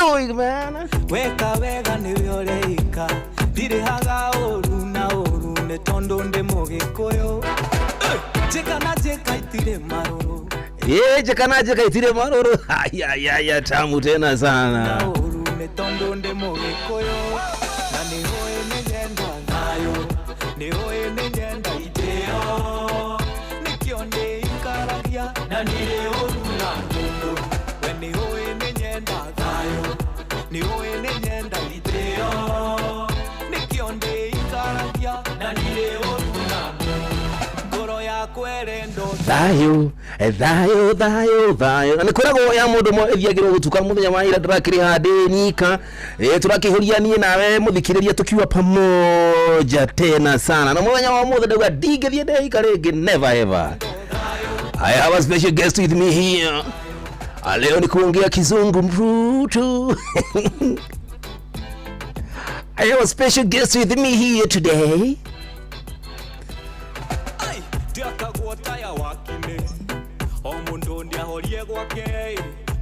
doing, man? Weka wega nĩwe ũreika, ndirĩhaga ũru na ũru nĩ tondũ ndĩ mũgĩkũyũ. Njĩka na njĩka itirĩ marũrũ. Ye, jeka na jeka itire maruru. Haya ya ya, tamu tena na sana. Ũru nĩ tondũ ndĩ mũgĩkũyũ, na nĩ ũĩ nĩ nyenda thayũ, nĩ ũĩ nĩ nyenda itĩo, nĩkĩo ndĩikaragia na ndirĩ ũru na mũndũ. We nĩ ũĩ nĩ nyenda thayũ, nĩ ũĩ nĩ nyenda itĩo, nĩkĩo ndĩikaragia na ndirĩ ũru na mũndũ. Ngoro yakwa ĩrenda Thayo, thayo, thayo, thayo. Na nĩ kwĩragwo ya mũndũ ũmwe ĩthiagĩrwo gũtuka mũthenya wa ira ndĩrakĩrĩ handĩ nyika. Tũrakĩhũria niĩ nawe mũthikĩrĩria tukiwa pamoja tena sana. Na mũthenya wa ũmũthĩ ndauga ndingĩthiĩ ndeika rĩngĩ, never ever. I have a special guest with me here. Ah, leo ni kuongea kizungu mrutu. I have a special guest with me here today. Ai, ndiakagwo taya wakinĩ o mũndũ ndiahorie gwake,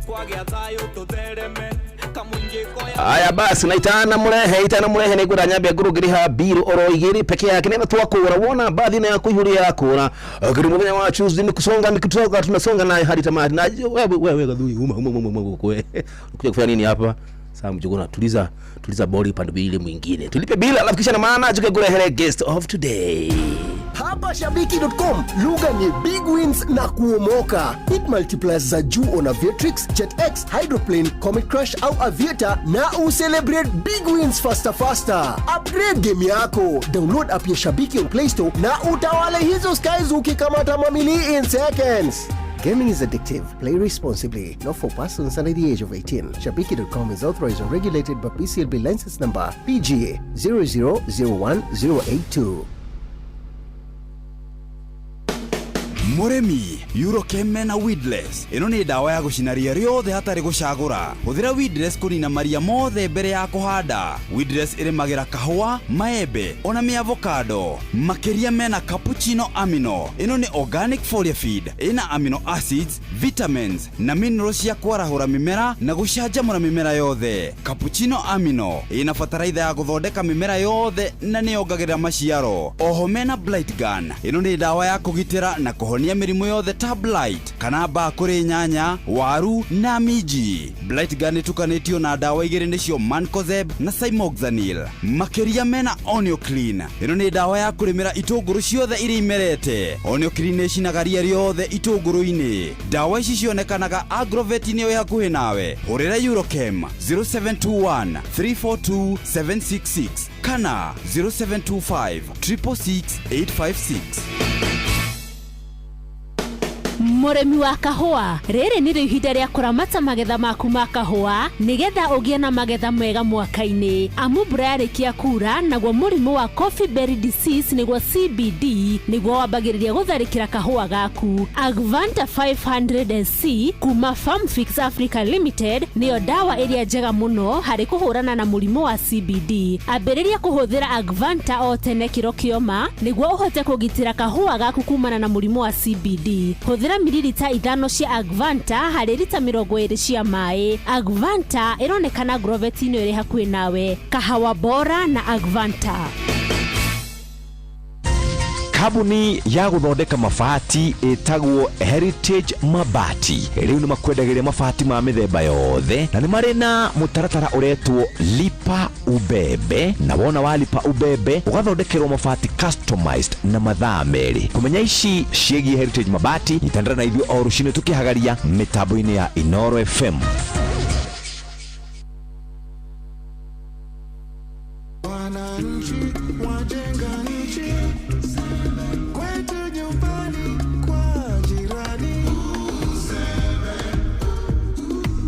kwagĩa thayũ tũthereme kamũingĩ koya. Haya basi, na itana murehe, itana murehe nä ngwenda nyambe ngå biru oro igä peke yake nä twakåra wona bathi na yaku ihå yakåra kiri muthenya wa Tuesday ni kusonga ni kutoka tunasonga naye hadi tamati. Na wewe wewe gadhui uma uma uma uma kwe kuja kufanya nini hapa sasa? Mjogona, tuliza tuliza boli pande ile mwingine tulipe bila, alafu kisha na maana juke kurehere guest of today. Hapa Shabiki.com lugha ni big wins na kuomoka. Hit multipliers za juu on Aviatrix, JetX, Hydroplane, Comet Crush au Aviator na ucelebrate big wins faster faster. Upgrade game yako. Download app ya Shabiki on Play Store na utawale hizo skies ukikamata mamili in seconds. Gaming is addictive. Play responsibly. Not for persons under the age of 18. Shabiki.com is authorized and regulated by PCLB license number PGA 0001082. Mũrĩmi, Eurochem na Weedless ĩno nĩ ndawa ya gũcina ria rĩothe hatarĩ gũcagũra. Hũthĩra Weedless kũnina maria mothe mbere ya kũhanda. Weedless ĩrĩmagĩra kahũa, maembe ona mĩavokado. Makĩria mena cappuccino amino. Ĩno nĩ organic foliar feed ĩna amino acids, vitamins na minerals cia kwarahũra mĩmera na gũcanjamũra mĩmera yothe. Cappuccino amino ĩna bataraitha ya gũthondeka mĩmera yothe na nĩyongagĩrĩra maciaro. Oho mena blight gun. Ĩno nĩ ndawa ya kũgitĩra na kũhonia mĩrimũ yothe ta blight kana mbaa kũrĩ nyanya, waru na minji. Blight gun ĩtukanĩtio na ndawa igĩrĩ nĩcio mancozeb na cymoxanil. Makĩria mena Onioclean. Ĩno nĩ ndawa ya kũrĩmĩra itũngũrũ ciothe iria imerete. Onioclean ĩcinaga ria rĩothe itũngũrũ-inĩ. Ndawa ici cionekanaga agrovet-inĩ ĩ hakuhĩ nawe. Hũrĩra Eurochem 0721 342 766 kana 0725 666 856. Mũrĩmi wa kahũa, rĩrĩ nĩrĩo ihinda rĩa kũramata magetha maku ma kahũa nĩgetha ũgĩe na magetha mega mwaka-inĩ, amu mbura yarĩkia kura naguo mũrimũ wa coffee berry disease, nĩguo CBD, nĩguo wambagĩrĩria gũtharĩkĩra kahũa gaku. Agvanta 500 SC kuma Farmfix Africa Limited nĩyo ndawa ĩrĩa njega mũno harĩ kũhũrana na mũrimũ wa CBD. Ambĩrĩria kũhũthĩra Agvanta o tene kĩro kĩoma nĩguo ũhote kũgitĩra kahũa gaku kumana na mũrimũ wa CBD. Hũthĩra mililita 5 cia Agvanta harĩ rita 20 cia maĩ. Agvanta ĩronekana Agrovet-inĩ ĩrĩ hakuhĩ nawe. Kahawa bora na Agvanta. Kambuni ya gũthondeka mabati ĩtagwo Heritage Mabati rĩu nĩ makwendagĩria mabati ma mĩthemba yothe, na nĩ marĩ na mũtaratara ũretwo lipa ubebe, na wona walipa ubebe ũgathondekerwo mabati customized na mathaa 2. Kũmenya ici ciĩgiĩ Heritage Mabati, nyitanĩra na ithuĩ o rũcinĩ tũkĩhagaria mĩtambo-inĩ ya Inoro FM. Wananchi wajenga nchi, kwetu nyumbani kwa jirani.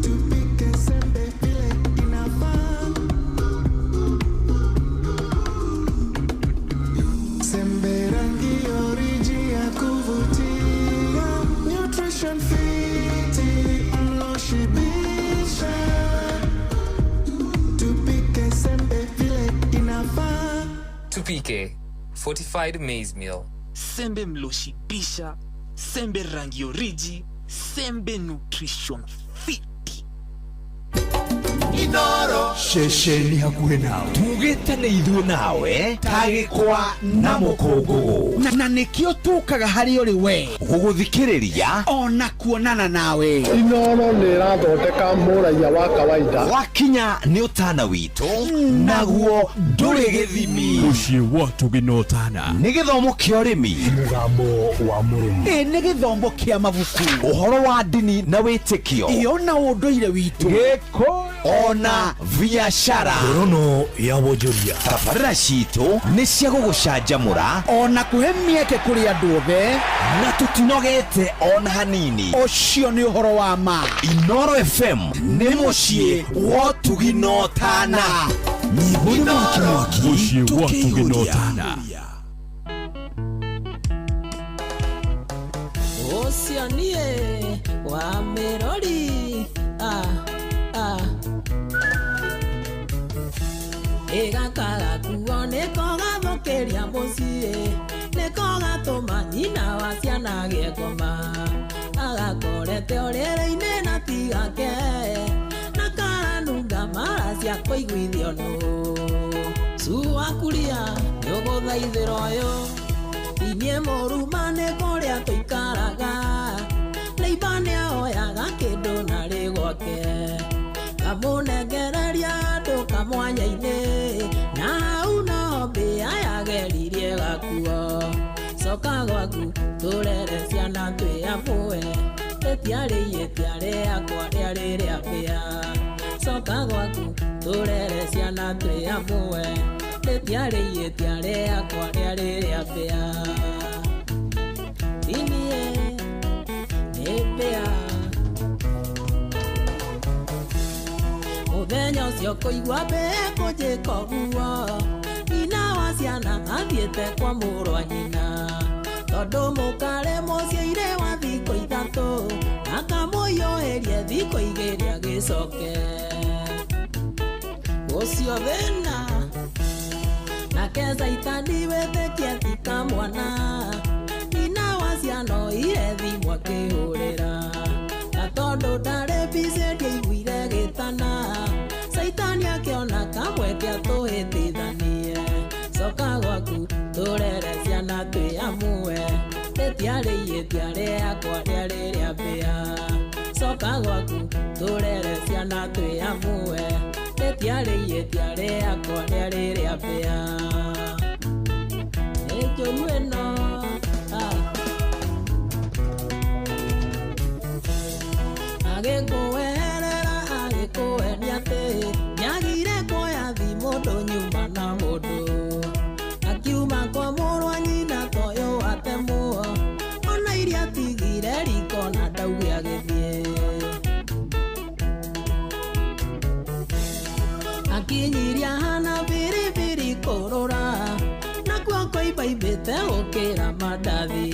Tupike sembe vile inafaa. Sembe rangi oriji ya kuvutia, nutrition fiti mloshibisha. Tupike sembe vile inafaa. Tupike fortified maize meal. Sembe mloshibisha, sembe rangi oriji, sembe nutrition fiti. Inoro Ceceni hakuhĩ nawe. Tugĩte nĩ ithuĩ nawe ta gĩkwa na mũkũngũgũ. Na nĩkĩo tũkaga harĩ ũrĩ we gũgũthikĩrĩria ona kuonana nawe. Inoro nĩ ĩrathondeka mũraiya wa kawaida. Wakinya nĩ ũtana witũ naguo ndũrĩ gĩthimi. Mũciĩ wa ũtugi na ũtana. Nĩ gĩthomo kĩa ũrĩmi. Mũgambo wa mũrĩmi. Ĩ nĩ gĩthomo kĩa mabuku. Ũhoro wa ndini na wĩtĩkio. Iyo na ũndũire witũ. Gĩkũyũ ona biacara. Ngorono ya wonjoria. Tabarĩra citũ nĩ cia gũgũcanjamũra ona kũhe mĩeke kũrĩ andũ othe na tũtinogete ona hanini. Ũcio nĩ ũhoro wa ma. Inoro FM nĩ mũciĩ wa ũtugi na ũtana. Nyĩmbo nĩ mwaki mwaki. Mũciĩ wa ũtugi na ũtana. Ũcio niĩ wa mĩrori ĩgakara kuo nĩko gathũkĩria mũciĩ nĩko gatũma nyina wa ciana agĩe ngoma agakorete ũrĩrĩ-inĩ na tigake na karanunga mara cia kũiguithio nũ cua kuria nĩũgũthaithĩra ũyũ inyie mũruma nĩ kũrĩa tũikaraga nĩimba nĩaoyaga kĩndũ narĩ gwake kamũnengereria andũ kamwanya-inĩ na hau no mbĩa yageririe gakuo coka gwaku tũrere ciana twĩamũe rĩtiarĩ ihĩtia rĩakwa rĩarĩ rĩa mbĩa coka gwaku tũrere ciana twĩamũe rĩtiarĩ ihĩtia rĩakwa rĩarĩ rĩa mbĩa inie nĩ mbĩa mũthenya ũcio kũigua mbĩa kũnjĩka ũguo nyina wa ciana athiĩte kwa mũrũ wa nyina tondũ mũkarĩ mũciĩire wa thikũ ithatũ akamũhiũhĩrie thikũ igĩrĩ agĩcoke ũcio thĩna nake caitani wĩtĩkie ti kamwana nyina wa ciana oire thimũ akĩhũrĩra na tondũ ndarĩ mbici ndiaiguire gĩtana caitani akĩona kamweke atũhĩtithanie coka gwaku tũrere ciana twĩamũe rĩtiarĩ ihĩtia rĩakwa rĩarĩ rĩa mbĩa coka gwaku tũrere ciana twĩamũe rĩtiarĩ ihĩtia rĩakwa rĩarĩ rĩa mbĩa nĩ njũru ĩno agĩkũeherera agĩkũenia atĩ nĩagire kuoya thimũ ndũnyuma na mũndũ akiuma kwa mũrũ wa nyina toyũ atemwo ona iria atigire riko na ndauge agĩthiĩ akinyiria hana biribiri kũrũra nakuo kũimbaimbĩte gũkĩra mandathi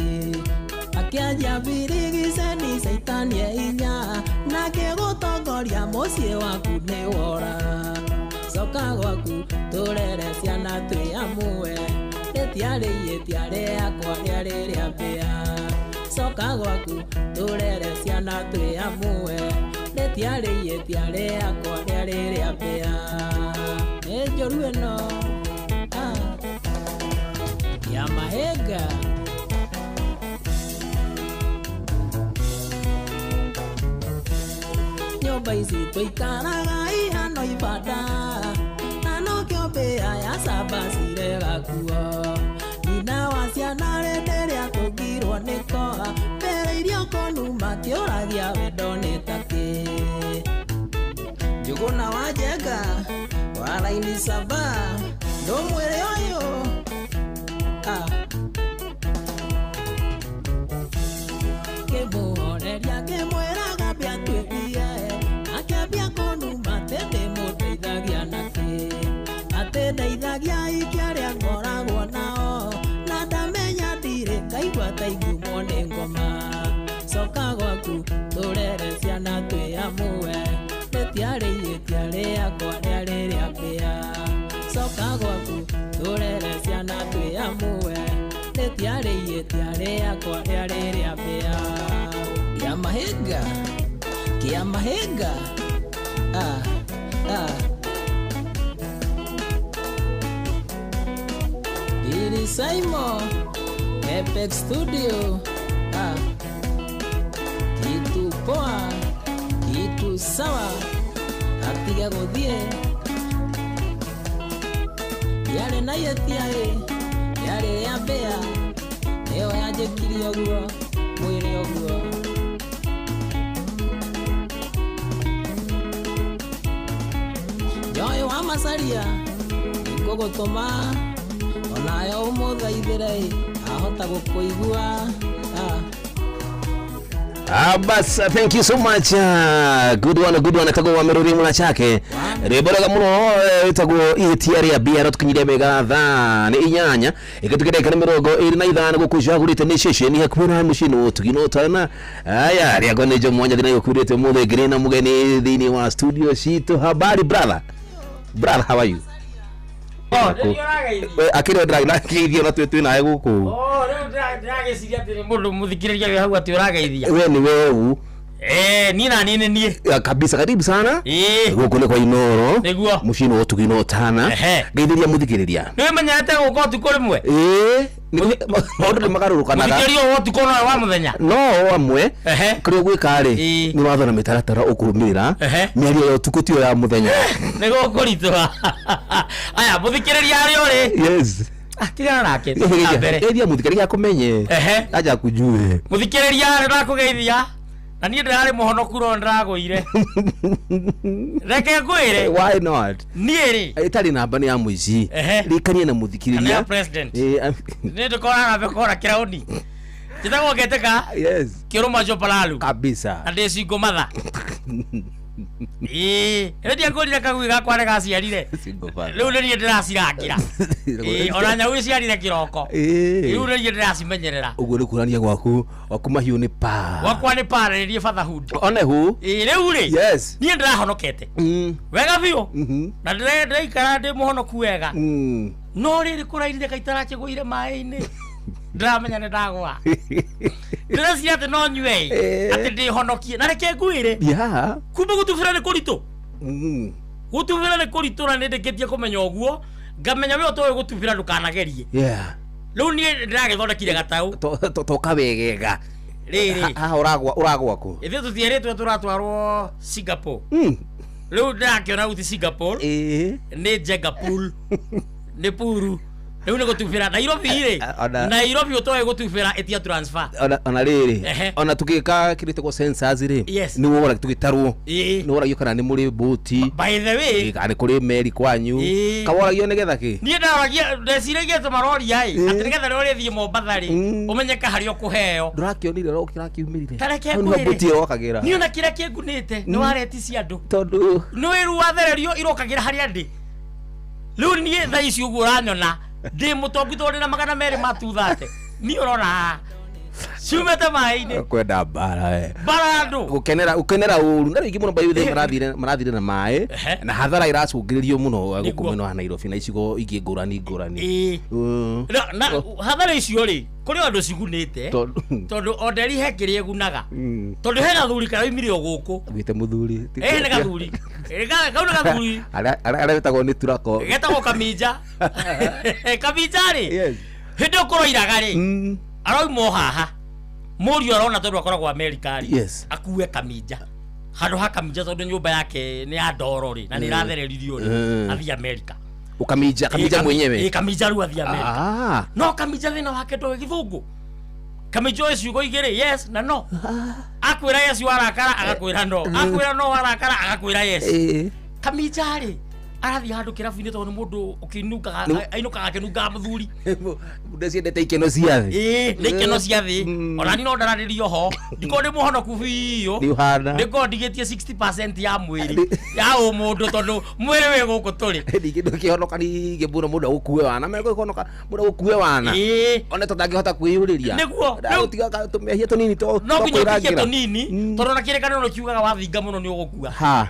akĩanjia birigiceni caitani e hinya nake gũtongoria mũciĩ waku nĩ wora coka gwaku tũrere ciana twĩamũe rĩtiarĩ ihĩtia rĩakwa rĩarĩ rĩa mbĩa coka gwaku tũrere ciana twĩamũe rĩtiarĩ ihĩtia rĩakwa rĩarĩ rĩa mbĩa nĩ njũru ĩno ya mahĩnga. Nyũmba ici tũikaraga ihano ibanda na nokĩo mbĩa ya camba ciregakuo nyina wa ciana rĩndĩ rĩa tũngirwo nĩ koha mbere irio konu makĩũragia wendo nĩ takĩ Njũgũna wa Njenga wa raini saba ndũmwĩre ũyũ kĩmũhoreria kĩmwĩraga mbĩa twĩrie akĩambia kũnuma atĩ ndĩmũteithagia nakĩ atĩ ndeithagia aikia arĩa ngoragwo nao na ndamenya ndirĩ ngaigua ta ingumwo nĩ ngoma coka gwaku tũrere ciana twĩamũe rĩtiarĩ ihĩtia rĩakwa rĩarĩ rĩa mbĩa coka gwaku tũrere ciana twĩamũe rĩtiarĩ ihĩtia rĩakwa rĩarĩ rĩa mbĩa ya mahĩnga kĩa mahĩnga. Saimo Apex Studio. Ah. Kitu poa, kitu sawa, atiga guthie yarĩ na ihĩtia ĩ yarĩ rĩa mbĩa nĩyo yanjĩkirie ũguo mwĩrĩ ũguo. Joy wa Macaria nĩngũgũtũma onayo ũmũthaithĩre ĩ ahota gũkũigua. Ah. Ah, bas, thank you so much. Ah, good one, good one. Etagwo wa Meruri muna chake. Rwĩmbo rwega mũno ĩtagwo ihĩtia rĩa mbia rũtũkinyirie wega thaa nĩ 8 ĩgĩtuĩka ndagĩka nĩ 25 gũkũ icagũrĩte nĩ ceceni hakuhĩ na mũciĩ nĩ ũtugi no tana aya rĩakwa nĩ Jomo Wanja thĩna gũkurĩte ũmũthĩ ngĩrĩ na mũgeni thĩinĩ wa studio citũ. Habari brother, brother, how are you? Akĩrĩ ndĩrageithio na twĩ nawe gũkũ. Oh, rĩu ndĩragĩciria atĩ mũndũ mũthikĩrĩria wĩ hau atĩ ũrageithia. We nĩ weũ. Eh, niĩ na niĩ nĩ niĩ. Ya, kabisa, karibu sana. Ĩĩ. Gũkũ nĩ kwa Inoro. Nĩguo. Mũciĩ nĩ ũtugi no tana. Ehe. Ngeithĩria mũthikĩrĩria. Nĩ wĩmenyerete gũka ũtukũ rĩmwe? Ĩĩ. Maũndũ nĩ magarũrũkanaga. Mũthikĩrĩria ũũ ũtukũ no wa mũthenya? No amwe kũrĩa ũgwĩka rĩ nĩ watho na mĩtaratara ũkũrũmĩrĩra. Mĩario ya ũtukũ tiyo ya mũthenya. Nĩ gũkũritũha. Aya, mũthikĩrĩria harĩa ũrĩ. Yes. Ah, tigana nake. Thiĩ na mbere. Geithia mũthikĩrĩria akũmenye. Aja akujue. Mũthikĩrĩria nĩ ndakũgeithia. Na niĩ ndĩrarĩ mũhonoku no ndĩragũire. Reke ngwĩre. Why not? Niĩ rĩ. Ĩtarĩ namba nĩ ya mũici. Rĩkanie na mũthikĩrĩria. Kana ya president. Ĩĩ, Nĩ ndĩkoraga mbekora kĩraũni. Njĩtagwo Ngetĩka. Yes. Kĩrũma Jopalalu. Kabisa. Na ndĩ single mother. Ĩĩ, rĩu ndiakũrire kagui gakwa nĩ gaciarire. Single father. Rĩu nĩ niĩ ndĩracirangĩra. Ĩĩ, ona nyau ĩciarire kĩroko. Ĩĩ. Rĩu nĩ niĩ ndĩracimenyerera. Ũguo nĩ kuonania gwaku gwaku mahiũ nĩ pa. Gwakwa nĩ parĩrĩrie fatherhood. One hu. Ĩĩ, rĩu rĩ. Yes. Niĩ ndĩrahonokete. Wega biũ. Na ndĩraikara ndĩ mũhonoku wega. No rĩrĩ kũrairire kaitarakĩgũire maĩ-inĩ. Ndĩramenya nĩ ndagwa. Ndĩreciria atĩ no nyue ĩ, atĩ ndĩhonokie. Na reke ngwĩre. Yeah. Kumbe gũtubĩra nĩ kũritũ. Gũtubĩra nĩ kũritũ na nĩ ndĩkĩtie kũmenya ũguo. Ngamenya we ũtoĩ gũtubĩra ndũkanagerie. Yeah. Rĩu niĩ ndĩragĩthondekire gataũ. Toka wegega. Rĩrĩ. Haha ũragwa ũragwa kũ? Ithuĩ tũtierĩtwo tũratwarwo Singapore. Rĩu ndĩrakĩona rĩu ti Singapore. Nĩ Jenga pool. Nĩ puru. Rĩu nĩ gũtubĩra Nairobi rĩ. Nairobi ũtoĩ gũtubĩra ĩtia transfer. Ona rĩrĩ Ehe. ona tũgĩka kĩndũ gĩtagwo census rĩ Yes. nĩ wora tũgĩtarwo Ĩĩ. nĩ woragio kana nĩ mũrĩ mbũti By the way. kana nĩ kũrĩ meri kwanyu Ĩĩ. kaworagio nĩgetha kĩ Niĩ ndaroragia ndeciragia atĩ maroria ĩ atĩ nĩgetha rĩrĩa ũrĩthiĩ Mombatha rĩ ũmenyeke harĩa ũkũheo. Ndũrakĩonire ũrĩa kĩrakiumĩrire? Ta reke Hau nĩho ngwĩre. mbũti ĩrokagĩra. Niĩ ona kĩrĩa kĩngunĩte nĩ wareti cia andũ. Tondũ Nĩ wĩru wathererio irokagĩra harĩa ndĩ. Rĩu niĩ thaa ici ũguo ũranyona ndĩ mũtongu tondũ ndĩna 200 ma 230. Niĩ ũrona haha ciumĩte maĩ-inĩ. Kwenda mbara we. Mbara ya andũ. Gũkenera gũkenera ũru na rĩngĩ mũno by the way marathire marathire na maĩ na hathara ĩracũngĩrĩrio mũno gũkũ Nĩguo. mwena wa Nairobi na icigo ingĩ ngũrani ngũrani. Ĩĩ. Na hathara icio rĩ kũrĩ o andũ cigunĩte Tondũ tondũ onderi he kĩrĩa ĩgunaga tondũ he gathuri karaumire o gũkũ. Wĩte mũthuri. Ĩ nĩ gathuri. Ĩ, kau nĩ gathuri. Arĩa wetagwo nĩ turako. Getagwo kaminja. Kaminja rĩ hĩndĩ ĩyo kũroiraga rĩ aroima o haha mũriũ arona tondũ akoragwo Amerika rĩ Yes. akue kaminja handũ ha kaminja tondũ nyũmba yake nĩ ya ndoro rĩ na nĩ ĩrathereririo rĩ athiĩ Amerika. Ukamija kamija mwenyewe. Ĩ, kaminja rĩu athiĩ Amerika. Ah. No kaminja thĩna wake ndoĩ gĩthũngũ. Kaminja oĩ ciugo igĩrĩ yes na no. Akwĩra yes warakara agakwĩra no. Akwĩra no warakara agakwĩra yes. Kaminja rĩ arathiĩ handũ kĩrabu-inĩ tondũ nĩ mũndũ ũkĩnungaga ainũkaga akĩnungaga mũthuri. Ndeciendete ikeno cia thĩ. Ĩĩ nĩ ikeno cia thĩ. Ona niĩ no ndaranĩrio ho. Ndikorwo ndĩ mũhonoku biũ. Nĩ ũhana. Ndĩkorwo ndigĩtie 60% ya mwĩrĩ ya ũmũndũ tondũ mwĩrĩ wĩ gũkũ tũrĩ. Ningĩ ndũkĩhonoka ningĩ mũno mũndũ agũkue wana megũkĩhonoka mũndũ agũkue wana. Ĩĩ. Ona tũtangĩhota kwĩyũrĩria. Nĩguo. Ndagũtiga tũmehia tũnini No nginya ũtigie tũnini tondũ ona kĩrĩkanĩro kiugaga wathinga mũno nĩ ũgũkua. Ha.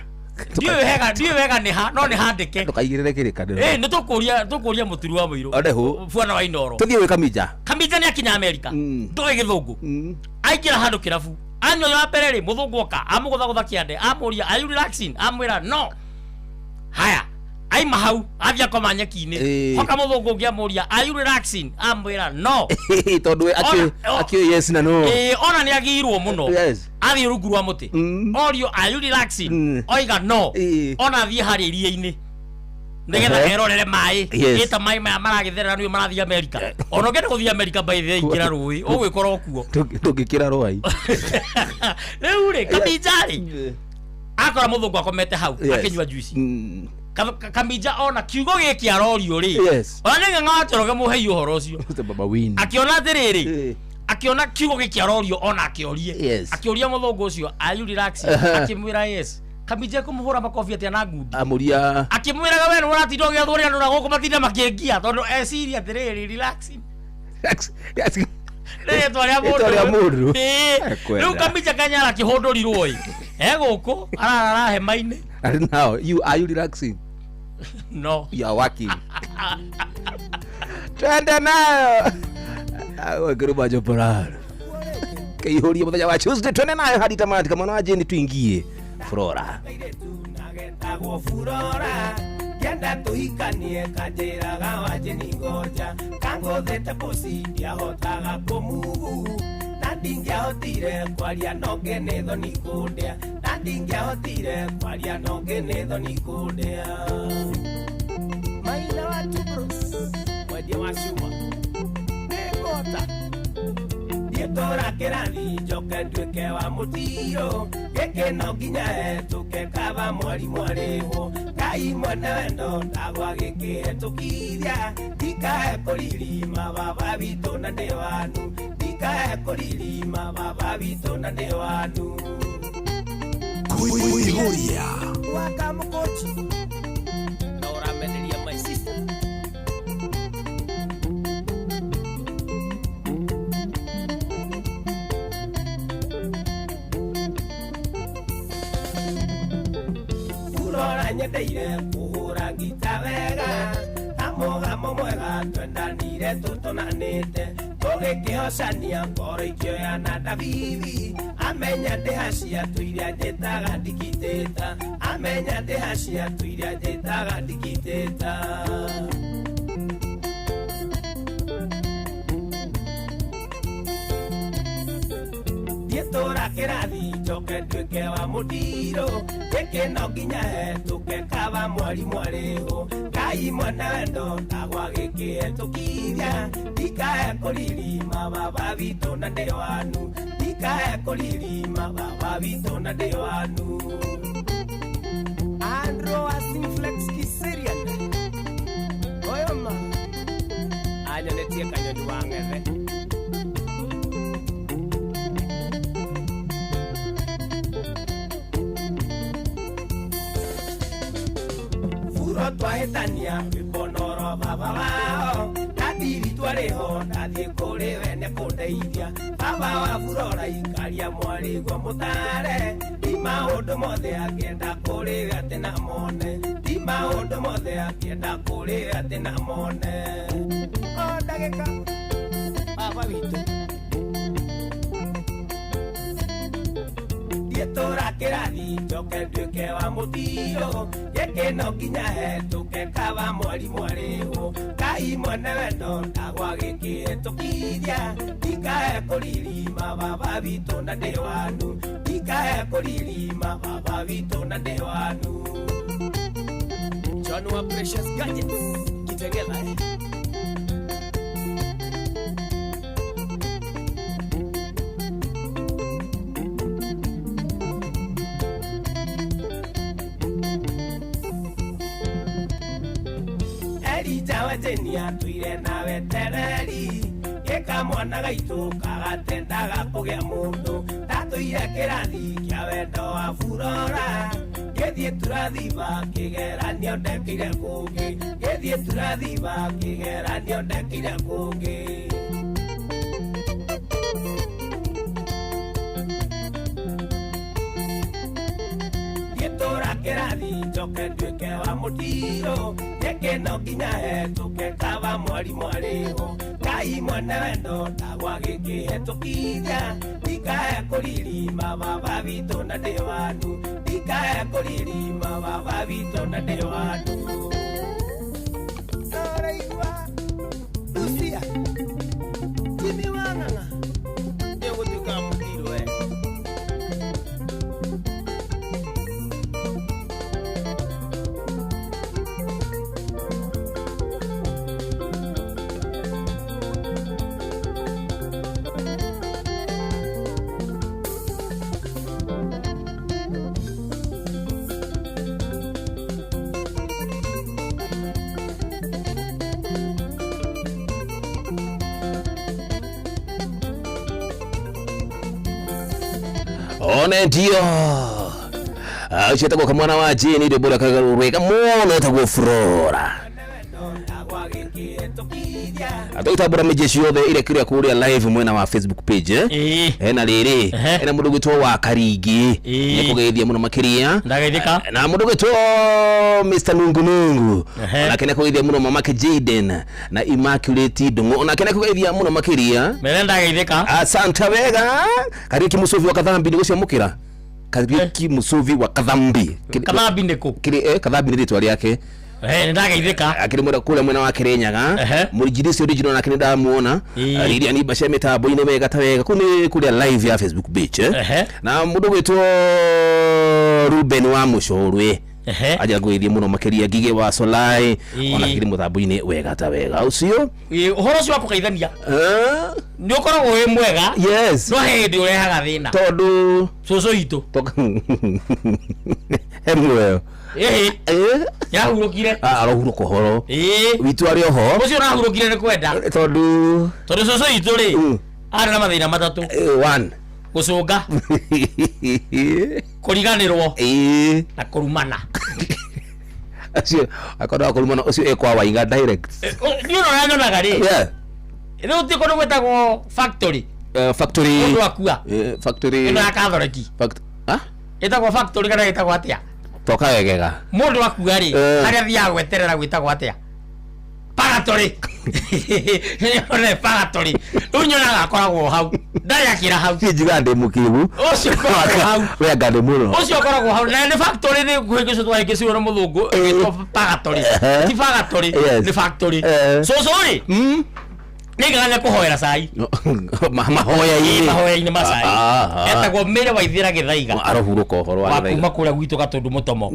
Ndiũĩ wega ndiũĩ wega nĩ ha no nĩ handĩke. Ndũkaigĩrĩre kĩrĩkanĩro. Ĩĩ nĩ tũkũria tũkũria mũturi wa mũirũ. One hu. Bwana wa Inooro. Tũthiĩ gwĩ Kaminja. Kaminja nĩ akinya Amerika. Ndoĩ gĩthũngũ. Aingĩra handũ kĩrabu. Anyua ya mbere rĩ mũthũngũ oka amũgũthagũtha kĩande amũria are you relaxing amwĩra no. Haya. Aima hau athiĩ akoma nyeki-inĩ. Ĩĩ. Hoka mũthũngũ ũngĩ amũria, "Are you relaxing?" Amwĩra, "No." Tondũ we akĩũĩ yes na no. Ĩĩ, ona nĩ agĩirwo mũno. Yes. Athiĩ rungu rwa mũtĩ orio, "Are you relaxing?" Oiga no. Ona athiĩ harĩa iria-inĩ nĩgetha Ehe. erorere maĩ. Yes. Ĩta maĩ maya maragĩtherera nĩo marathiĩ Amerika. Ona ũngĩenda gũthiĩ Amerika, by the way, ingĩra rũĩ ũgwĩkora o kuo. Tũngĩkĩra rwai. Rĩu rĩ, Kaminja rĩ, akora mũthũngũ akomete hau Yes. akĩnyua juici. Kaminja ona kiugo gĩkĩ arorio rĩ, Yes. ona nĩ ng'ang'a wa Njoroge mũhei ũhoro ũcio. Mr. Baba Win. Akĩona atĩrĩrĩ, akĩona kiugo gĩkĩ arorio, ona akĩorie. Yes. Akĩũria mũthũngũ ũcio, "Are you relaxing?" Aha. Akĩmwĩra yes. Kaminja ekũmũhũra makobi atĩa na ngundi? Amũria. Akĩmwĩraga, we nĩ ũratinda ũgĩathwo nĩ andũ na gũkũ matinda makĩngia tondũ eciria atĩrĩrĩ, relaxing nĩ rĩtwa rĩa Rĩtwa rĩa mũndũ. Ĩĩ. Ekwenda. Rĩu Kaminja Kanyara akĩhũndũrirwo ĩ e gũkũ ararara hema-inĩ. And now you are you relaxing? No. You are working. Twende nayo. Wekeruma joporaro. Keihuria muthenya wa Tuesday, twende nayo hadi tamati kama na jeni tuingie. Flora. Getagwo Furora, ngĩenda tũhikanie kanjĩraga wanjĩ ni ngoja kangũthĩte pusi ndiahotaga kũmugu na ndingĩahotire kwaria nonge nĩ thoni kũndĩa na ndingĩahotire kwaria nonge nĩ thoni kũndĩa. Maina wa Tubros, mwendia wa cuma nĩngũhota ndietũra kĩrathi njoke nduĩke wa mũtiro gĩkĩ no nginya hetũke kaba mwarimũ arĩhwo Ngai mwene wendo ndagwa gĩkĩhetũkithia ndikae kũririma baba witũ na ndĩ wanu ndikae kũririma baba witũ na ndĩ wanu. Kuihuria. Wakamũkũchi na ũramenderia my sister. Urora nyendeire kũhũra ngita wega ta mũgamo mwega twendanire tũtũnanĩte tũgĩkĩhocania ngoro ikĩoya na ndabibi amenya ndĩhacia tũiria njĩtaga ndikitĩta amenya ndĩhacia tũiria njĩtaga ndikitĩta. Ndietũra kĩrathi njoke nduĩke wa mũtiro gĩkĩ no nginya hetũke kaba mwarimũ arĩhwo Ngai mwene wendo ndagwa gĩkĩhetũkithia ndikae kũririma baba witũ na ndĩ wanu ndikae kũririma baba witũ na ndĩ wanu. Andrew Asinflex Kiserian Oyoma anyonetie kanyoni wa ng'ethe. Furo twahĩtania rwĩmbo baba wao ndatiri twarĩho ndathiĩ kũrĩ we nĩ kũndeithia baba wa Furora ikaria mwarĩguo mũtare ti maũndũ mothe akĩenda kũrĩ we atĩ na mone ti maũndũ mothe akĩenda kũrĩ we atĩ na mone. O ndagĩka baba witũ ndietũra kĩrathi njoke nduĩke wa mũtiro gĩkĩ no nginya hetũke kaba mwarimũ arĩhwo Ngai mwene wendo ndagwa gĩkĩhetũkithia ndikae kũririma baba witũ na ndĩ wanu ndikae kũririma baba witũ na ndĩ wanu. John wa Precious Gadgets Kitengela eh? Elija wa Jeni atũire na wetereri gĩka mwana gaitũ kagatendaga kũgĩa mũndũ ndatũire kĩrathi kĩa wendo wa Furora gĩthiĩ turathiba kĩgeranio ndekire kũngĩ gĩthiĩ turathiba kĩgeranio ndekire kũngĩ. Ndietũra kĩrathi njoke nduĩke wa mũtiro gĩkĩ no nginya hetũke kaba mwarimũ arĩhwo Ngai mwene wendo ndagwa gĩkĩhetũkithia ndikae kũririma baba witũ na ndĩ wanu ndikae kũririma baba witũ na ndĩ wanu. One ndio ũcio etagwo kamwana wa jeni rwĩmbo rwake rwega mũno etagwo Flora. Tũgĩtambũra mĩnjĩ ciothe iria kĩrĩa kũrĩa live mwena wa Facebook page, eh? Hena rĩrĩ, hena mũndũ gwĩtwo wa Karingi, nĩkũgeithia mũno makĩria. Ndageithĩka. Na mũndũ gwĩtwo Mr Nungunungu onake nĩkũgeithia mũno, mamake Jaden na Immaculate Ndung'u onake nĩkũgeithia mũno makĩria. Mere ndageithĩka. Asante wega. Kariuki Musuvi wa Kathambi nĩgũciamũkĩra. Kariuki Musuvi wa Kathambi. Kathambi nĩkũ? Kathambi nĩ rĩtwa rĩake. Nĩ ndageithĩka. Akĩrĩ mwena kũrĩa mwena wa Kĩrĩnyaga. Mũrinjirisi original nake nĩ ndamuona. Rĩrĩa nĩ mbacia mĩtambo-inĩ wega ta wega kũu nĩ kũrĩa live ya Facebook page, eh. Na mũndũ gwĩtwo Ruben wa Mũcorwe aja ngũgeithie mũno makĩria. Ngige wa Solai ona kĩrĩ mũtambo-inĩ wega ta wega ũcio. Ũhoro ũcio wa kũgeithania nĩ ũkoragwo wĩ mwega, no he hĩndĩ ũrehaga thĩna. Tondũ cũcũ itũ he muoyo. Ĩhĩ, yahurũkire. Arohurũka ũhoro witũ arĩ oho. Ũcio ũrahurũkire nĩ kwenda. Tondũ Tondũ cũcũ itũ rĩ, arĩ na mathĩna matatũ: one, gũcũnga, kũriganĩrwo na kũrumana. Acio akorwo akũrumana ũcio ekwa Waiga direct. Niĩ ona ũrĩa nyonaga rĩ, rĩu ti kũndũ gwĩtagwo factory. Factory. Mũndũ akua. Factory. Ĩno ya Kathoreki. Ah? Ĩtagwo factory kana ĩtagwo atĩa? Toka wegega. Mũndũ akua rĩ, harĩa athiaga gweterera gwĩtagwo atĩa? Pagatory. One pagatory rĩu nyonaga akoragwo hau, ndarĩ akĩra hau. Niĩ njugaga ndĩ mũkĩgu. Ũcio ũkoragwo hau. We anga ndĩ mũno. Ũcio ũkoragwo hau na nĩ factory, nĩ kũhĩngĩcwo twahĩngĩcirwo nĩ mũthũngũ ĩgĩtwo pagatory. Ti factory. Nĩ factory. Cũcũ rĩ, nĩngaga nĩ kũhoera cai. Mahoya-inĩ. Mahoya-inĩ ma cai. Etagwo Mĩrĩ Waithĩra Gĩthaiga. Arohurũka ũhoro wa wa Gĩthaiga. Kuma kũrĩa gwitũ Gatũndũ Mũtomo.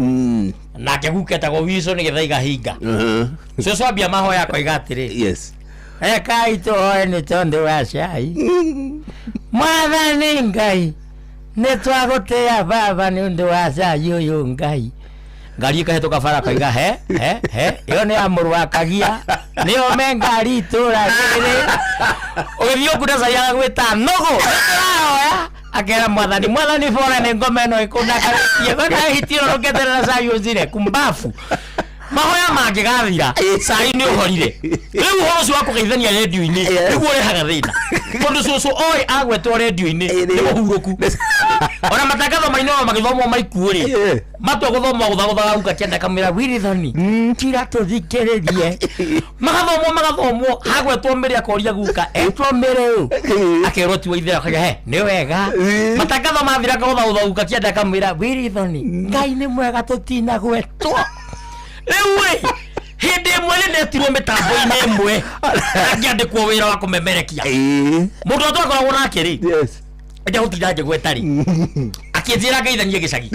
Nake guka etagwo Wilson Gĩthaiga Hinga. Cũcũ ambia mahoya akoiga atĩrĩ, "Rekai tũhoe nĩ tondũ wa cai. Mwathani Ngai, nĩ twagũtĩĩa Baba nĩ ũndũ wa cai ũyũ Ngai." Ngari ĩkahĩtũka bara akaiga, "He he he, ĩyo nĩ ya mũrũ wa Kagia, nĩyo me ngari itũra rĩrĩ." Ũgĩthiĩ ũkunda cai agagwĩta nũgũ. Nĩtũrahoya akera Mwathani, "Mwathani bora nĩ ngoma ĩno ĩkũnakarĩtie wena hiti ĩno rũketerera cai ũcire kumbafu." Mahoya mangĩgathira, cai nĩ ũhorire. Rĩu ũhoro ũcio wa kũgeithania rendio-inĩ nĩguo ũrehaga thĩna, tondũ cũcũ oĩ agwetwo rendio-inĩ nĩ mũhurũku. Ona matangatho mainoro magĩthomwo maikuũ rĩ, matua gũthomwo gũthagũthaga guka kĩanda kamwĩra, "Wilithoni, kira tũthikĩrĩrie." Magathomwo magathomwo, hagwetwo Mĩrĩ akoria guka, "Etwo Mĩrĩ ũ?" Akerwo ti Waithĩra. Akauga, "He, nĩ wega." Matangatho mathira akagũthagũtha guka kĩanda akamwĩra, "Wilithoni, Ngai nĩ mwega, tũtinagwetwo." Rĩu ĩ hĩndĩ ĩmwe nĩ ndetirwo mĩtambo-inĩ ĩmwe angĩandĩkwo wĩra wa kũmemerekia. Mũndũ ũrĩa twakoragwo nake rĩ, ndegũtinda ngĩgweta rĩ, akĩnjĩra ngeithanie gĩcagi.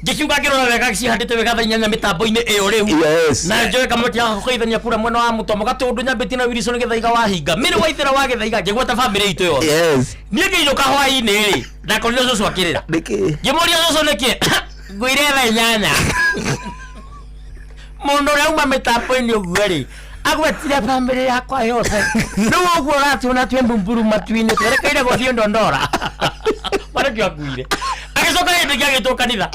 Ngĩkiuga ngĩrora wega cihandĩte wega thaa 8 mĩtambo-inĩ ĩyo rĩu. Na njoe kamweke ga kũgeithania kura mwena wa Mũtomo Gatũndũ nyambĩtie na Wilson Gĩthaiga wa Hinga, Mĩrĩ Waithĩra wa Gĩthaiga, ngĩgweta bamĩrĩ itũ yothe. Niĩ ngĩinũka hwaĩ-inĩ rĩ, ndakorire cũcũ akĩrĩra. Ngĩmũria, "Cũcũ, nĩkĩ?" "Ngũire thaa 8 mũndũ ũrĩa uma mĩtambo-inĩ ũguo rĩ agwetire bamĩrĩ yakwa yothe. Rĩu ũguo ũratuona twĩ mbumburu matu-inĩ twerekeire gũthiĩ Ndondora." Marekio akuire. Agĩcoka hĩndĩ ĩngĩ agĩtwo kanitha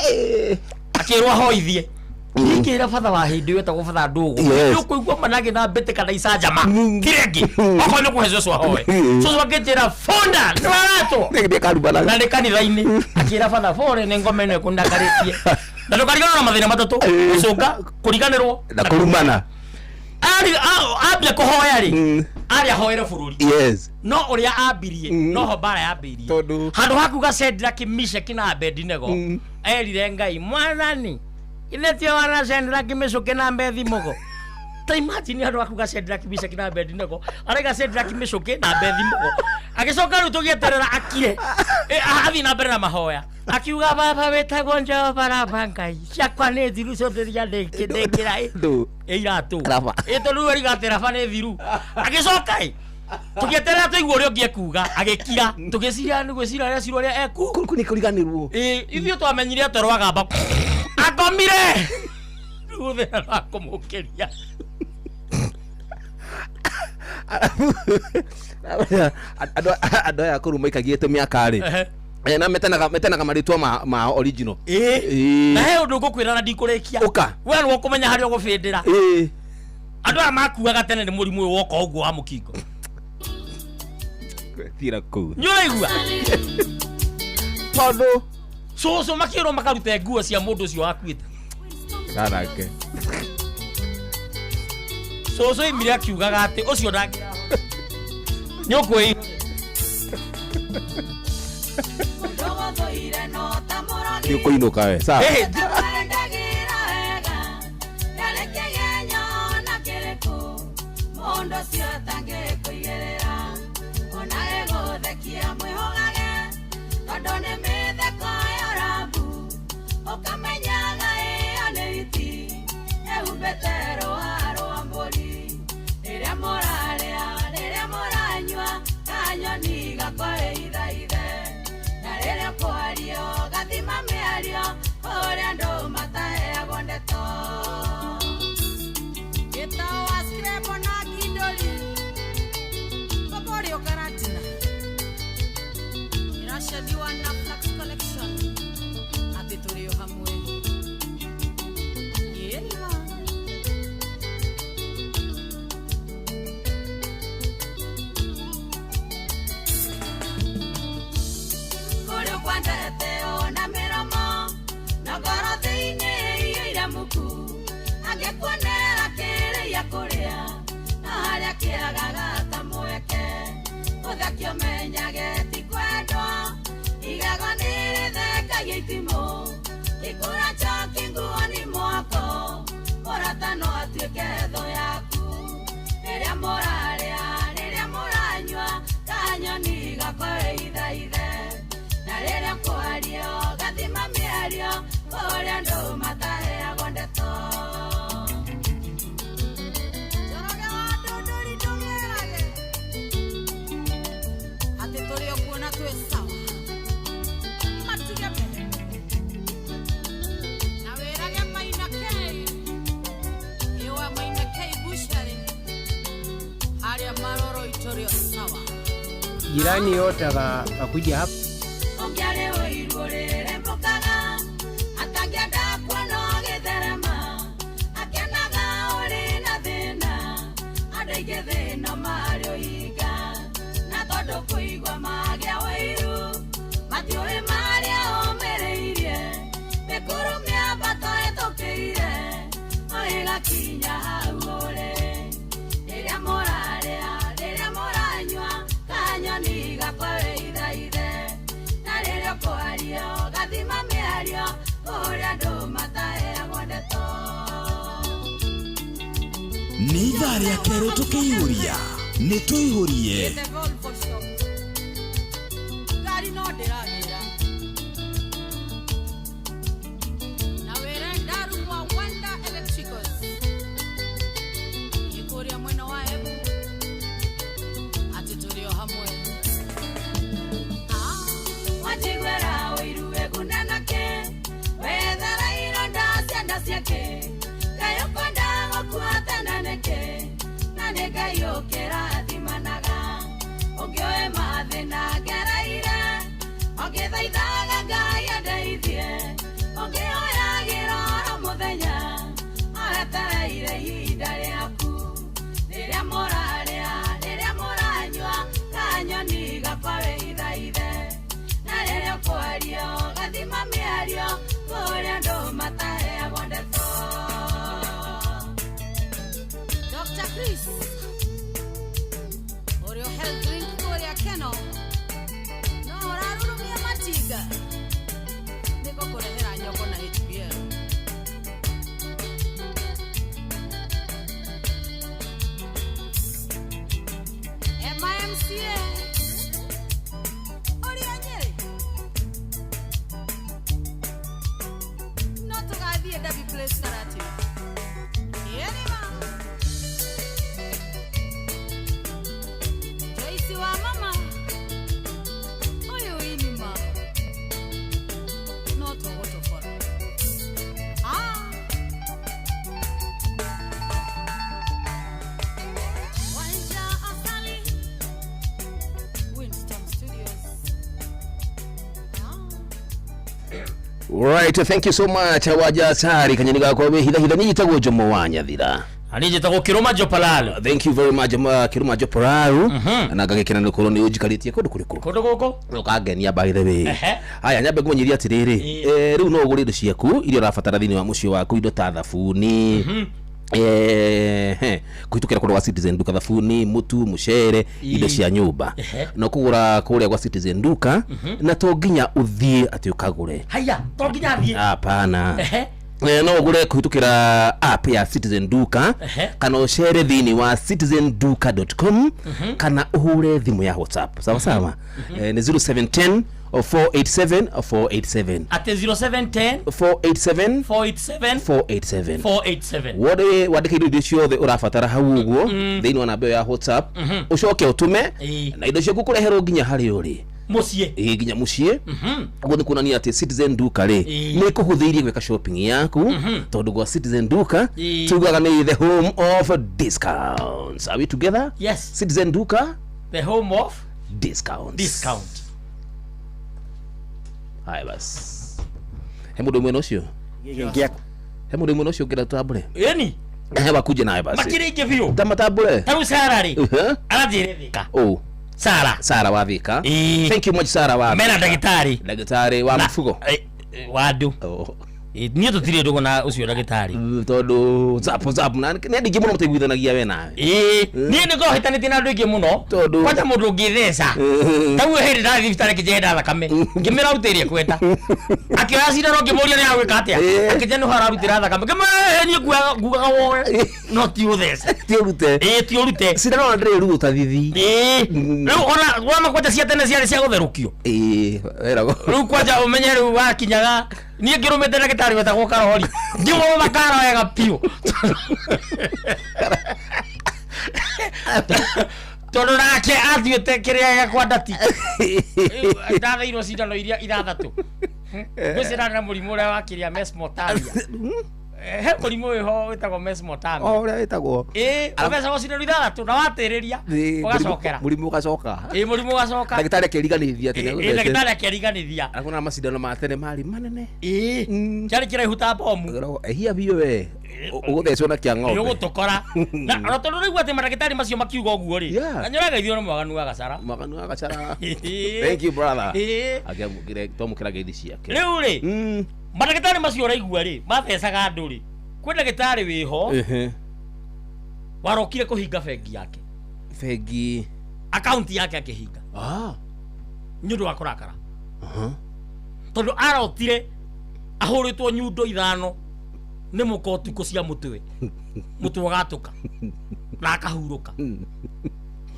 akĩrwo ahoithie. Ngĩra batha wa hĩndĩ ĩyo etagwo batha Ndũgũ, nĩ ũkũigua managĩ na mbĩtĩ kana icanjama kirengĩ okorwo nĩ kũhe cũcũ ahoe. Cũcũ akĩnjĩra, "Bunda nĩ waratwo." Na nĩ kanitha-inĩ akĩra batha, "Bore nĩ ngoma ĩno ĩkũndakarĩtie." Na ndũkariganĩrwo na mathĩna matatũ: gũcũnga, kũriganĩrwo na kũrumana. Ambia kũhoya rĩ, arĩ ahoere bũrũri. No ũrĩa ambirie noho mbara yambĩirie. Tondũ Handũ ha kuga Shadrach, Meshach na Abednego, erire Ngai, "Mwathani, ithe tio wana Shadrach, Meshach na Abednego?" Ta imagine, handũ ha kuga Shadrach, Meshach na Abednego, araiga Shadrach, Meshach na Abednego. Agĩcoka rĩu tũgĩeterera akire, athiĩ na mbere na mahoya, akiuga, "Baba wĩtagwo Jehova Raba, Ngai ciakwa nĩ thiru, cũthĩria ndĩkĩra Ndũ. iratũ." Raba. Ĩ tondũ rĩu ariga atĩ raba nĩ thiru. Agĩcoka ĩ tũgĩeterera tũigue ũrĩa ũngĩ ekuga, agĩkira. Tũgĩciria nĩ gwĩciria arĩa cirwo ũrĩa eku Nĩ kũriganĩrwo. Ĩ ithuĩ twamenyire atĩ rwagamba akomire rĩu thĩna wa kũmũkĩria. Andũ aya akũrũ maikagĩte mĩaka rĩ. Na metanaga marĩtwa ma original. Ĩĩ. Na he ũndũ ngũkwĩra na ndikũrĩkia. Ũka. We nĩwe ũkũmenya harĩa ũgũbĩndĩra. Ĩĩ. Andũ aya makuaga tene nĩ mũrimũ ũyũ woka ũguo wa mũkingo. Thira kũu. Nĩ ũraigua? Tondũ cũcũ makĩrwo makarute nguo cia mũndũ ũcio wakuĩte. Garake. Cũcũ oimire akiugaga atĩ ũcio ndangĩra. Nĩ ũkwĩi. Nĩ ũkũinũka we. Sawa. Ĩĩ. Mũndũ ũcio atangĩkũigĩrĩra ona ĩgũthekia mwĩhũgage tondũ nĩ mĩtheko ya rambu ũkamenyaga ĩyo nĩ hiti ĩhumbĩte rũa rwa mbũri rĩrĩa mũrarĩa rĩrĩa mũranyua kanyoni gakwa ĩithaithe na rĩrĩa kwario gathima mĩario kũrĩa andũ mataheagwo ndeto. Gĩtawa Scrabble na Kindori Poporio Karatina Iracediwa na Flax Collection atĩ tũrĩ o hamwe. Ĩma. Kũrĩa ũkwendete ona mĩromo na ngoro thĩinĩ iyũire muku angĩkuonera kĩrĩa kũrĩa na harĩa kĩagaga ta mweke ũthaki ũmenyage ti kwendwo igego nĩ rĩthekagia itimũ gĩkũra njoki nguo nĩ mwako mũrata no atuĩke thũ yaku rĩrĩa mũrarĩa rĩrĩa mũranyua kanyoni gakwa ĩithaithe na rĩrĩa kwario gathima mĩario kũrĩa andũ mataheagwo ndeto. Njoroge wa Ndũndũri ndũmĩrage atĩ tũrĩ o kuo na twĩ sawa matige mbere na wĩrage Maina K ĩwa Maina K bucharĩ harĩa maroro itũrĩ o sawa. Jirani yote akakuja hapa. Ũngĩarĩ ũiru ũrĩrĩmbũkaga atangĩenda kuona ũgĩtherema akenaga ũrĩ na thĩna andũ aingĩ thĩna marĩ ũhinga na tondũ kũigua magĩa ũiru matiũĩ marĩa ũmĩrĩirie mĩkuru mĩambato ĩtũkĩire o ĩgakinya hau ũrĩ rĩrĩa mũrarĩa rĩrĩa mũranyua kanyoni gakwa ĩithaithe na rĩrĩa kwario gathima mĩario kũrĩa andũ mataheagwo ndeto. Nĩ ithaa rĩa kerĩ tũkĩihũria nĩ tũihũrie. The Volvo shop ngari no ndĩragĩra na wĩre ndarumwa Wanda Electricals ĩkũrĩa mwena wa Embu atĩ tũrĩ o hamwe. Wajiguĩra ũiru wĩguna nakĩ wethera ironda cianda ciake Ngai ũkwenda gũkua tene nĩkĩ na nĩ Ngai ũkĩrathimanaga ũngĩoe mathĩna ngereire ũngĩthaithaga Ngai andeithie ũngĩhoyagĩra oro mũthenya oetereire ihinda rĩaku rĩrĩa mũrarĩa rĩrĩa mũranyua kanyoni gakwa wĩithaithe na rĩrĩa kwario gathima mĩario kũrĩa andũ mataheagwo ndeto. Dr. Chris ũrĩa health drink kũrĩa Keno no ũrarurumia matinga nĩgũkũrehera nyongo na HBL. MIMCA ũrĩa Nyĩrĩ no tũgathiĩ Derby Place Karatina. Ĩrima Joyce wa mama ũyũ inima no tũgũtũbora. Ah. Wanja asali Right, thank you so much wajacari kanyeni gakwa wĩhithahitha niĩ njĩtagwo Jomo wa Nyathira. Na niĩ njĩtagwo Kĩrũma Jopalalu. Thank you very much Kĩrũma Jopalalu. Na ngagĩkena nĩ gũkorwo nĩ ũnjikarĩtie kũndũ kũrĩkũ? Kũndũ gũkũ. Ũkangenia by the way. Ehe. Haya nyambe ngũmenyithie atĩrĩrĩ, rĩu no ũgũre indo ciaku iria ũrabatara thĩinĩ wa mũciĩ waku, indo ta thabuni, kũhĩtũkĩra kũndũ gwa Citizen Duka, thabuni, mũtu, mũcere, indo cia nyũmba. Na kũgũra kũrĩa gwa Citizen Duka, na to nginya ũthiĩ atĩ ũkagũre. Haya, to nginya thiĩ. Hapana. Ehe. No ũgũre kũhĩtũkĩra app ya Citizen Duka, kana ũcere thĩinĩ wa citizenduka.com, kana ũhũre thimũ ya WhatsApp sawa sawa. Nĩ 0710 487 487. Atĩ 0710 487 487 487. 487. Wothe wandĩke indo iria ciothe ũrabatara hau ũguo thĩinĩ wa namba ĩyo ya WhatsApp, ũcoke ũtũme na indo ciaku kũreherwo nginya harĩa ũrĩ. Mũciĩ. Ĩĩ, nginya mũciĩ. Ũguo nĩ kuonania atĩ Citizen Duka rĩ, nĩ ĩkũhũthĩirie gwĩka shopping yaku, tondũ gwa Citizen Duka tugaga nĩ the home of discounts. Are we together? Yes. Citizen Duka, the home of discounts. Discount. Haya basi, he mũndũ mwena ũcio, he mũndũ mwena ũcio ũngĩra tũtambũre. Ĩni. He wakuje naye basi. Makĩrĩ ingĩ biũ. Tamatambũre. Ta rĩu Sara rĩ, Ehe. arathiĩre Thika. Oh. Sara. Sara wa Thika. Thank you much Sara wa Mena Thika. ndagĩtarĩ. Ndagĩtarĩ wa mĩfugo. Wa andũ. Niĩ tũtirĩ ndũgũ na ũcio ndagĩtarĩ. Tondũ zap zap na nĩ andũ aingĩ mũno mataiguithanagia we nawe. Ĩĩ, niĩ nĩ ngoragwo hĩtanĩtie na andũ aingĩ mũno. Tondũ kwanja mũndũ ũngĩtheca. Ta rĩu hĩndĩ ndathiĩ thibitarĩ ngĩnjenda thakame. Ngĩmĩra rute ĩrĩa kwenda. Akĩoya cindano ngĩmũria nĩ agwĩka atĩa. Akĩnjĩra nĩho ararutĩra thakame. Ngĩmwĩra niĩ ngugaga woe. No ti ũthece. Ti ũrute. Ĩĩ, ti ũrute. Cindano ona ndĩrĩ ruta thithi. Ĩĩ. Rĩu ona wama kwanja cia tene ciarĩ cia gũtherũkio. Ĩĩ, weragwo. Rĩu kwanja ũmenye rĩu wakinyaga niĩ ngĩrũmĩte ndagĩtarĩ wetagwo Karori. Ngĩmũrũma kara wega biũ. Tondũ nake athiĩte kĩrĩa gĩakwa ndati. Ndatheirwo cindano iria ithathatũ. Ngwĩciria na mũrimũ ũrĩa wa kĩrĩa mesmotamia. He mũrimũ wĩho wĩtagwo mesmotamia. O ũrĩa wĩtagwo. Ĩĩ, ũthecagwo cindano ithathatũ na watĩrĩria ũgacokera. Mũrimũ ũgacoka. Ĩĩ, mũrimũ ũgacoka. Ndagĩtarĩ akĩriganithia atĩ Ĩĩ, ndagĩtarĩ akĩriganithia. Akona macindano ma tene marĩ manene. Ĩĩ, kĩarĩ kĩraihu ta bomu. Ehia biũ we. Ũgũthecwo na kĩa ng'ombe. Nĩ ũgũtũkora. Na ona tondũ rĩu atĩ mandagĩtarĩ macio makiuga ũguo rĩ, Yeah. na nyoraga ithuĩ nĩ mwaganu wa gacara. Mwaganu wa gacara. Ĩĩ. Thank you brother. Ĩĩ. Akĩamũkĩre twamũkĩra ngeithi ciake. Rĩu rĩ, mandagĩtarĩ macio ũraigua rĩ, mathecaga andũ rĩ, kwĩ ndagĩtarĩ wĩho Ehe. warokire kũhinga bengi yake. Bengi. Akaunti yake akĩhinga. Ah. Nĩ ũndũ wa kũrakara. Aha. Tondũ arotire ahũrĩtwo nyundo ithano nĩ mũka ũtukũ cia mũtwe. Mũtwe ũgatũka na akahurũka.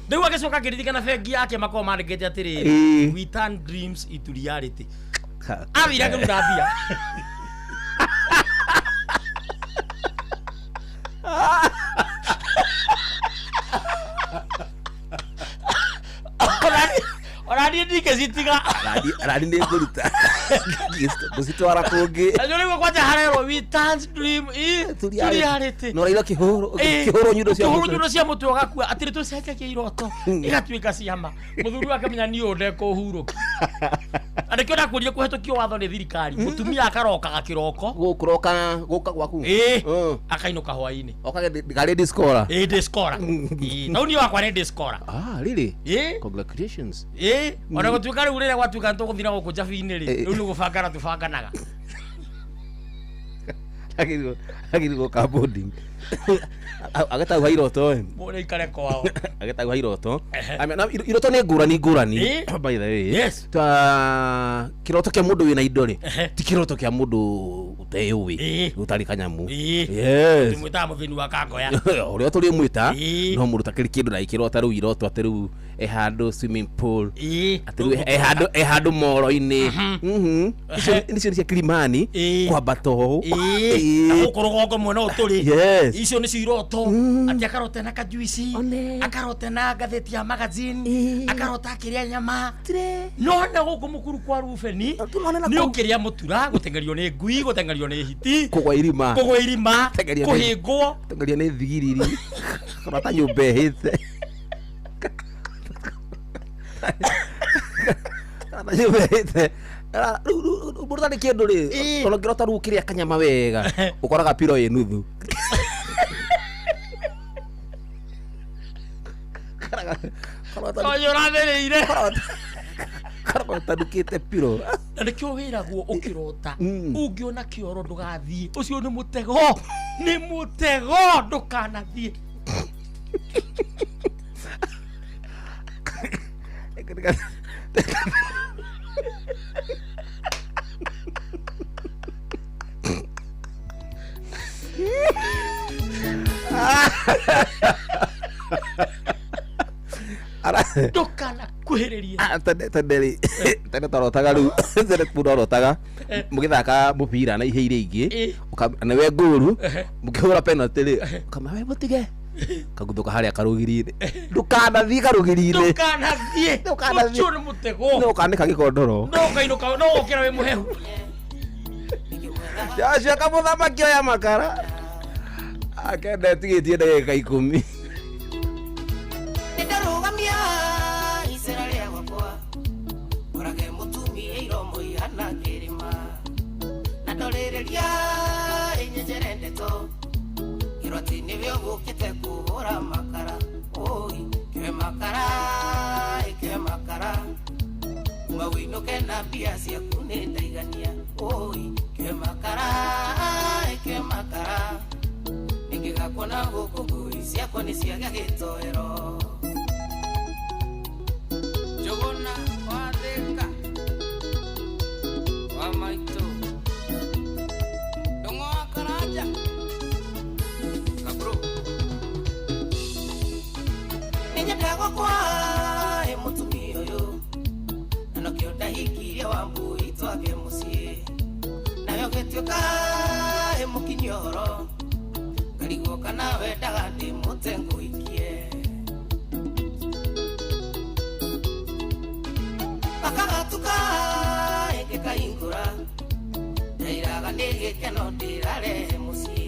Rĩu agĩcoka akĩririkana bengi yake makoragwo mandĩkĩte atĩrĩrĩ, Ĩĩ. we turn dreams into reality. Athire akĩruta mbia. Ona niĩ ndingĩcitiga. Arani nĩ ngũruta. Ngũcitwara kũngĩ. Na nĩ kwanja harerwo we turn dream into reality. No raira kĩhũrwo Ĩĩ, kĩhũrwo nyundo cia ũkĩhũrwo mũtwe. nyundo cia mũtwe ũgakua atĩrĩ tũcenjagia iroto igatuĩka ciama mũthuri wake menya niĩ ũyũ ndekũhurũka. Na nĩkĩo ndakwĩrire kũhetũkio watho nĩ thirikari mũtumia akarokaga kĩroko gũkũroka gũka gwaku. Ĩĩ, akainũka hwainĩ. Okage ngarĩ discora. Ĩĩ, ndĩcikora. Ĩĩ, na ũniĩ wakwa nĩ ndĩcikora. Ah, really? Ĩĩ. Congratulations. Ĩĩ, ona gũtuĩka rĩu rĩrĩa gwatuĩka nĩtũgũthiĩ na gũkũ njabi-inĩ rĩ, rĩu nĩ gũbangana tũbanganaga. Agĩrĩirwo ka boarding. Agatagwa iroto ĩ. Mũndũ aikare kwao. Agetagwa iroto. I mean, na iroto nĩ ngũrani ngũrani. Ĩĩ. By the way. Yes. Ta kĩroto kĩa mũndũ wĩna indo rĩ, ti kĩroto kĩa mũndũ ũteyũĩ, ũtarĩ kanyamu. Yes. Tũmwĩtaga mũthĩni wa kangoya. Ũrĩa tũrĩmwĩta no mũndũ takĩrĩ kĩndũ na ikĩrota rĩu iroto atĩ rĩu e handũ swimming pool, atĩ rĩu e handũ e handũ moro-inĩ. Icio icio nĩ cia Kilimani kwambata ũũ. Ĩĩ, na gũkũ rũgongo mwena ũyũ tũrĩ. Yes. Icio nĩcio iroto atĩ akarote na kajuici, akarote na ngathĩti ya magazine, akarota akĩrĩa nyama. No na gũkũ mũkuru kwa Rubeni nĩ ũkĩrĩa mũtura, gũteng'erio nĩ ngui, gũteng'erio nĩ hiti, kũgwa irima, kũgwa irima, Teng'erio nĩ- kũhĩngwo. teng'erio nĩ thigiriri, kũrota nyũmba ĩhĩte. Kũrota nyũmba ĩhĩte. Rĩu mũndũ tarĩ kĩndũ rĩ, ona ũngĩrota rĩu ũkĩrĩa kanyama wega, ũkoraga piro ĩ nuthu. Toyo ũrathĩrĩire. Koragwo ũtanukĩte piro. Na nĩkĩo wĩragwo ũkĩrota ũngĩona kĩoro ndũgathiĩ, ũcio nĩ mũtego, nĩ mũtego, ndũkanathiĩ. Ndũkanakuhĩrĩrie. Tene rĩ, tene twarotaga rĩu, tene mũndũ arotaga mũgĩthaka mũbira na ihe iria ingĩ, nĩwe ngũru, mũkĩhũra penalty rĩ, ũkama we mũtige, kaguthũka harĩa karũgiri-inĩ, ndũkanathiĩ karũgiri-inĩ. Ndũkanathiĩ. Ndũkanathiĩ. Ũcio nĩ mũtego. No ũkanĩka gĩkondoro. No ũkainũka, no ũkĩra wĩ mũhehu. Joshua kamũthamaki oya makara akenda tigĩtie ndagĩka 10. Nĩndarũgamia icera rĩa gwakwa, ngorage mũtumia iromo ihana kĩrĩma, na ndorĩrĩria ĩnyenjere ndeto, ngĩrwo atĩ nĩwe ũgũkĩte kũhũra makara, ũi kĩoe makara, ĩkĩoe makara, kuma wĩinũke na mbia ciaku nĩ ndaigania, ũi kĩoe makara, ĩkĩoe makara, nĩngĩgakuona gũkũ ngui ciakwa nĩ ciagĩa gĩtoero. Njũgũna wa Thĩka wa maitũ, Ndũng'ũ wa Karanja Kabro. Nĩnyendaga gwakwa ĩ mũtumia ũyũ, na nokĩo ndahikirie Wambui twake mũciĩ, nawe ũgĩtuĩka ĩ mũkinyia ũhoro, ngarigwo kana wendaga ndĩmũte ngũhikie. Gakagatuka ĩngĩkahingũra, ndairaga nĩ gĩkeno ndĩrarehe mũciĩ,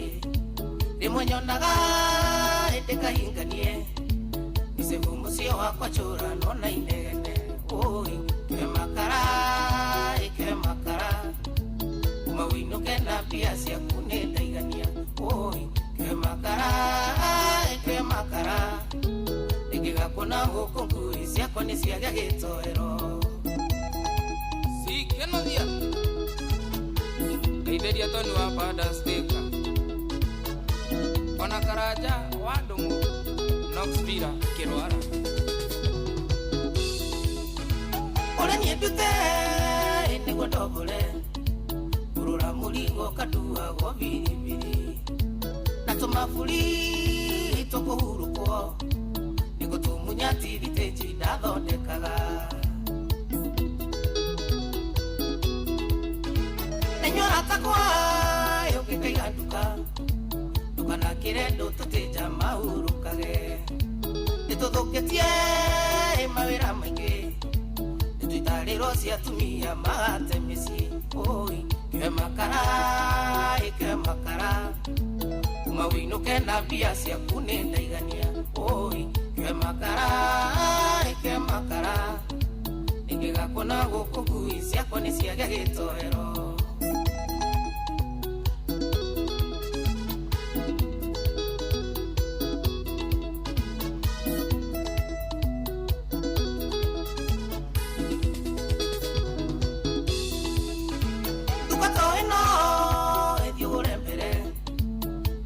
rĩmwe nyonaga ĩndĩkahinganie, mĩcebu mũciĩ wakwa njũranwo na inegene, ũi kĩoe makara, ĩkĩoe makara, kuma wĩinũke na mbia ciaku nĩ ndaigania, ũi kĩoe makara, ĩkĩoe makara, nĩngĩgakuona gũkũ ngui ciakwa nĩ ciagĩa gĩtoero. Sikenothia ngeithĩria Toni wa Bandastika ona Karanja wa Ndũng'ũ Knox Villa kĩrwara. Ũrĩa niĩ ndute nĩguo ndombore, ngũrũra mũrigo kanduagwo biribiri, na tũmaburi tũkũhurũkwo, nĩguo tũmunya tirithĩnji ndathondekaga. Na inyuĩ arata akwa ũngĩkaiga nduka, ndũkanakĩre andũ tũtĩnja mahurũkage, nĩtũthũkĩtie mawĩra maingĩ, nĩtũitarĩrwo cia atumia magate mĩciĩ, ũi kĩoe makara, ĩkĩoe makara, kuma wĩinũke na mbia ciaku nĩ ndaigania, ũi kĩoe makara, ĩkĩoe makara, nĩngĩgakuona gũkũ ngui ciakwa nĩ ciagĩa gĩtoero. Nduka to ĩno ĩthiĩ ũgũre mbere,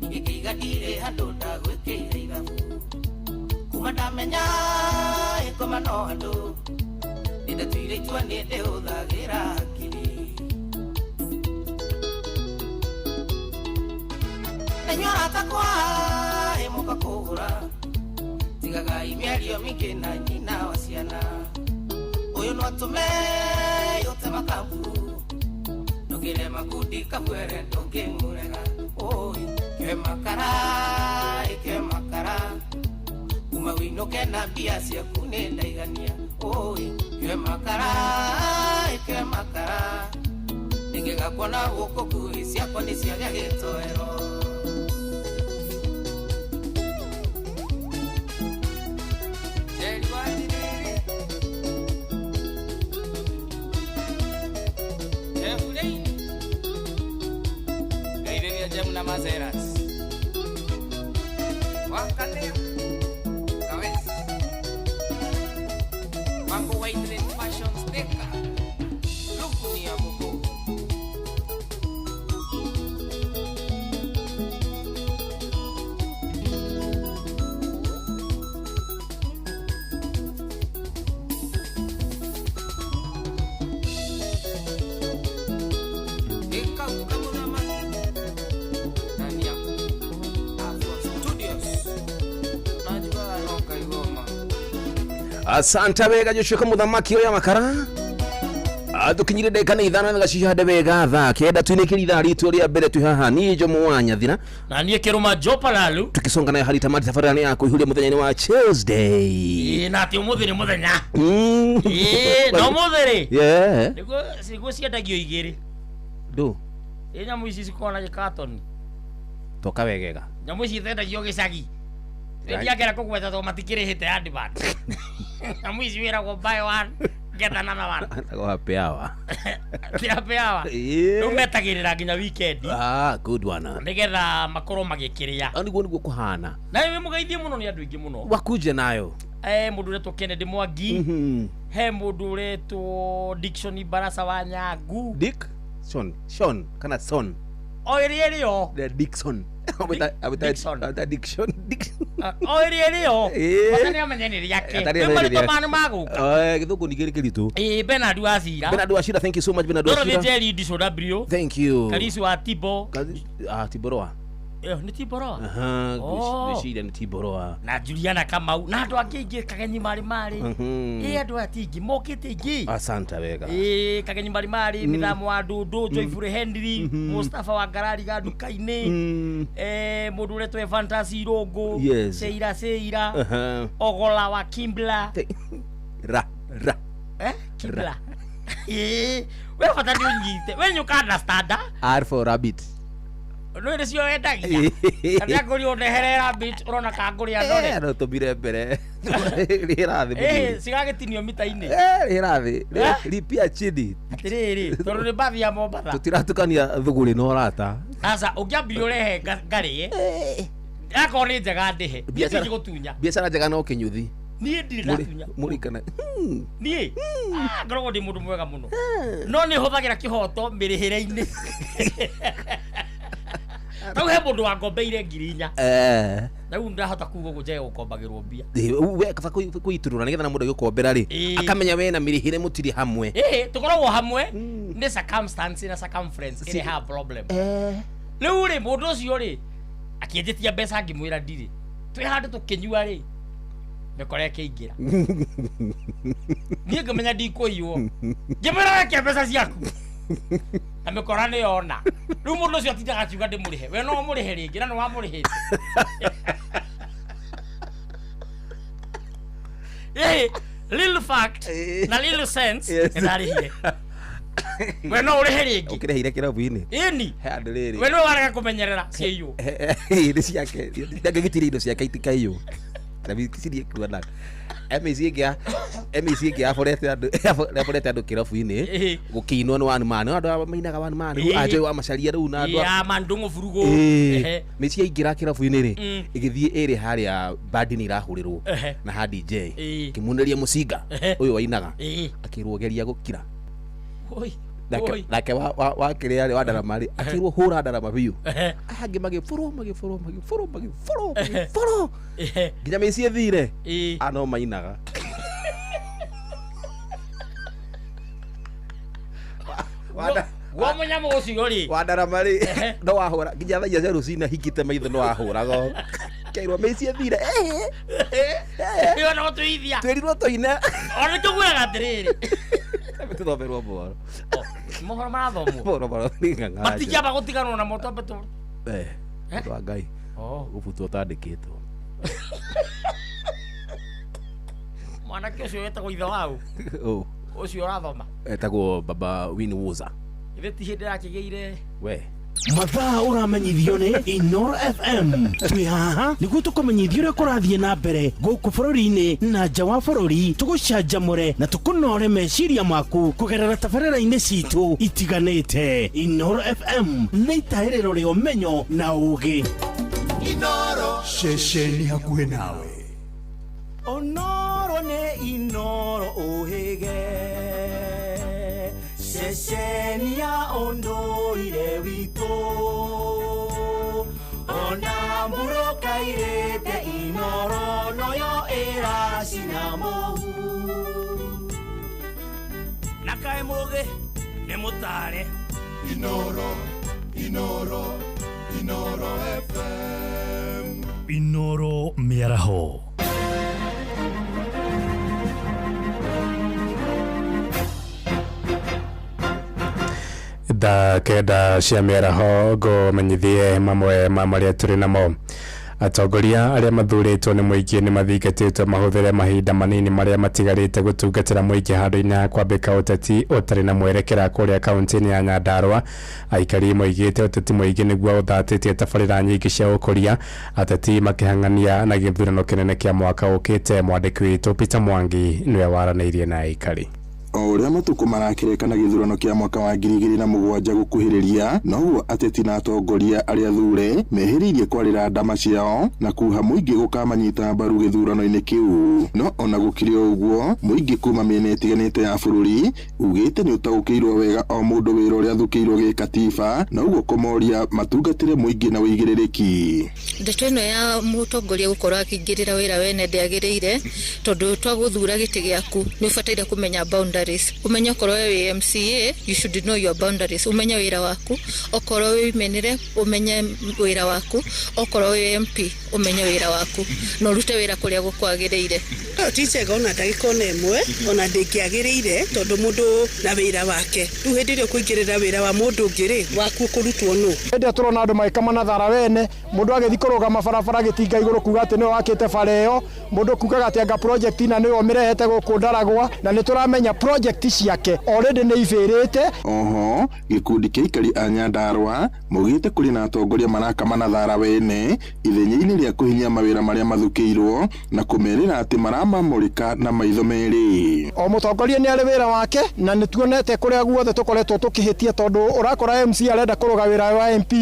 ingĩkĩiga ndirĩ handũ ndagwĩkĩire ithabu, kuma ndamenya ĩkoma no andũ, nĩndatuire itua nĩndĩhũthagĩra hakiri. Na inyuĩ arata akwa ĩ mũka kũgũra, tigagai mĩario mĩingĩ na nyina wa ciana, ũyũ no atũme ũte makamburu, ndũngĩre makundi kabwere ndũngĩmũrega, ũi kĩoe makara, ĩkĩoe makara, kuma wĩinũke na mbia ciaku nĩ ndaigania, ũi kĩoe makara, ĩkĩoe makara, nĩngĩgakuona gũkũ ngui ciakwa nĩ ciagĩa gĩtoero. Njeri wa Njiriri. Mazeras. Wakane Kawes. Wako White Fashion Sticker. Luku ni ya Koko. Asante wega Joshua kamuthamaki oya makara tukinyire ndagĩka nĩ ithano na gacihande wega thaa kenda twinĩkĩria ithaa ritũ rĩa mbere twĩ haha niĩ Njomo wa Nyathira na niĩ Kĩrũma Joe Palalu tukĩconga nayo harĩ tamati tabarĩra nĩ ya kũihũria mũthenya-inĩ wa Tuesday. Ĩĩ, na atĩ ũmũthĩ nĩ mũthenya. Ĩĩ, na ũmũthĩ rĩ Yeah. nĩguo ciendagio igĩrĩ. Ndũ Ĩ nyamũ ici cikoragwo na gĩkatoni. toka wegega Nyamũ ici itendagio gĩcagi. Ndiangera kũgweta tondũ matikĩrĩhĩte advert. Nyamũ ici wĩragwo buy one get another one. Etagwo happy hour. Ti happy hour. Ĩĩ. Rĩu metagĩrĩra nginya weekend. Ah, good one. Nĩgetha makorwo magĩkĩrĩa. Ah, nĩguo nĩguo kũhana. Na wĩ mũgeithie mũno nĩ andũ aingĩ mũno. Wakuje nayo. Eh, mũndũ ũretwo Kennedy Mwangi. He mũndũ ũretwo Dickson Barasa wa Nyangu. Dick Son, Sean kana Son. O ĩrĩa ĩrĩ yo. The Dickson. Dickson. Abita Dickson. Dickson. O ĩrĩa ĩrĩ yo. Ĩĩ. Bata nĩ amenye nĩ rĩake. Bata nĩ Rĩu amenye nĩ marĩtwa rĩake. maya nĩ magũka. Eh, gĩthũngũ ningĩ nĩ kĩritũ. Ĩĩ, Bernard wa Cira. Bernard Wachira, thank you so much Bernard Dorothy Wachira. Njeri Diso W. Thank you. Karisi wa Tibo. Ah, Tiboroa. Eh, nĩ Tiboroa? Aha, Oh. ngwĩciria nĩ Tiboroa. Na Juliana Kamau na andũ angĩ aingĩ Kagenyi Marĩ Marĩ. Ĩĩ, andũ aya ti aingĩ mokĩte aingĩ. Asante wega. Ĩĩ, Kagenyi Marĩ Marĩ, Mĩthamo wa Ndũndũ, Joyful Henry, Mustafa wa Ngarari ga nduka-inĩ. Eh, mũndũ ũretwo Evantas Irũngũ. Yes. Seira Seira. Aha. Ogola wa Kimbla. Ra ra. Eh, Kimbla. Ĩĩ, we bata nĩ ũnyite. We nĩ ũka understand. R for rabbit. No nĩ cio wendagia. Kana ngũri ũndehere rabbit ũrona ka ngũrĩ andore. Eh, no tũmire mbere. Rĩra thĩ. Eh, cigagĩtinio mita-inĩ. Eh, rĩra thĩ. Lipia chini. Atĩrĩrĩ, tondũ nĩ mbathi ya Mombatha. Tũtiratukania thũgũrĩ na ũrata. Aca, ũngĩambia ũrehe ngarĩe. Akorwo nĩ njega ndĩhe. Niĩ ndingĩgũtunya. Biacara njega no kĩnyuthi. Niĩ ndirĩ ndatunya. Mũrikana. Niĩ ngoragwo ndĩ mũndũ mwega mũno. No nĩ hũthagĩra kĩhoto mĩrĩhĩre-inĩ. Rĩu he mũndũ wangombeire 4,000. Eh. Na rĩu ndahota kuga ũguo njage gũkombagĩrwo mbia. We kaba kũitũrũra nĩgetha na mũndũ agĩgũkombera rĩ akamenya we na mĩrĩhĩre mũtirĩ hamwe. Ĩĩ, tũkoragwo hamwe nĩ circumstance na circumference ĩrehaga problem. Rĩu rĩ mũndũ ũcio rĩ akĩnjĩtia mbeca ngĩmwĩra ndirĩ. Twĩ handũ tũkĩnyua rĩ mĩkora ĩkĩingĩra. Niĩ ngĩmenya ndikũiywo. Ngĩmwĩra weke mbeca ciaku. Na mĩkora nĩ yona. Rĩu mũndũ ũcio atindaga akiuga ndĩmũrĩhe. We no ũmũrĩhe rĩngĩ na nĩ wamũrĩhĩte. Ĩĩ, little fact na little sense Yes. nĩ ndarĩhire. We no ũrĩhe rĩngĩ. Ũkĩrĩhĩire kĩrabu-inĩ. Ĩni. He andũ rĩrĩ. We nĩwe warega kũmenyerera ciaiywo. Nĩ ciake. Ndangĩgitiria indo ciake itikaiywo. Na cirie kuona. MEC ĩngĩ MEC ĩngĩ yaborete andũ yaborete andũ kĩrabu-inĩ gũkĩinwo nĩ one man. Andũ aya mainaga one man. Rĩu Anjoy wa Macharia rĩu na andũ Ya Mandung'u Burugu. Ĩĩ. Mĩciĩ yaingĩra kĩrabu-inĩ rĩ Mm. ĩgĩthiĩ ĩrĩ harĩa bandi nĩ irahũrĩrwo Ehe. na ha DJ Ĩĩ. kĩmuneria mũcinga Ehe. ũyũ wainaga Ĩĩ. akĩrwo geria gũkira Oi. nake Oi. nake wa wa wa kĩrĩa rĩ wa ndarama rĩ akĩrwo hũra ndarama biũ Ehe. aya angĩ magĩbũrwo magĩbũrwo magĩbũrwo magĩbũrwo magĩbũrwo Ehe. nginya mĩciĩ ĩthire Ĩĩ. a no mainaga Guo mũnyamũ ũcio rĩ. wa ndarama rĩ no wahũra nginya thaa inya cia rũcinĩ ahingĩte maitho no wahũraga keirwo mĩciĩ ĩthire Ĩyo no tũithia. twĩrirwo tũine Ona tũgwĩraga atĩrĩrĩ. tũthomerwo mohoro Mohoro marathomwo. mohoro maro nĩ ng'ang'a Matingĩamba gũtiganwo namo twambe tũ. Eh, wa Ngai Oh. gũbutwo ũtandĩkĩtwo Mwanake ũcio wetagwo ithe wau. Ũ, Ũcio ũrathoma. etagwo baba Win Woza Ithe ti hĩndĩ arakĩgĩire we Mathaa ũramenyithio nĩ Inoro FM. Twĩ haha nĩguo tũkũmenyithia ũrĩa kũrathiĩ na mbere gũkũ bũrũri-inĩ na nja wa bũrũri, tũgũcanjamũre na tũkũnore meciria maku kũgerera tabarĩra-inĩ citũ itiganĩte. Inoro FM nĩ itahĩrĩro rĩa ũmenyo na ũũgĩ. Inoro Ceceni hakuhĩ nawe. Onoro nĩ Inoro ũhĩge, ceceni ya ũndũire witũ, ona mbura kairĩte Inoro noyo ĩracina mũhu. Na kaĩ mũgĩ nĩ mũtare. Inoro, Inoro, Inoro FM. Inoro mĩaraho. Thaa 9 cia mĩaraho, ngũmenyithie mamwe ma marĩa tũrĩ namo. Atongoria arĩa mathurĩtwo nĩ mũingĩ nĩ mathingatĩtwo mahũthĩre mahinda manini marĩa matigarĩte gũtungatĩra mũingĩ handũ-inĩ ha kwambĩka ũteti ũtarĩ na mwerekera kũrĩa kaunti-inĩ ya Nyandarua. Aikari moigĩte ũteti mũingĩ nĩguo ũthatĩtie tabarĩra nyingĩ cia ũkũria, ateti makĩhang'ania na gĩthurano kĩnene kĩa mwaka ũkĩte. Mwandĩki witũ Peter Mwangi nĩwe waranĩirie na aikari. O ũrĩa matukũ marakĩrĩka na gĩthurano kĩa mwaka wa 2007 gũkuhĩrĩria, noguo ateti na atongoria arĩa thure mehĩrĩirie kwarĩra ndama ciao na kuha mũingĩ gũkamanyita mbaru gĩthurano-inĩ kĩu. No ona gũkĩrĩ o ũguo, mũingĩ kuma mĩena ĩtiganĩte ya bũrũri ugĩte nĩ ũtaũkĩirwo wega o mũndũ wĩra ũrĩa athukĩirwo gĩkatiba, na ũguo kũmoria matungatĩre mũingĩ na ũigĩrĩrĩki. Ndeto ĩno ya mũtongoria gũkorwo akĩingĩrĩra wĩra wene ndĩagĩrĩire, tondũ twagũthura gĩtĩ gĩaku nĩ ũbataire kũmenya boundaries. Ũmenye okorwo we wĩ MCA, you should know your boundaries. Ũmenye wĩra waku, okorwo wĩ women rep, ũmenye wĩra waku, okorwo wĩ MP, ũmenye wĩra waku, na ũrute wĩra kũrĩa gũkwagĩrĩire. Ĩyo ti njega ona ndagĩka ona ĩmwe, ona ndĩngĩagĩrĩire, tondũ mũndũ na wĩra wake. Rĩu hĩndĩ ĩrĩa ũkũingĩrĩra wĩra wa mũndũ ũngĩ rĩ, waku ũkũrutwo nũ? Hĩndĩ ĩrĩa tũrona andũ magĩkama na thara wene, mũndũ agĩthiĩ kũrũgama barabara gĩtinga igũrũ kuga atĩ nĩwe wakĩte bara ĩyo, mũndũ kugaga atĩ anga project ina nĩwe ũmĩrehete gũkũ Ndaragwa, na nĩ tũramenya project ciake already nĩ ibĩrĩte. Oho gĩkundi kĩa aikari a Nyandarua maugĩte kũrĩ na atongoria marakama na thara wene ithenya-inĩ rĩa kũhinyia mawĩra marĩa mathukĩirwo na kũmerĩra atĩ maramamũrĩka na maitho merĩ. O mũtongoria nĩ arĩ wĩra wake, na nĩ tuonete kũrĩa guothe tũkoretwo tũkĩhĩtia, tondũ ũrakora MC arenda kũrũga wĩra wa MP,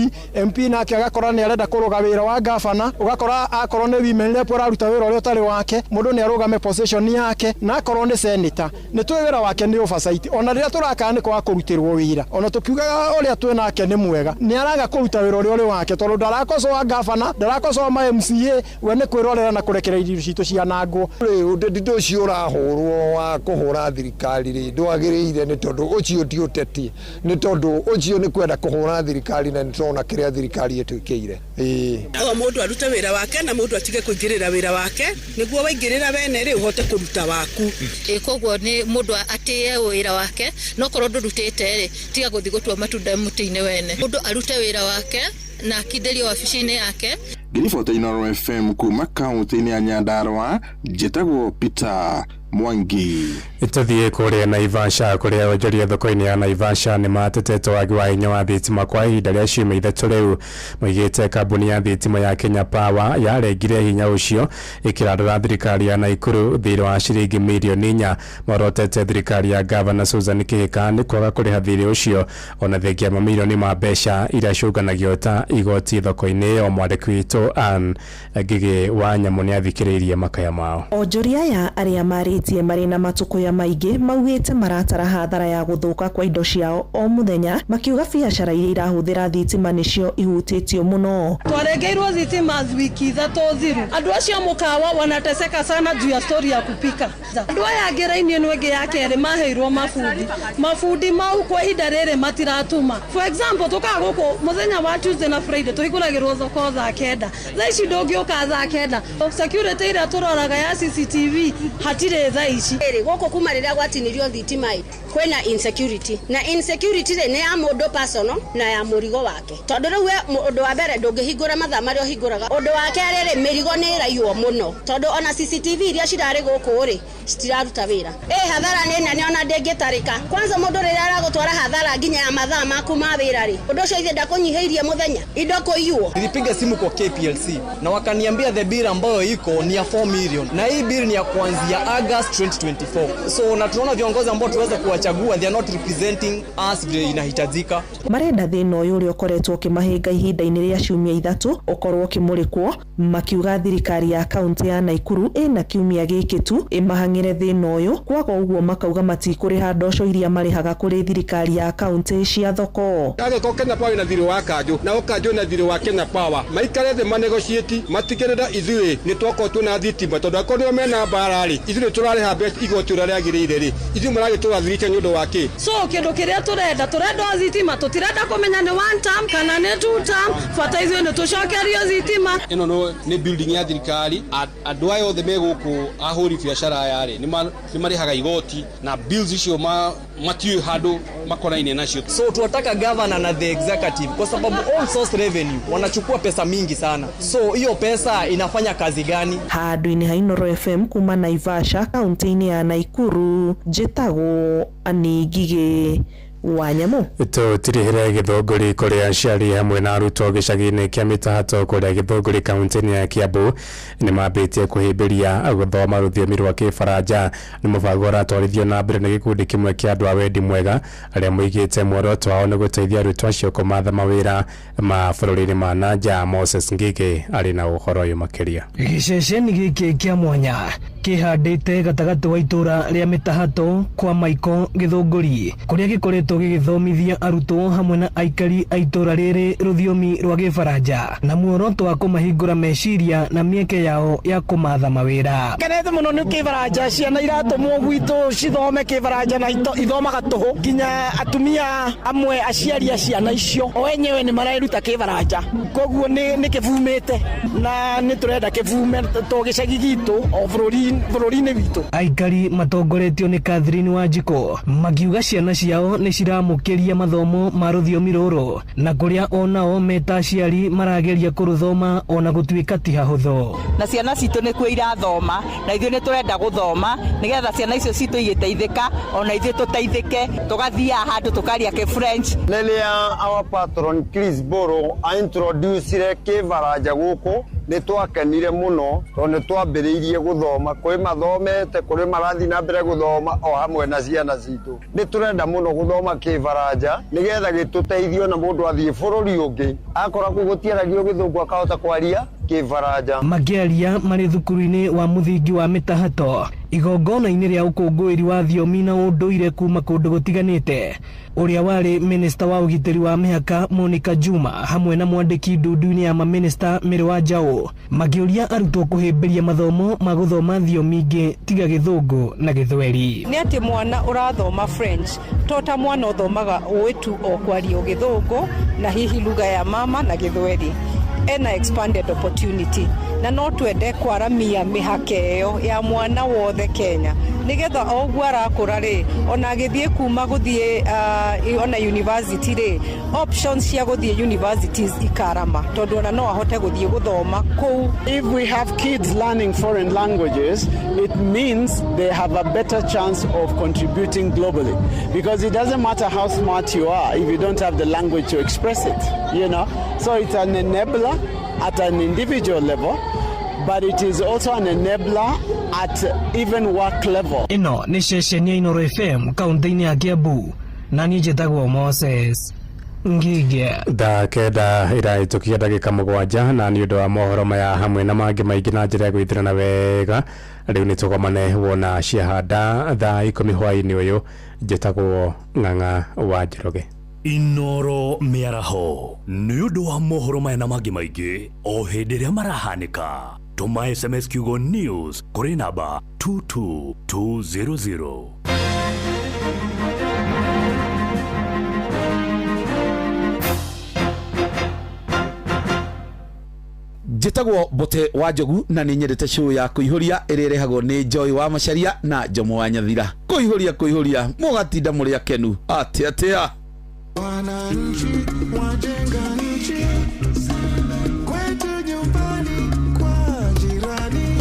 MP nake agakora nĩ arenda kũrũga wĩra wa gavana, ũgakora akorwo nĩ women rep araruta wĩra ũrĩa ũtarĩ wake, mũndũ nĩ arũgame position yake, na akorwo nĩ senator nĩ tũĩ wĩra wake nĩ oversight. Ona rĩrĩa tũrakana nĩ kwaga kũrutĩrwo wĩra, ona tũkiugaga ũrĩa twĩ nake nĩ mwega, nĩ araga kũruta wĩra ũrĩa ũrĩ wake, tondũ ndarakocoa gavana, ndarakocoa ma MCA, we nĩ kwĩrorera na kũrekereria irio citũ cianangwo. Rĩu ũteti ũcio ũrahũrwo wa kũhũra thirikari rĩ, ndwagĩrĩire, nĩ tondũ ũcio ti ũteti, nĩ tondũ ũcio nĩ kwenda kũhũra thirikari, na nĩ tũrona kĩrĩa thirikari ĩtwĩkĩire. Ĩĩ. O mũndũ arute wĩra wake na mũndũ atige kũingĩrĩra wĩra wake, nĩguo waingĩrĩra wene rĩ ũhote kũruta waku. Ĩ, koguo nĩ mũndũ atĩe wĩra wake, no korwo ndũrutĩte rĩ, tiga gũthiĩ gũtua matunda mũtĩ-inĩ wene. Mũndũ arute wĩra wake na akindĩrie wabici-inĩ yake. Ngĩribota Inoro FM kuma kaunti-inĩ ya Nyandarua, njĩtagwo Peter Mwangi. Tũthiĩ kũrĩa Naivasha, kũrĩa onjoria thoko-inĩ ya Naivasha nĩ matetete wagi wa hinya wa thitima kwa ihinda rĩa ciumia 3 rĩu. Moigĩte kambuni ya thitima ya Kenya Power yarengire hinya ũcio ĩkĩrandũra thirikari ya Naikuru thirĩ wa ciringi mirioni 4. Morotete thirikari ya Gavana Susan Kihika nĩ kwaga kũrĩha thirĩ ũcio ona thengia mamirioni ma mbeca iria ciũnganagio ta igoti thoko-inĩ ĩyo. Mwandĩki witũ Ann Ngigĩ wa Nyamũ nĩ athikĩrĩirie makaya mao. Onjoria aya arĩa marĩtie marĩ na matũkũya maingĩ maugĩte maratara hathara ya gũthũka kwa indo ciao o mũthenya, makiuga biacara iria irahũthĩra thitima nĩcio ihutĩtio mũno. Twarengeirwo thitima wiki 3 thiru. Andũ acio mũkawa wanateseka sana juu ya story ya kupika. Andũ aya angĩ raini ĩno ĩngĩ ya kerĩ maheirwo mabundi. Mabundi mau kwa ihinda rĩrĩ matiratuma. For example, tũkaga gũkũ mũthenya wa Tuesday na Friday tũhingũragĩrwo thoko thaa 9. Thaa ici ndũngĩũka thaa 9. Security ĩrĩa tũroraga ya CCTV hatirĩ thaa ici. Rĩrĩ gũkũ kuma rĩrĩa gwatinirio thitima ĩ, Kwĩna insecurity, na insecurity rĩ, nĩ ya mũndũ personal na ya mũrigo wake, tondũ rĩu we ũndũ wa mbere ndũngĩhingũra mathaa marĩa ũhingũraga. Ũndũ wa kerĩ rĩ, mĩrigo nĩ ĩraiywo mũno, tondũ ona CCTV iria cirarĩ gũkũ rĩ, citiraruta wĩra. Ĩ hathara nĩ nene ona ndĩngĩtarĩka. Kwanza mũndũ rĩrĩa aragũtwara hathara nginya ya mathaa maku ma wĩra rĩ, ũndũ ũcio ithe ndakũnyihĩirie mũthenya, indo kũiywo. Nilipiga simu kwa KPLC na wakaniambia the bill ambayo iko ni ya 4 million na hii bill ni ya kuanzia August 2024. So na tunaona viongozi ambao tuweza kuwachagua, they are not representing us vile inahitajika. Marenda thĩna ũyũ ũrĩa ũkoretwo ũkĩmahĩnga ihinda-inĩ rĩa ciumia 3 ũkorwo ũkĩmũrĩkwo, makiuga thirikari ya kaunti ya Naikuru ĩna kiumia gĩkĩ tu ĩmahang'ĩre thĩna ũyũ, kwaga ũguo makauga matikũrĩha ndoco iria marĩhaga kũrĩ thirikari ya kaunti cia thoko. Angĩkorwo Kenya Power ĩna thirĩ wa kanjũ, nao kanjũ ĩna thirĩ wa Kenya Power, maikare thĩ manegotiate, matigĩrĩra ithuĩ nĩ twakorwo twĩna thitima, tondũ akorwo nĩo mena mbara rĩ, ithuĩ nĩ tũrarĩha mbeca igoti ũrĩa rĩagĩrĩire rĩ, ithuĩ maragĩtũrathirĩte nĩ ũndũ wa kĩ? So kĩndũ kĩrĩa tũrenda, tũrenda o thitima, tũtirenda kũmenya nĩ one term kana nĩ two term, bata ithuĩ nĩ tũcokerio thitima. Ĩno nĩ building ya thirikari, andũ aya othe me gũkũ ahũri biacara aya rĩ, nĩ marĩhaga igoti na bills icio matiũĩ handũ makonaine nacio. So tunataka governor na the executive, kwa sababu all source revenue wanachukua pesa mingi sana, so hiyo pesa inafanya kazi gani? Handũ-inĩ ha Inooro FM kuma Naivasha kaunti-inĩ ya Naikuru, njĩtagwo Anĩ Ngigĩ wa Nyamũ. Tũtirihĩre Gĩthũngũri kũrĩa aciari hamwe na arutwo gĩcagi-inĩ kĩa Mĩtahato kũrĩa Gĩthũngũri kaunti-inĩ ya Kiambu nĩ mambĩtie kũhĩmbĩria gũthoma rũthiomi rwa Kĩbaranja. Nĩ mũbango ũratwarithio na mbere nĩ gĩkundi kĩmwe kĩa andũ a wendi mwega arĩa moigĩte muoroto wao nĩ gũteithia arutwo acio kũmatha mawĩra ma bũrũri-inĩ ma na nja. Moses Ngigĩ arĩ na ũhoro ũyũ makĩria. Gĩceceni gĩkĩ kĩa mwanya kĩhandĩte gatagatĩ wa itũra rĩa Mĩtahato kwa Maiko Gĩthũngũri, kũrĩa gĩkoretwo gĩgĩthomithia arutwo hamwe na aikari a itũra rĩrĩ rũthiomi rwa Gĩbaranja na muoroto wa kũmahingũra meciria na mĩeke yao ya kũmatha mawĩra. Kenete mũno nĩ Kĩbaranja, ciana iratũmwo gwitũ cithome Kĩbaranja na ithomaga tũhũ, nginya atumia amwe aciari a ciana icio o enyewe nĩ mareruta Kĩbaranja, koguo nĩ kĩbumĩte na nĩ tũrenda kĩbume to gĩcagi gitũ o bũrũri-inĩ witũ. Aikari matongoretio nĩ Catherine Wanjikũ makiuga ciana ciao nĩ ciramũkĩria mathomo ma rũthiomi rũrũ na kũrĩa onao meta aciari marageria kũrũthoma ona gũtuĩka ti hahũthũ. Na ciana citũ nĩkuo irathoma na ithuĩ nĩ tũrenda gũthoma nĩgetha ciana icio citũ igĩteithĩka ona ithuĩ tũteithĩke, tũgathiaga handũ tũkaria kĩ-French. Rĩrĩa our patron Chris Boro aintroducire Kĩbaranja gũkũ nĩ twakenire mũno tondũ nĩ twambĩrĩirie gũthoma, kwĩ mathomete, kũrĩ marathiĩ na mbere gũthoma o hamwe na ciana citũ. Nĩ tũrenda mũno gũthoma Kĩbaranja nĩgetha gĩtũteithie ona mũndũ athiĩ bũrũri ũngĩ akora kũu gũtiaragio Gĩthũngũ akahota kwaria Kĩbaranja. Makĩaria marĩ thukuru-inĩ wa mũthingi wa Mĩtahato igongona-inĩ rĩa ũkũngũĩri wa thiomi na ũndũire kuma kũndũ gũtiganĩte, ũrĩa warĩ minista wa ũgitĩri wa mĩhaka Monica Juma hamwe na mwandĩki ndundu-inĩ ya maminista Mary Wanjaũ makĩũria arutwo kũhĩmbĩria mathomo ma gũthoma thiomi ingĩ tiga Gĩthũngũ na Gĩthweri. Nĩ atĩ mwana ũrathoma French to ta mwana ũthomaga ũĩ tu o kwaria Gĩthũngũ na hihi lugha ya mama na Gĩthweri, ena expanded opportunity na no twende kwaramia mĩhaka ĩyo ya mwana wothe Kenya nigetha o ũguo arakũra rĩ, ona agĩthiĩ kuma gũthiĩ ona university rĩ, options cia gũthiĩ universities ikarama tondũ ona no ahote gũthiĩ gũthoma kũu. If we have kids learning foreign languages, it means they have a better chance of contributing globally, because it doesn't matter how smart you are if you don't have the language to express it, you know. So it's an enabler at an individual level, but it is also an enabler at even work level. Ĩno nĩ ceceni ya Inooro FM kaunti-inĩ ya Kiambu, na niĩ njĩtagwo Moses Ngige. Thaa 9 ĩrahĩtũkia ndagĩka 7, na nĩ ũndũ wa mohoro maya hamwe na mangĩ maingĩ na njĩra ya gwĩthirana wega, rĩu nĩ tũgomane wona ciahanda thaa 10 hwaĩ-inĩ ũyũ. Njĩtagwo Ng'ang'a wa Njoroge. Inooro mĩaraho nĩ ũndũ wa mohoro maya na mangĩ maingĩ o hĩndĩ ĩrĩa marahanĩka. Tũma SMS kiugo news kũrĩ namba 22200. Njĩtagwo Mbote wa Njogu na nĩ nyendete show ya kũihũria ĩrĩa ĩrehagwo nĩ Joy wa Macharia na Njomo wa Nyathira. Kũihũria kũihũria mũgatinda mũrĩ akenu atĩa atĩa. Wananchi wajenga nchi kwetu nyumbani kwa jirani.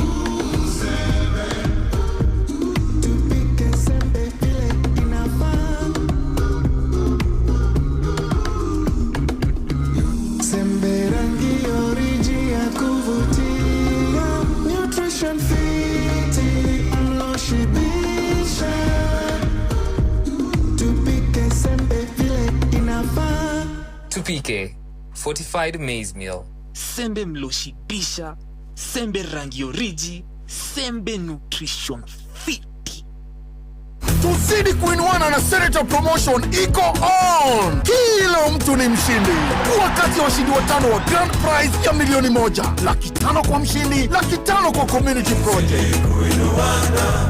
Tupike sembe vile inafaa. Sembe rangi oriji ya kuvutia. Nutrition fiti mlo shibisha. Tupike sembe vile inafaa. Tupike fortified maize meal. Sembe mloshibisha, sembe rangi oriji, sembe nutrition fit. Tuzidi kuinuana na Senator Promotion iko on. Kila mtu ni mshindi. Kuwa kati ya washindi watano wa grand prize ya 1,000,000, 500,000 kwa mshindi, 500,000 kwa community project.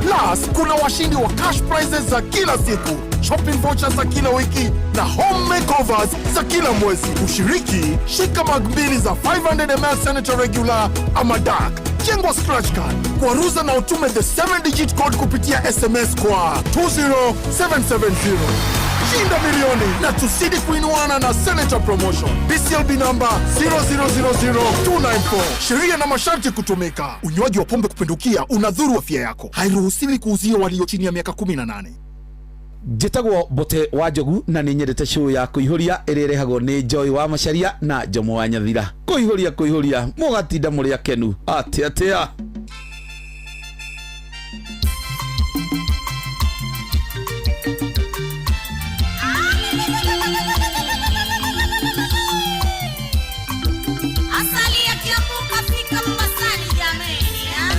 Plus kuna washindi wa cash prizes za kila siku, shopping vouchers za kila wiki na home makeovers za kila mwezi. Kushiriki, shika mug mbili za 500 ml Senator Regular ama Dark. Jengwa scratch card, kwaruza na utume the 7 digit code kupitia SMS kwa 20770. Shinda milioni na tuzidi kuinuana na Senator Promotion. BCLB number 0000294. Sheria na masharti kutumika. Unywaji wa pombe kupindukia unadhuru afya yako. Hairuhusiwi kuuzia walio chini ya miaka 18. Njĩtagwo Mbote wa Njogu na nĩ nyendete show ya kũihũria ĩrĩa ĩrehagwo nĩ Joy wa Macharia na Njomo wa Nyathira. Kũihũria kũihũria mũgatinda mũrĩ akenu atĩa atĩa. Asali ya Kiambu kafika Mombasani jameni, ah.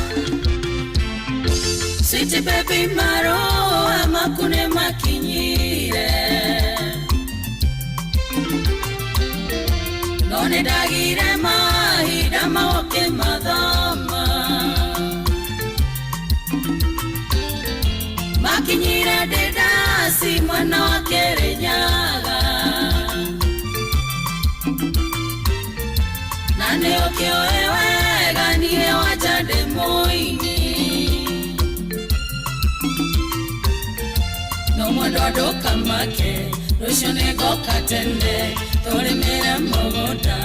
Sweet baby maro amakune makinyire none ndagire mahinda maoke mathoma makinyire ndĩndasi mwana wa Kĩrĩnyaga na nĩũkĩũĩ wega niĩ wanja ndĩ mũini no mwendwa ndũkamake rũciũ nĩngoka tene tũrĩmĩre mũgũnda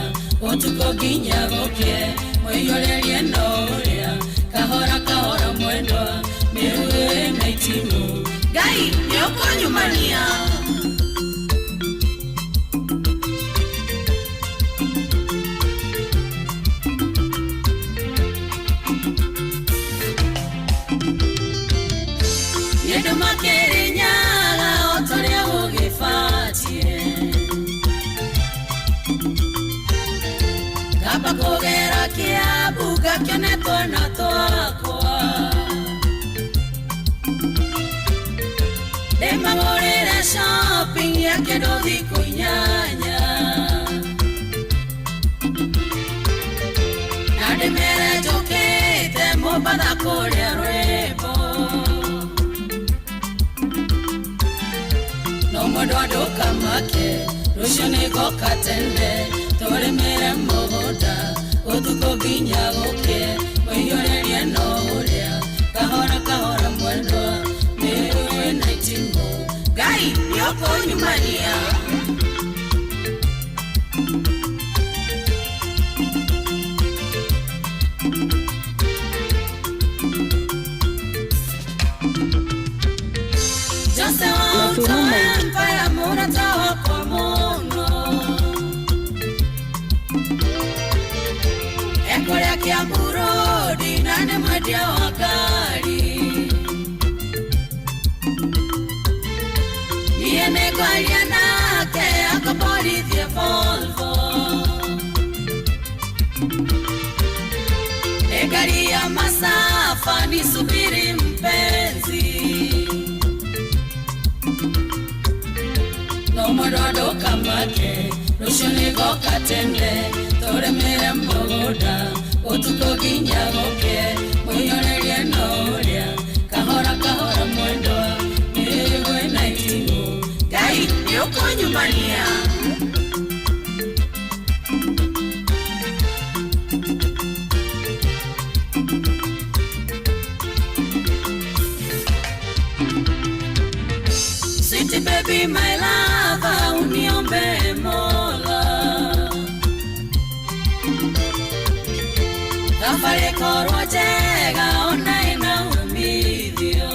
ũtukũ nginya gũkĩe mũiyũrĩrie no ũrĩa kahora kahora mwendwa mĩruĩ na itimũ Ngai nĩũkũnyumania. Nĩndũ makĩrĩnyaga o torĩa gũgĩbatiĩ ngamba kũgera Kĩambu ngakĩone twana twakwa ndĩmagũrĩre shopping ya kĩndũ thikũ inyanya na ndĩmere njũkĩte Mombatha kũrĩa rwĩmbo no mwendwa ndũkamake rũciũ nĩngoka tene tũrĩmĩre mũgũnda ũtukũ nginya gũkĩe mũiyũrĩrie no ũrĩa kahora kahora mwendwa mĩruĩ na itimũ Ngai nĩũkũnyumania. Jose wa utoe mpaya mũrata wakwa mũno ekũrĩa Kiambu Road na nĩ mwendia wa ngari niĩ nĩngwaria nake akomborithie Volvo nĩ ngari ya masafa nisubiri mpenzi no mwendwa ndũkamake rũciũ nĩngoka tene tũrĩmĩre mũgũnda ũtukũ nginya gũkĩe mũiyũrĩrie no ũrĩa kahora kahora mwendwa mĩrũĩ na itimũ Ngai nĩũkũnyumania. Baby my lover, uniombe Mola. Thabarĩ korwo njega ona ĩna umithio.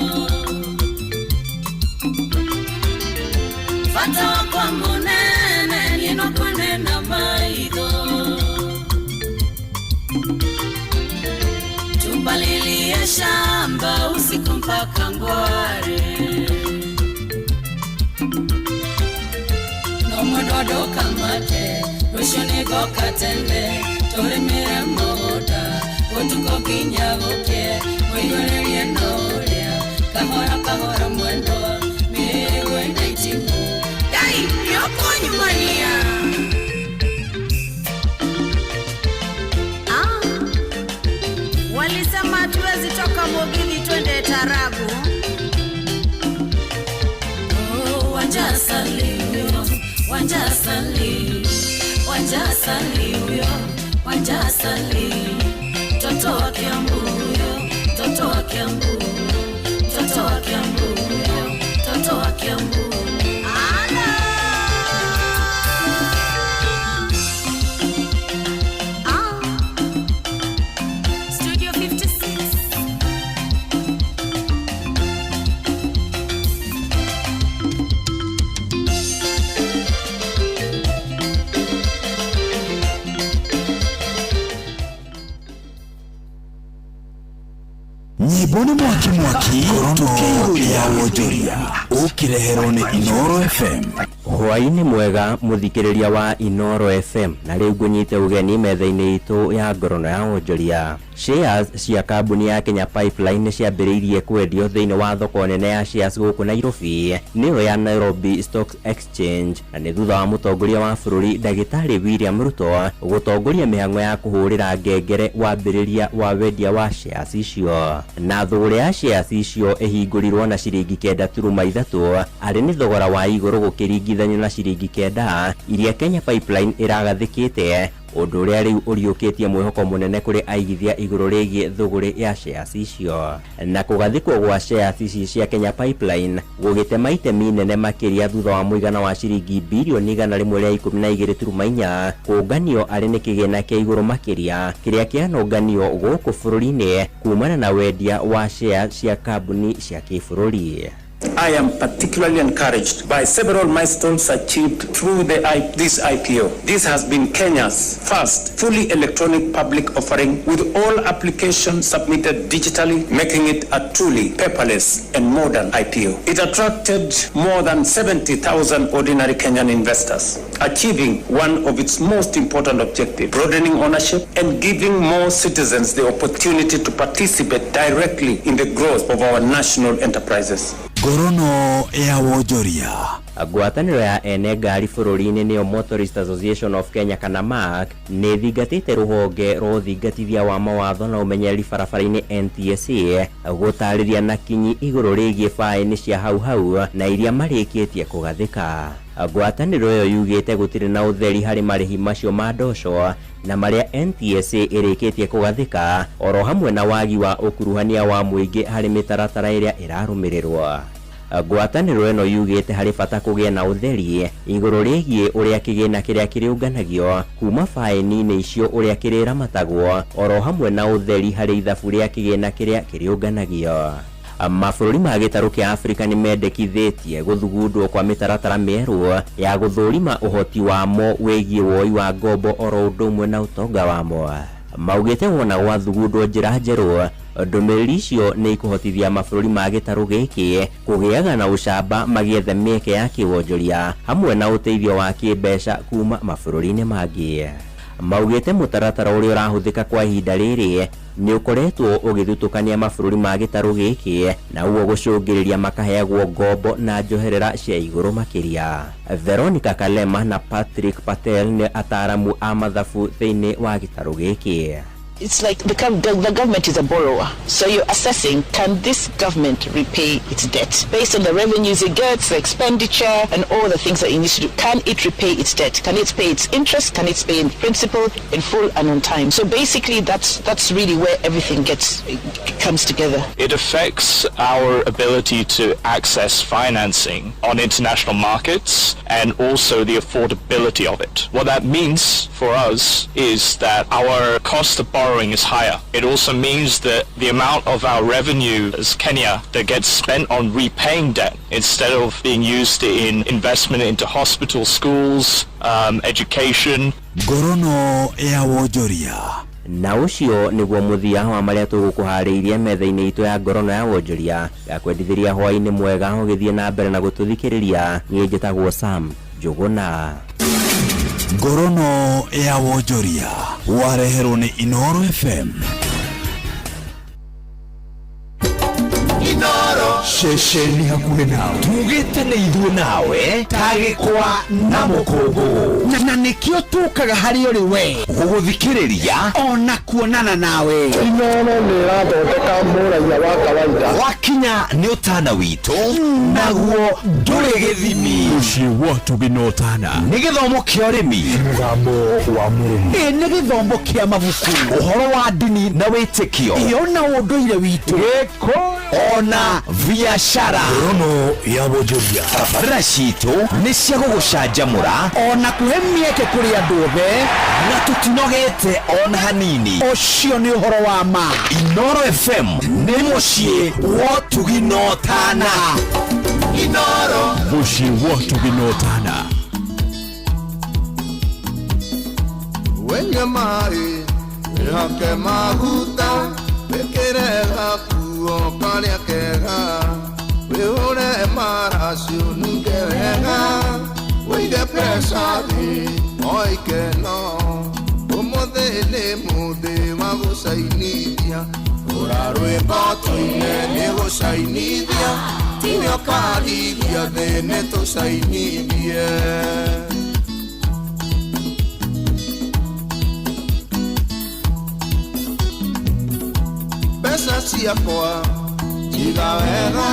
Bata wakwa mũnene niĩ no kuone na maitho. Tupalilie shamba usiku mpaka ngware. No mwendwa ndũkamake, rũciũ nĩngoka tene, tũrĩmĩre mũgũnda, ũtukũ nginya gũkĩe, ũihũrĩrie na ũrĩa, kahora kahora mwendwa, mĩrĩwe na itimũ. Ngai nĩũkũnyumania. Walisema hatuwezi toka Mugithi twende Tarabu. Oh, wanjasali huyo, wanjasali, wanjasali huyo, wanjasali. Mtoto wa Kiambu huyo, mtoto wa Kiambu, mtoto wa Kiambu huyo, mtoto wa Kiambu. Studio 56. Nyĩmbo nĩ mwaki mwaki tũkĩihũria wonjoria ũkĩreherwo nĩ Inoro FM. Hwaĩ-inĩ mwega mũthikĩrĩria wa Inoro FM, na rĩu ngũnyite ũgeni metha-inĩ itũ ya ngorono ya wonjoria. Shares cia kambuni ya Kenya Pipeline nĩ ciambĩrĩirie kwendio thĩinĩ wa thoko nene ya shares gũkũ Nairobi, nĩyo ya Nairobi Stock Exchange, na nĩ thutha wa mũtongoria wa bũrũri Ndagĩtarĩ William Ruto gũtongoria mĩhang'o ya kũhũrĩra ngengere wambĩrĩria wa wendia wa shares icio. Na thũgũrĩ ya shares icio ĩhingũrirwo na ciringi 9.3, arĩ nĩ thogora wa igũrũ gũkĩringithanio na ciringi 9 iria Kenya Pipeline ĩragathĩkĩte, ũndũ ũrĩa rĩu ũriũkĩtie mwĩhoko mũnene kũrĩ aigithia igũrũ rĩgiĩ thũgũrĩ ya shares icio. Na kũgathĩkwo gwa shares ici cia Kenya Pipeline gũgĩtema itemi nene makĩria thutha wa mũigana wa ciringi birioni 112.4 kũnganio arĩ nĩ kĩgĩna kĩa igũrũ makĩria kĩrĩa kĩanonganio gũkũ bũrũri-inĩ kumana na wendia wa shares cia kambuni cia kĩbũrũri. I am particularly encouraged by several milestones achieved through this IPO. This has been Kenya's first fully electronic public offering with all applications submitted digitally, making it a truly paperless and modern IPO. It attracted more than 70,000 ordinary Kenyan investors, achieving one of its most important objectives, broadening ownership and giving more citizens the opportunity to participate directly in the growth of our national enterprises. Ngorono ya wonjoria. Ngwatanĩro ya ene ngari bũrũri-inĩ nĩyo Motorist Association of Kenya kana MAC nĩ ĩthingatĩte rũhonge rwa ũthingatithia wa mawatho na ũmenyereri barabara-inĩ NTSA gũtarĩria na kinyi igũrũ rĩgiĩ baĩni cia hau hau na iria marĩkĩtie kũgathĩka. Ngwatanĩro ĩyo yugĩte gũtirĩ na ũtheri harĩ marĩhi macio ma ndoco na marĩa NTSA ĩrĩkĩtie kũgathĩka, oro hamwe na wagi wa ũkuruhania wa mũingĩ harĩ mĩtaratara ĩrĩa ĩrarũmĩrĩrwo. Ngwatanĩro ĩno yugĩte harĩ bata kũgĩa na ũtheri igũrũ rĩgiĩ ũrĩa kĩgĩna kĩrĩa kĩrĩũnganagio kuma baĩni-inĩ icio ũrĩa kĩrĩramatagwo, oro hamwe na ũtheri harĩ ithabu rĩa kĩgĩna kĩrĩa kĩrĩũnganagio. Mabũrũri ma gĩtarũ kĩa Afrika nĩ mendekithĩtie gũthugundwo kwa mĩtaratara mĩerũ ya gũthũrima ũhoti wamo wĩgiĩ woi wa ngombo oro ũndũ ũmwe na ũtonga wamo. Maugĩte wona gwathugundwo njĩra njerũ, ndũmĩrĩri icio nĩ ikũhotithia mabũrũri ma gĩtarũ gĩkĩ kũgĩaga na ũcamba magĩetha mĩeke ya kĩwonjoria hamwe na ũteithio wa kĩmbeca kuma mabũrũri-inĩ mangĩ. Maugĩte mũtaratara ũrĩa ũrahũthĩka kwa ihinda rĩrĩ nĩ ũkoretwo ũgĩthutũkania mabũrũri ma gĩtarũ gĩkĩ na ũguo gũcũngĩrĩria makaheagwo ngombo na njoherera cia igũrũ makĩria. Veronica Kalema na Patrick Patel nĩ ataaramu a mathabu thĩinĩ wa gĩtarũ gĩkĩ. It's like the government is a borrower. So you're assessing, can this government repay its debt? Based on the revenues it gets, the expenditure, and all the things that it needs to do, can it repay its debt? Can it pay its interest? Can it pay in principal, in full, and on time? So basically, that's really where everything comes together. It affects our ability to access financing on international markets and also the affordability of it. What that means for us is that our cost of borrowing is higher. It also means that the amount of our revenue as Kenya that gets spent on repaying debt instead of being used in investment into hospitals, schools, education. Ngorono ya wonjoria. Na ũcio nĩguo mũthia wa marĩa tũgũkũharĩirie metha-inĩ itũ ya ngorono ya wonjoria. Gakwendithĩria hwaĩ-inĩ mwega ũgĩthiĩ na mbere na gũtũthikĩrĩria. Niĩ njĩtagwo Sam Njũgũna. Ngorono ya wonjoria wareherwo nĩ Inooro FM. Inoro ceceni hakuhĩ nawe, tugĩte nĩ ithuĩ nawe ta gĩkwa na mũkũngũgũ, na nĩkĩo tũkaga harĩ ũrĩ we gũgũthikĩrĩria ona kuonana nawe. Inoro nĩ ĩrathondeka mũraiya wa kawaida. Wakinya nĩ ũtana witũ naguo ndũrĩ gĩthimi. Mũciĩ wa ũtugi na ũtana nĩ gĩthomo kĩa ũrĩmi, mũgambo wa mũrĩmi, ĩ nĩ gĩthomo kĩa mabuku, ũhoro wa ndini na wĩtĩkio, iyo na ũndũire witũ, ona biashara. Ngorono ya wonjoria. Tabarĩra citũ nĩ cia gũgũcanjamũra ona kũhe mĩeke kũrĩ andũ othe, na tũtinogete ona hanini. Ũcio nĩ ũhoro wa ma. Inooro FM nĩ mũciĩ wa ũtugi na ũtana. Inoro mũciĩ wa ũtugi na ũtana. Wenyue maĩ wĩhake maguta wĩkĩre gakuo karĩa kega wĩhũre maraci ũnunge wega wĩige pressure thĩ o ikeno ũmũthĩ nĩ mũthĩ wa gũcainithia ũra rwĩmbo tũine nĩ gũcainithia tiwe ũkarigia thĩ nĩ tũcainithie. Mbeca ciakwa njiga wega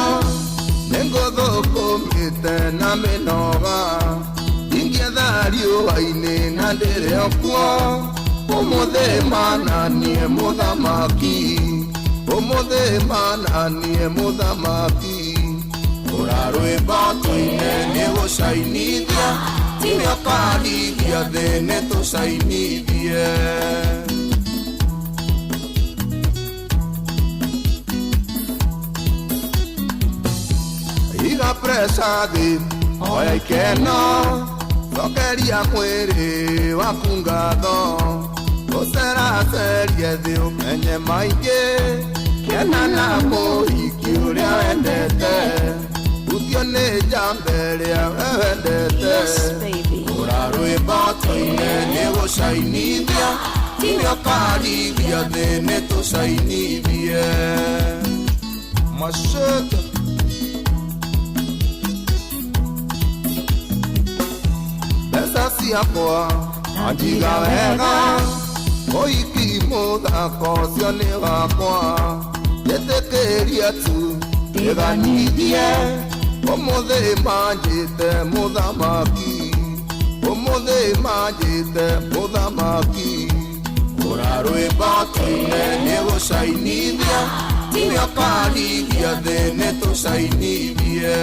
nĩngũthũkũmĩte na mĩnoga ingĩetha riũa-inĩ na ndĩrĩ o kuo ũmũthĩ mananie mũthamaki ũmũthĩ mananie mũthamaki ũra rwĩmbo tũine nĩ gũcainithia tiwe ũkarigia thĩ nĩ tũcainithie. Iga pressure thĩ oya ikeno cokeria mwĩrĩ waku ngatho ũceracerie thĩ ũmenye maingĩ kena na mũhiki ũrĩa wendete uthio nĩ njamba ĩrĩa we wendete ũra rwĩmbo tũine nĩ gũcainithia tiwe ũkarigia thĩ nĩ tũcainithie. Machete. Mbeca ciakwa njiga wega ũhiki mũthako ũcio nĩ wakwa njĩtĩkĩria tu ndĩganithie ũmũthĩ manjĩte mũthamaki ũmũthĩ manjĩte mũthamaki ũra rwĩmbo tũine nĩ gũcainithia tiwe ũkarigia thĩ nĩ tũcainithie.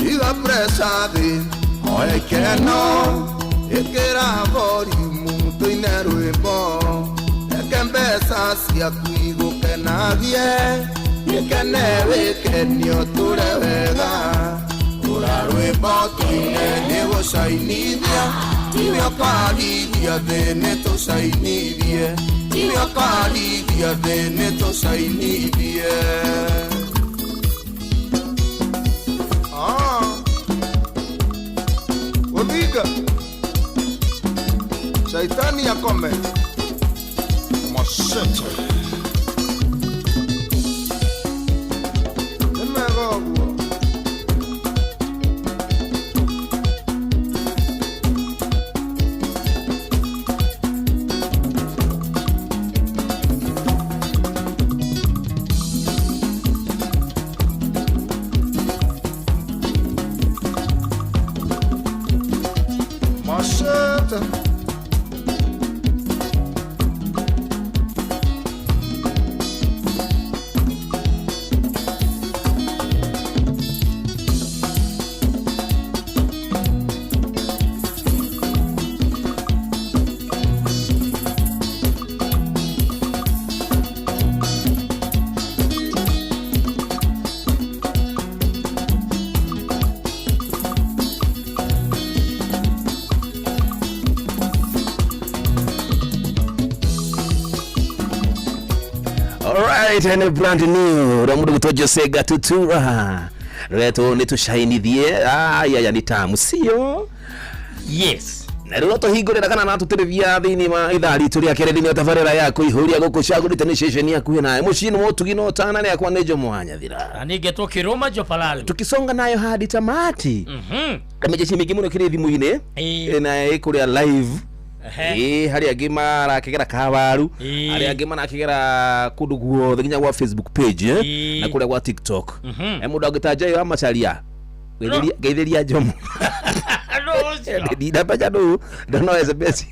Iga pressure thĩ oya ikeno ĩkĩra volume tũine rwĩmbo reke mbeca ciaku igũkenagie gĩkene wĩkenio tũre wega ũra rwĩmbo tũine nĩ gũcainithia tiwe ũkarigia thĩ nĩ tũcainithie tiwe ũkarigia thĩ nĩ tũcainithie. Odhiga Shaitani akome Machete Nĩmega ũguo. Ngocete. Alright, and a brand new rwa mundu gwitwo Jose Gatutura retwo nĩ tũcainithie aya nĩ tamu sio yes na rĩu no tũhingũrĩra kana na tũtĩrĩria thĩinĩ wa ithaa ritũ rĩa kerĩ thĩinĩ wa tabarĩra ya kũihũria gũkũ cagũrĩte nĩ ceceni yakuhĩ nawe mũciĩ nĩ mũtugi no tana rĩakwa nĩ Jomo wa Nyathira na ningetwo Kiruma Jopalalu tukisonga nayo hadi tamati mhm kamĩjeci mĩingĩ mũno kĩrĩ thimũ-inĩ na ĩkũrĩa live Ehe. ĩ harĩa angĩ marakĩgera kawaru arĩa angĩ marakĩgera kũndũ guothe nginya gwa Facebook page eh, na kũrĩa gwa TikTok. Mhm. E mũndũ angĩta Njayo wa Macharia geithĩria Jomo. Ndinamenya nũ ndono SMS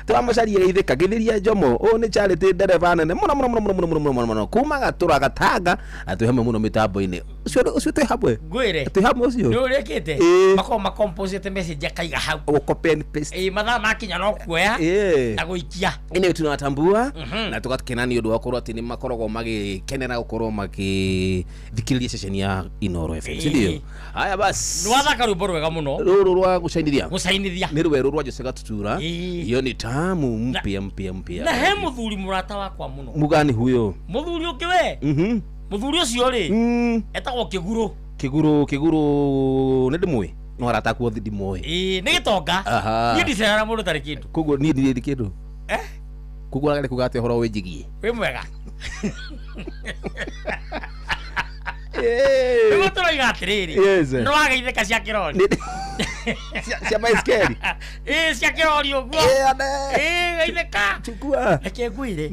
twamacaria geithĩka geithĩria Jomo ũyũ nĩ Charity ndereba nene mũno mũno mũno mũno mũno mũno mũno mũno kuma Gatũra Gatanga na twĩ hamwe mũno mĩtambo-inĩ ũcio ũcio twĩ hamwe ngwire twĩ hamwe ũcio nĩ ũrĩkĩte Ĩĩ. makorwo makomposete message akaiga hau copy and paste ĩ mathaa makinya no kuoya Ĩĩ. na gũikia ĩnĩ tunatambua Mhm. na tũgakena nĩ ũndũ wa gũkorwo atĩ nĩ makoragwo magĩkenera gũkorwo magĩthikĩrĩria ceceni ya Inooro FM si ndio? Ĩĩ. Haya basi nĩ wathaka rwĩmbo rwega mũno rũrũ rwa gũcainithia gũcainithia nĩ rwerũ rwa Jose Gatutura hiyo ni tamu mpya mpya mpya na he mũthuri mũrata wakwa mũno mugani huyo mũthuri ũngĩ we mhm mũthuri ũcio rĩ Mm. etagwo Kĩgurũ kiguru kiguru nĩ ndĩmũĩ no arata akuo ndimũĩ ĩĩ nĩ gĩtonga Aha. niĩ ndicerera mũndũ tarĩ kĩndũ koguo niĩ ndirĩ kĩndũ Eh? koguo ararĩ kuga atĩ ũhoro wĩnjigie wĩ mwega nĩguo tũroiga atĩrĩrĩ Yes. nĩ wageithĩka cia kĩrori cia baiskeli ĩĩ cia kĩrori ũguo ĩĩ geithĩka chukua reke ngwĩre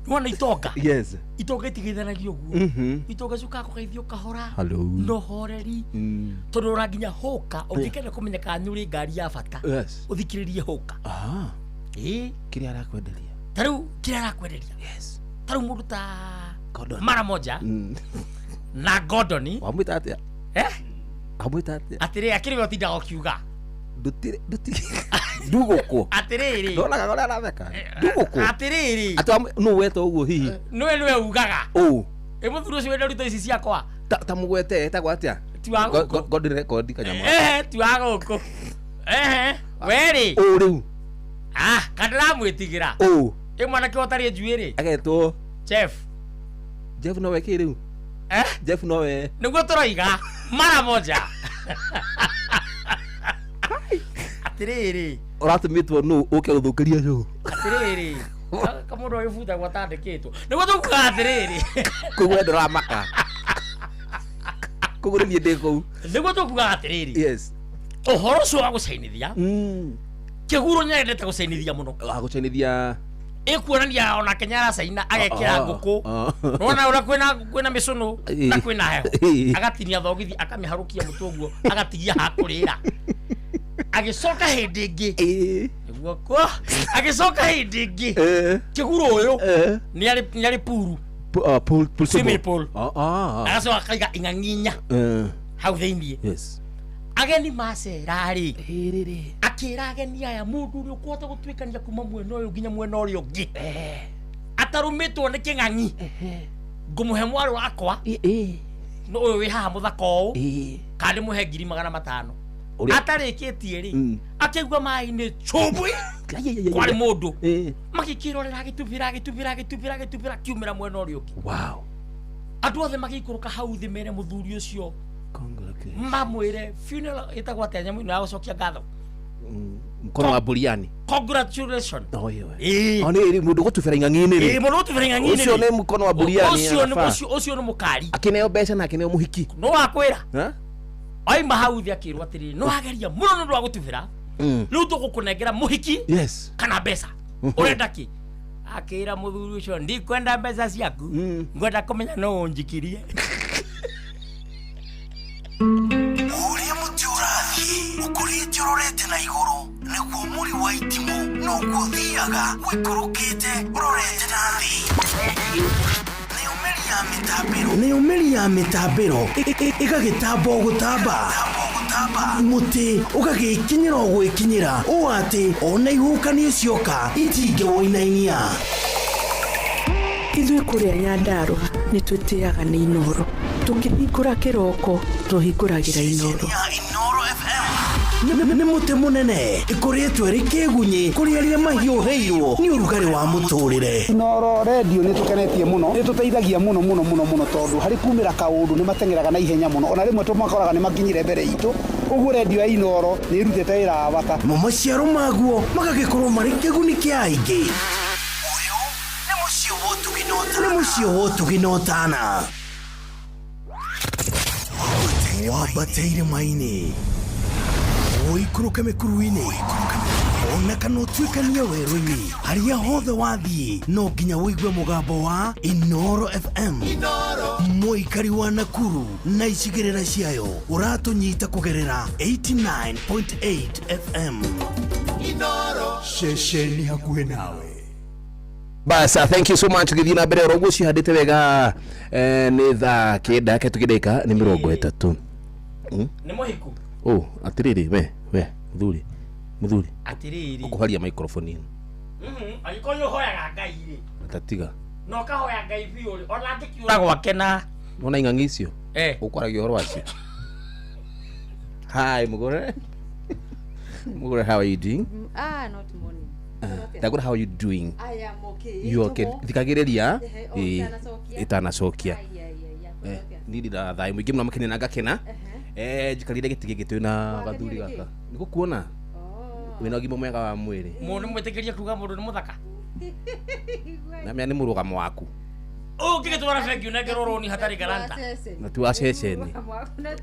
nĩwona itonga yes itonga itigeithanagio ũguo Mhm. itonga ciũkaga kũgeithio kahora Hello. na ũhoreri Mm. tondũ ũra nginya hũka ũngĩkenda kũmenya kana nĩ ũrĩ ngari ya bata Yes. ũthikĩrĩrie hũka Ah. ĩĩ kĩrĩa arakwenderia ta rĩu kĩrĩa arakwenderia ta rĩu mũndũ ta mara moja na Gordon wamwĩta atĩa eh wamwĩta atĩa atĩrĩ akĩrĩ we ũtindaga ũkiuga ndutire ndugũkũ atĩrĩrĩ ndonaga ũrĩa aratheka ndugũkũ atĩrĩrĩ atĩ nũ weta ũguo hihi nĩwe nĩwe ugaga ũ ĩ mũthuri ũcio wenda ruta ici ciakwa ta mũgwete etagwo atĩa Ti wa gũkũ. God record kanyama ehe ti wa gũkũ ehe werĩ ũ rĩu ah kandĩramwĩtigĩra ũ ĩ mwanake ũtarĩ njuĩrĩ agetwo Jeff Jeff nowe kĩ rĩu eh Jeff nowe nĩguo tũroiga mara moja atĩrĩrĩ ũratũmĩtwo nũ ũke gũthũkĩria cũ atĩrĩrĩ kamũndũ agĩbutagwo atandĩkĩtwo nĩguo tũkuga atĩrĩrĩ koguo we ndũramaka koguo nĩ niĩ ndĩ kũu nĩguo tũkuga atĩrĩrĩ yes ũhoro ũcio wa gũcainithia kĩguro nĩarendete gũcainithia mũno wa gũcainithia ĩkuonania ona Kenya aracaina agekĩra Ah, ngũkũ ah. nona ũrĩa kwĩna kwĩna mĩcũnũ na Ĩĩ. kwĩna heho Ĩĩ. agatinia thogithi akamĩharũkia mũtwe ũguo agatigia hakũrĩra agĩcoka hĩndĩ ĩngĩ nĩguo kwa agĩcoka hĩndĩ ĩngĩ kĩguro ũyũ nĩ arĩ puru pool pool Swimming pool. ah ah agacoka akaiga ing'ang'inya Eh, hau thĩiniĩ yes ageni macera rĩ akĩra ageni aya mũndũ ũrĩa ũkũhota gũtuĩkania kuma mwena ũyũ nginya mwena ũrĩa ũngĩ atarũmĩtwo nĩ kĩng'ang'i ngũmũhe mwarĩ wakwa no ũyũ wĩ haha mũthaka ũũ kana ndĩmũhe 500,000 Ũrĩa- atarĩkĩtie rĩ Mm. akĩigua maĩ-inĩ cũmbũi kwarĩ mũndũ magĩkĩrorera agĩtubĩra agĩtubĩra agĩtubĩra agĩtubĩra akiumĩra mwena ũrĩa ũngĩ wow andũ othe magĩikũrũka hau thĩ mere mũthuri ũcio mamwĩre funeral ĩtagwo atĩa nyamũ ĩno ya gũcokia ngatho mkono wa buriani congratulation Oh, iyo. Ĩĩ. Oh, nĩ mũndũ gũtubĩra ing'ang'i-inĩ rĩ Ĩĩ, mũndũ gũtubĩra ing'ang'i-inĩ ũcio rĩ. nĩ mkono wa buriani Ũcio nĩ- anafaa. ũcio nĩ mũkari akĩneo mbeca na akĩneo mũhiki no wakwĩra Ha? oima hau thĩ akĩrwo atĩrĩrĩ no wageria mũno nĩ ũndũ wa gũtubĩra Mm. rĩu tũgũkũnengera mũhiki yes kana mbeca ũrenda kĩ akĩra mũthuri ũcio ndikwenda mbeca ciaku ngwenda kũmenya no ũnjikirie ũrĩa mũtĩ ũrathiĩ ũkũrĩte ũrorete na igũrũ Naguo mũri wa itimũ noguo ũthiaga ũikũrũkĩte ũrorete na thĩ. Nayo mĩri ya mĩtambĩro ĩgagĩtamba o gũtamba, mũtĩ ũgagĩkinyĩra o gwĩkinyĩra ũũ atĩ ona ihuhũkanio cioka itingĩwũinainia. Ithuĩ kũrĩa Nyandarũa nĩ twĩtĩaga nĩ Inooro. Tũkĩhingũra kĩroko tũhingũragĩra Inooro. Nĩ mũtĩ mũnene ĩkoretwo ĩrĩ kĩgunyĩ kũrĩ arĩa mahiũhĩirwo nĩ ũrugarĩ wa mũtũrĩre. Inooro redio nĩ tũkenetie mũno, nĩ tũteithagia mũno mũno mũno mũno tondũ harĩ kumĩra kaũndũ nĩ mateng'eraga na ihenya mũno, ona rĩmwe tũmakoraga nĩ makinyire mbere itũ, ũguo redio ya Inooro nĩ ĩrutĩte wĩra wa bata. Namo maciaro maguo magagĩkorwo marĩ kĩguni kĩa aingĩ. Nĩ mũciĩ wa ũtugi na ũtana. Wambate irĩma-inĩ, ũikũrũke mĩkuru-inĩ, ona kana ũtuĩkanie werũ-inĩ, harĩa hothe wathiĩ no nginya ũigue mũgambo wa Inooro FM. Mũikari wa Nakuru na icigĩrĩra ciayo ũratũnyita kũgerera 89.8 FM. Ceceni hakuhĩ nawe. Basa, thank you so much. Gĩthiĩ na mbere oro ũguo cihandĩte wega. Nĩ thaa 9 ke tũkĩndĩka nĩ 30. Nĩ mũhiku. Oh, atĩrĩrĩ we we mũthuri mũthuri Atĩrĩrĩ. Ũkũharia microphone ĩno. Angĩkorwo nĩ ũhoyaga Ngai rĩ, Atatiga. na ũkahoya Ngai biũ rĩ, ona angĩkiura gwake na Wona ing'ang'i icio? Eh. Ũkwaragia ũhoro wacio. Hi, Mugure. Mugure, how are you doing? Ah, not morning. Ndagũra, how are you doing? I am okay. You okay? Thikagĩrĩria. Ehe, oh, Ĩĩ, itanacokia. Itanacokia. Ai, ai, ai, ai, Niĩ ndĩ thayũ mũingĩ mũno makĩria na ngakena. Njikarire gĩtĩ gĩkĩ twĩna Wakenio gathuri nĩkĩ? gaka. Nĩ gũkuona. Wĩna ũgima mwega wa mwĩrĩ. Mũndũ mwĩtĩkĩrie kuga mũndũ nĩ mũthaka. Na mea nĩ mũrũgamo waku. Ũyũ ũngĩgĩtwara bengi ũnengerwo rũni hatarĩ garanta. Na ti wa ceceni.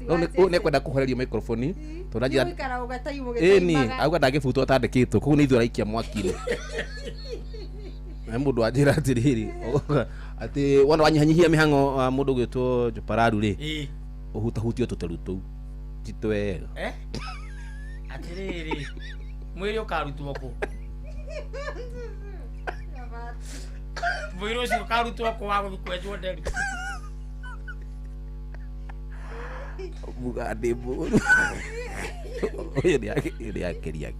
Ũyũ nĩ ekwenda kũhorerio microphone tondũ anjĩra Gũikara ũgataimu ĩni auga ndangĩbutwo atandĩkĩtwo koguo nĩ ithuĩ araikia mwaki-inĩ. Na mũndũ anjĩra atĩrĩrĩ atĩ wona wanyihanyihia mĩhang'o wa mũndũ ũgwĩtwo Jopararu rĩ, Ĩĩ. ũhutahutio tũteru tũu ti twega. Eh? Atĩrĩrĩ, mwĩrĩ ũkarutwo kũ? Mwĩrĩ ũcio ũkarutwo kũ wa gũthiĩ kwenjwo nderu? Mũgandĩ mũru ũyũ nĩ akeria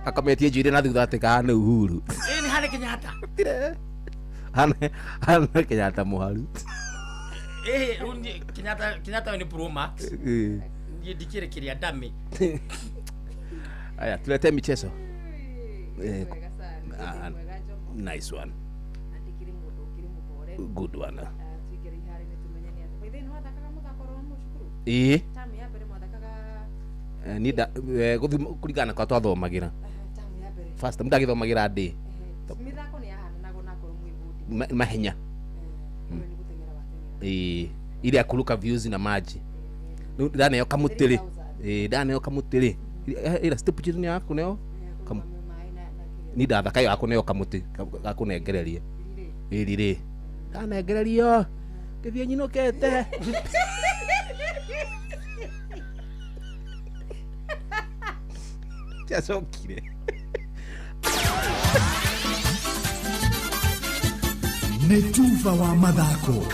akametie njuĩrĩ na thutha atĩ kana nĩ Uhuru. Ĩĩ nĩ harĩ Kenyatta. Hana Kenyatta mũharu. Ĩĩ rĩu niĩ Kenyatta Kenyatta we nĩ Pro Max. Niĩ ndikĩrĩ kĩrĩa ndamĩ. Aya, tulete michezo. Nice one. Good one. Ĩĩ. Niĩ gũthiĩ kũringana na kwa twathomagĩra. First ndagĩthomagĩra ndĩ. Mĩthako nĩ yahananago na korwo mwĩ bũndi. Mahenya. Ĩĩ, ile ya kuruka views na maji. Rĩu ndaneo kamũtĩ rĩ. Ĩĩ, ndaneo kamũtĩ rĩ. Ĩra step chini yaku neo. Ni ndathaka ĩyo akũneo kamũtĩ gakũnengereria. Ĩri rĩ. Ndanengererio. Ngĩthiĩ nyinũkĩte. Ndiacokire. Nĩ tuba wa mathako.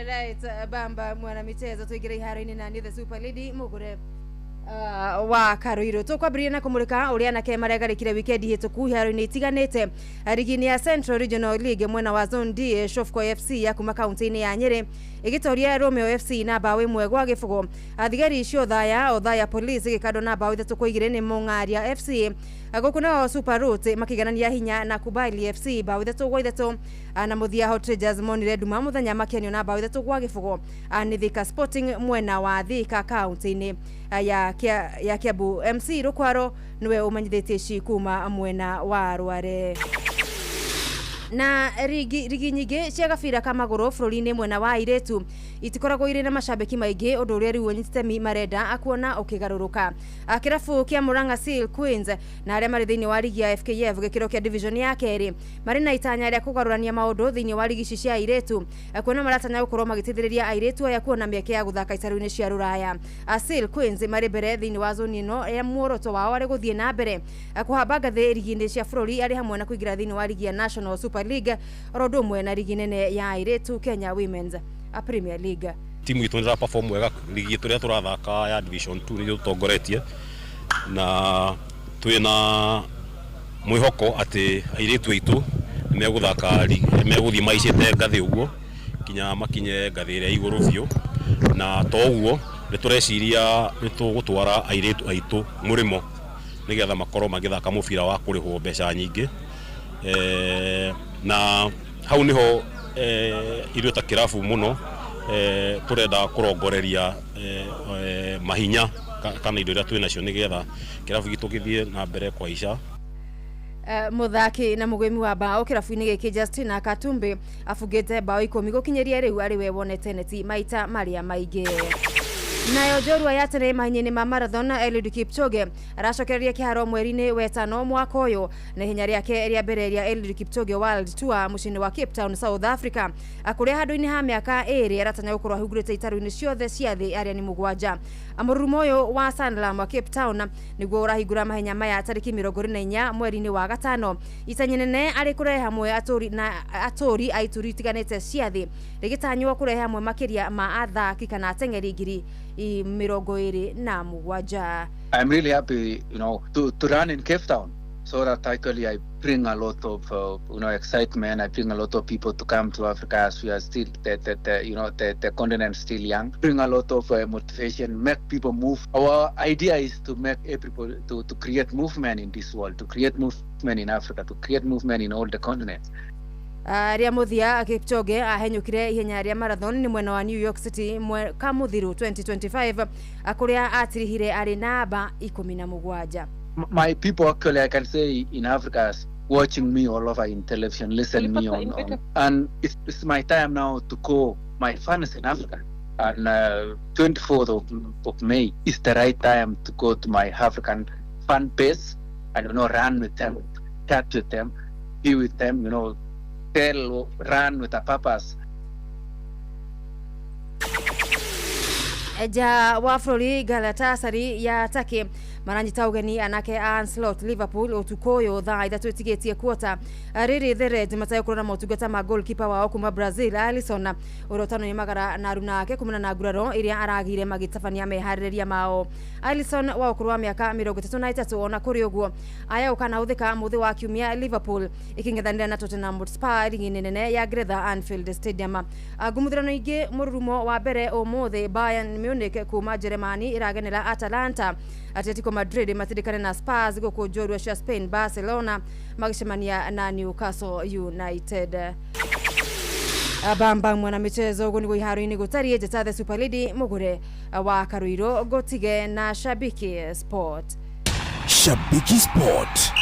Right, bamba mwana michezo tuingire iharo-inĩ na niĩ the super lady Mugure wa Karuiru. Tũkwambĩrĩria na kũmũrĩka ũrĩa anake maregarĩkire wikendi hĩtũku iharo-inĩ itiganĩte. Rigi-inĩ ya Central Regional League mwena wa Zone D, Shofco FC ya kuma kaunti-inĩ ya Nyĩrĩ ĩgĩtoria Romeo FC na mbaũ 1-0. Thigari cia Othaya, Othaya Police ĩgĩkandwo na mbaũ 3-2 nĩ Mũng'aria FC. Gũkũ nao Super Roots makĩiganania hinya na Kubali FC mbaũ 3-3, na mũthia Hot Rangers monire nduma mũthenya makĩanio na mbaũ 3-0 nĩ Thika Sporting mwena wa Thika kaunti-inĩ ya Kiambu. MC Rũkwaro nĩwe ũmenyithĩtie ici kuma mwena wa Rware. Na rigi nyingĩ cia gabira ka magũrũ bũrũri-inĩ mwena wa airĩtu itikoragwo irĩ na macambĩki maingĩ ũndũ ũrĩa rĩu anyititemi marenda akuona ũkĩgarũrũka. Kĩrabu kĩa Murang'a Seal Queens na arĩa marĩ thĩinĩ wa ligi ya FKF gĩkĩro kĩa division ya kerĩ marĩ na itanya rĩa kũgarũrania maũndũ thĩinĩ wa ligi ici cia airĩtu, kuona maratanya gũkorwo magĩteithĩrĩria airĩtu aya kuona mĩeke ya gũthaka itarũ-inĩ cia rũraya. Seal Queens marĩ mbere thĩinĩ wa zoni ĩno ya muoroto wao arĩ gũthiĩ na mbere kũhamba ngathĩ ligi-inĩ cia bũrũri arĩ hamwe na kũingĩra thĩinĩ wa ligi ya National Super League oro ũndũ ũmwe na ligi nene ya airĩtu Kenya Women's Premier League. Timu itũ nĩ perform wega ligi itũ ĩrĩa tũrathaka ya Division 2 nĩ tũtongoretie na twĩna mwĩhoko atĩ airĩtu aitũ nĩmegũthaka megũthiĩ maicĩte ngathĩ ũguo kinya makinye ngathĩ ĩrĩa igũrũ biũ, na to ũguo nĩ tũreciria nĩ tũgũtwara airĩtu aitũ mũrĩmo nĩgetha makorwo magĩthaka mũbira wa kũrĩhwo mbeca nyingĩ, na hau nĩho ithuĩ ta kĩrabu mũno tũrenda kũrongoreria mahinya kana indo iria twĩ nacio nĩgetha kĩrabu gitũ gĩthiĩ na mbere kũhaica. Muthaki na mugwimi wa bao kĩrabu-inĩ gĩkĩ Justina Katumbi abungĩte bao 10 gũkinyĩria rĩu arĩ we wonete neti maita marĩa maingĩ. Nayo njorua ya tene mahenya-inĩ ma marathon Eliud Kipchoge aracokereria kĩharo mweri-inĩ wetano mwaka ũyũ na ihenya rĩake rĩa mbere rĩa Eliud Kipchoge World Tour mũciĩ-inĩ wa Cape Town, South Africa, kũrĩa handũ-inĩ ha mĩaka 2 aratanya gũkorwo ahingũrĩte itarũ-inĩ ciothe cia thĩ arĩa nĩ 7. Mũrurumo ũyũ wa Sanlam wa Cape Town nĩguo ũrahingũra mahenya maya tarĩki 24 mweri-inĩ wa gatano. Itanya nene arĩ kũrehe hamwe atũri na atũri a ituri itiganĩte cia thĩ rĩgĩtanywo kũrehe hamwe makĩria ma athaki kana ateng'eri 27. I'm really happy, you know, to run in Cape Town, so that actually I bring a lot of you know, excitement. I bring a lot of people to come to Africa, as we are still the continent still young. Bring a lot of motivation, make people move. Our idea is to make everybody to create movement in this world, to create movement in Africa, to create movement in all the continents. Rĩa mũthia Kipchoge ahenyũkire ihenya rĩa marathon nĩ mwena wa New York City mwaka mũthiru 2025 kũrĩa atirihire arĩ namba 17. My people actually, I can say in Africa, watching me all over in television, listen me on and it's my time now to call my fans in Africa. And 24th of May is the right time to go to my African fan base and, you know, run with them, chat with them, be with them, you know, tell, run with a purpose. Ja wa bũrũri Galatasaray ya Turkey maranyita ũgeni anake a Ancelotti Liverpool ũtukũ ũyũ thaa 3 ĩtigĩtie kuota. Rĩrĩ the Reds matagũkorwo na motungata ma goalkeeper wao kuma Brazil Alisson ũrĩa ũtanoimagara na aruna ake kumana na nguraro ĩrĩa aragire magĩtabania meharĩrĩria mao. Alisson wa ũkũrũ wa mĩaka 33 ona kũrĩ ũguo aya ũkanaũthĩka mũthĩ wa kiumia Liverpool ĩkĩng'ethanĩra na Tottenham Hotspur rigi-inĩ nene ya Greater Anfield Stadium. Ngumuthirano ingĩ mũrurumo wa mbere ũmũthĩ Bayern Munich kuma Germany ĩragenera Atalanta, Atletico Madrid matindikane na Spurs gũkũ njorua cia Spain Barcelona magĩcemania na Newcastle United. Bamba mwana michezo ũguo nĩguo iharo-inĩ gũtariĩ. Njĩta the Super Lady Mũgũre wa Karuirũ ngũtige na Shabiki Sport. Shabiki Sport.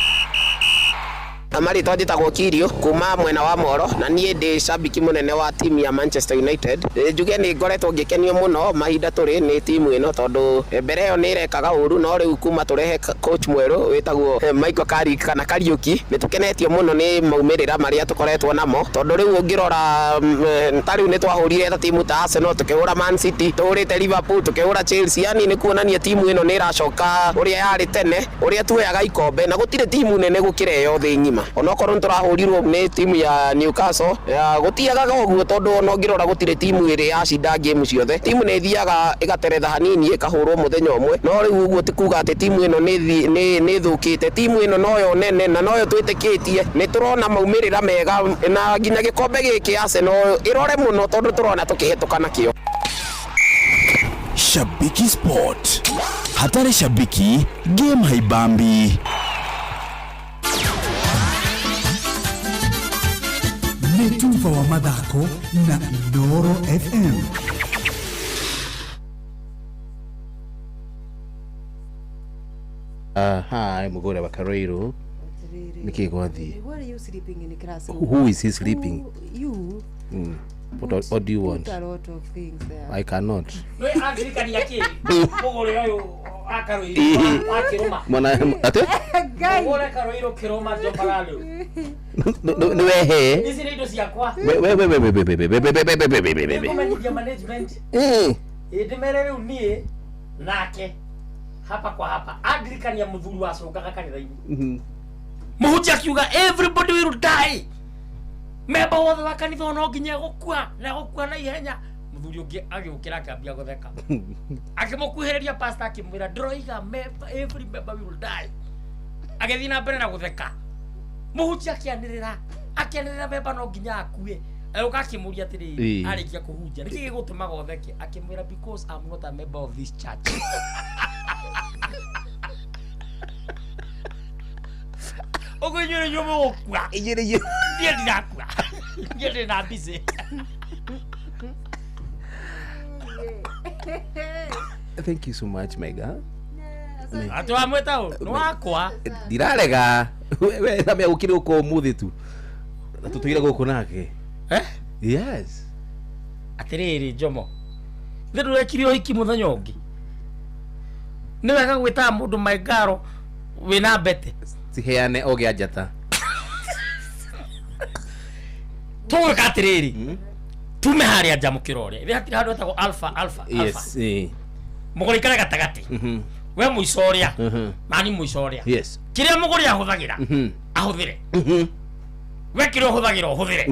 Marĩtwa njĩtagwo Kirio kuma mwena wa Moro na niĩ ndĩ shabiki mũnene wa timu ya Manchester United. Njuge nĩ ngoretwo ngĩkenio mũno mahinda tũrĩ nĩ timu ĩno tondũ mbere ĩyo nĩ ĩrekaga ũru, no rĩu kuma tũrehe coach mwerũ wĩtagwo Michael Carrick kana Kariuki nĩ tũkenetio mũno nĩ maumĩrĩra marĩa tũkoretwo namo, tondũ rĩu ũngĩrora ta rĩu nĩ twahũrire ta timu ta Arsenal, tũkĩhũra Man City, tũhũrĩte Liverpool, tũkĩhũra Chelsea, yani nĩ kuonania timu ĩno nĩ ĩracoka ũrĩa yarĩ tene, ũrĩa tuoyaga ikombe na gũtirĩ timu nene gũkĩra ĩyo thĩ ng'ima. Onokorwo nĩtũrahũrirwo nĩ timu ya Newcastle, gũtiagaga ũguo tondũ ona ũngĩrora gũtirĩ timu ĩrĩ yacinda game ciothe. Timu nĩ ĩthiaga ĩgateretha hanini ĩkahũrwo mũthenya ũmwe, no rĩu ũguo ti kuga atĩ timu ĩno nĩ ĩthũkĩte. Timu ĩno noyo nene na noyo twĩtĩkĩtie, nĩ tũrona maumĩrĩra mega na nginya gĩkombe gĩkĩ Arsenal ĩrore mũno tondũ tũrona tũkĩhĩtũka nakĩo. Shabiki Sport. Hatari shabiki, game haibambi. Nĩ tuba wa mathako na Inooro FM. Hi, Mugore wa Karuiru. Niki gwathi. Why are you sleeping in the class? Who is he sleeping? You. What do you want? Put a lot of things there. I cannot. We andirikania kĩ? Mũgũre ũyũ akarũirũ akĩrũma. Mwana ate? Mũgũre karũirũ kĩrũma njobararũ. Nĩ wehe. Ici nĩ indo ciakwa. We we we we we we we we we we we we we we. Nĩngũmenyithia management. Ĩ ndĩmere rĩu niĩ nake hapa kwa hapa andirikania mũthuri wacũngaga kanitha-inĩ. Mũhunjia akiuga everybody will die. Memba wothe wa kanitha no nginya gũkua na gũkua na ihenya. Mũthuri ũngĩ agĩũkĩra akĩambia gũtheka. Akĩmũkuhĩrĩria pastor akĩmwĩra ndĩroiga every member will die. Agĩthiĩ na mbere na gũtheka. Mũhunjia akĩanĩrĩra akĩanĩrĩra memba no nginya akue. Agĩũka akĩmũria atĩrĩrĩ arĩkia kũhunjia nĩkĩ gĩgũtũmaga ũtheke? Akĩmwĩra because I'm not a member of this church. Ũguo inyuĩ nĩ mũgũkua. Inyuĩ nĩ niĩ ndirakua. Niĩ ndĩ na busy. Thank you so much, Mega. Atĩ wamwĩta ũ? Nĩ wakwa. Ndirarega. We na mĩagũkire gũkũ ũmũthĩ tu. Na tũtũire gũkũ nake. Eh? Yes. Atĩrĩrĩ Njomo. Ithe ndũrekire ũhiki mũthenya ũngĩ. Nĩ wega gwĩtaga mũndũ maingaro wĩna mbete. Ciheane o gĩa njata. Tũgwĩka atĩrĩrĩ. Tume harĩa nja mũkĩrore. Ithe hatirĩ handũ hetagwo alpha alpha alpha. Yes. Mũgũri ikare gatagatĩ. We mũico ũrĩa. Nani mũico ũrĩa. Yes. Kĩrĩa mũgũri ahũthagĩra. Ahũthĩre. We kĩrĩa ũhũthagĩra ũhũthĩre.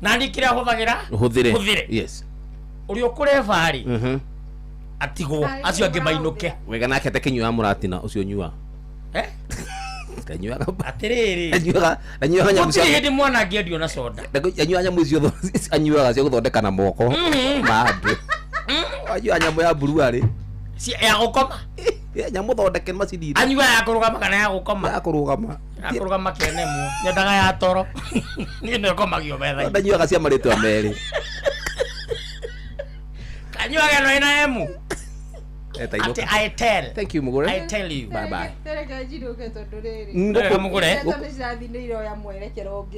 Nani kĩrĩa ahũthagĩra? Ũhũthĩre. Ũhũthĩre. Yes. Ũrĩa ũkũreba rĩ. Atigwo acio angĩ mainũke. Wega nake atakĩnyuaga mũratina ũcio nyua. Eh? Anyuaga atĩrĩrĩ. Anyuaga nyamũ cia. Gũtirĩ hĩndĩ mwana angĩendio na soda. Anyuaga nyamũ icio anyuaga cia gũthondeka na moko ma andũ. Anyuaga nyamũ ya mburuarĩ. Ya gũkoma. Nyamũ thondeke macini. Anyuaga ya kũrũgama kana ya gũkoma? Ya kũrũgama. Ya kũrũgama kĩenemwo. Nyendaga ya toro. Niĩ nĩyo ĩkomagio metha-inĩ. Ndanyuaga cia marĩtwa merĩ. Kanyuaga ĩno ĩna emu. Ati I tell. Thank you Mugure. I tell you. Bye bye. Tereka njiruke tondu riri. Ngũkũ Mugure.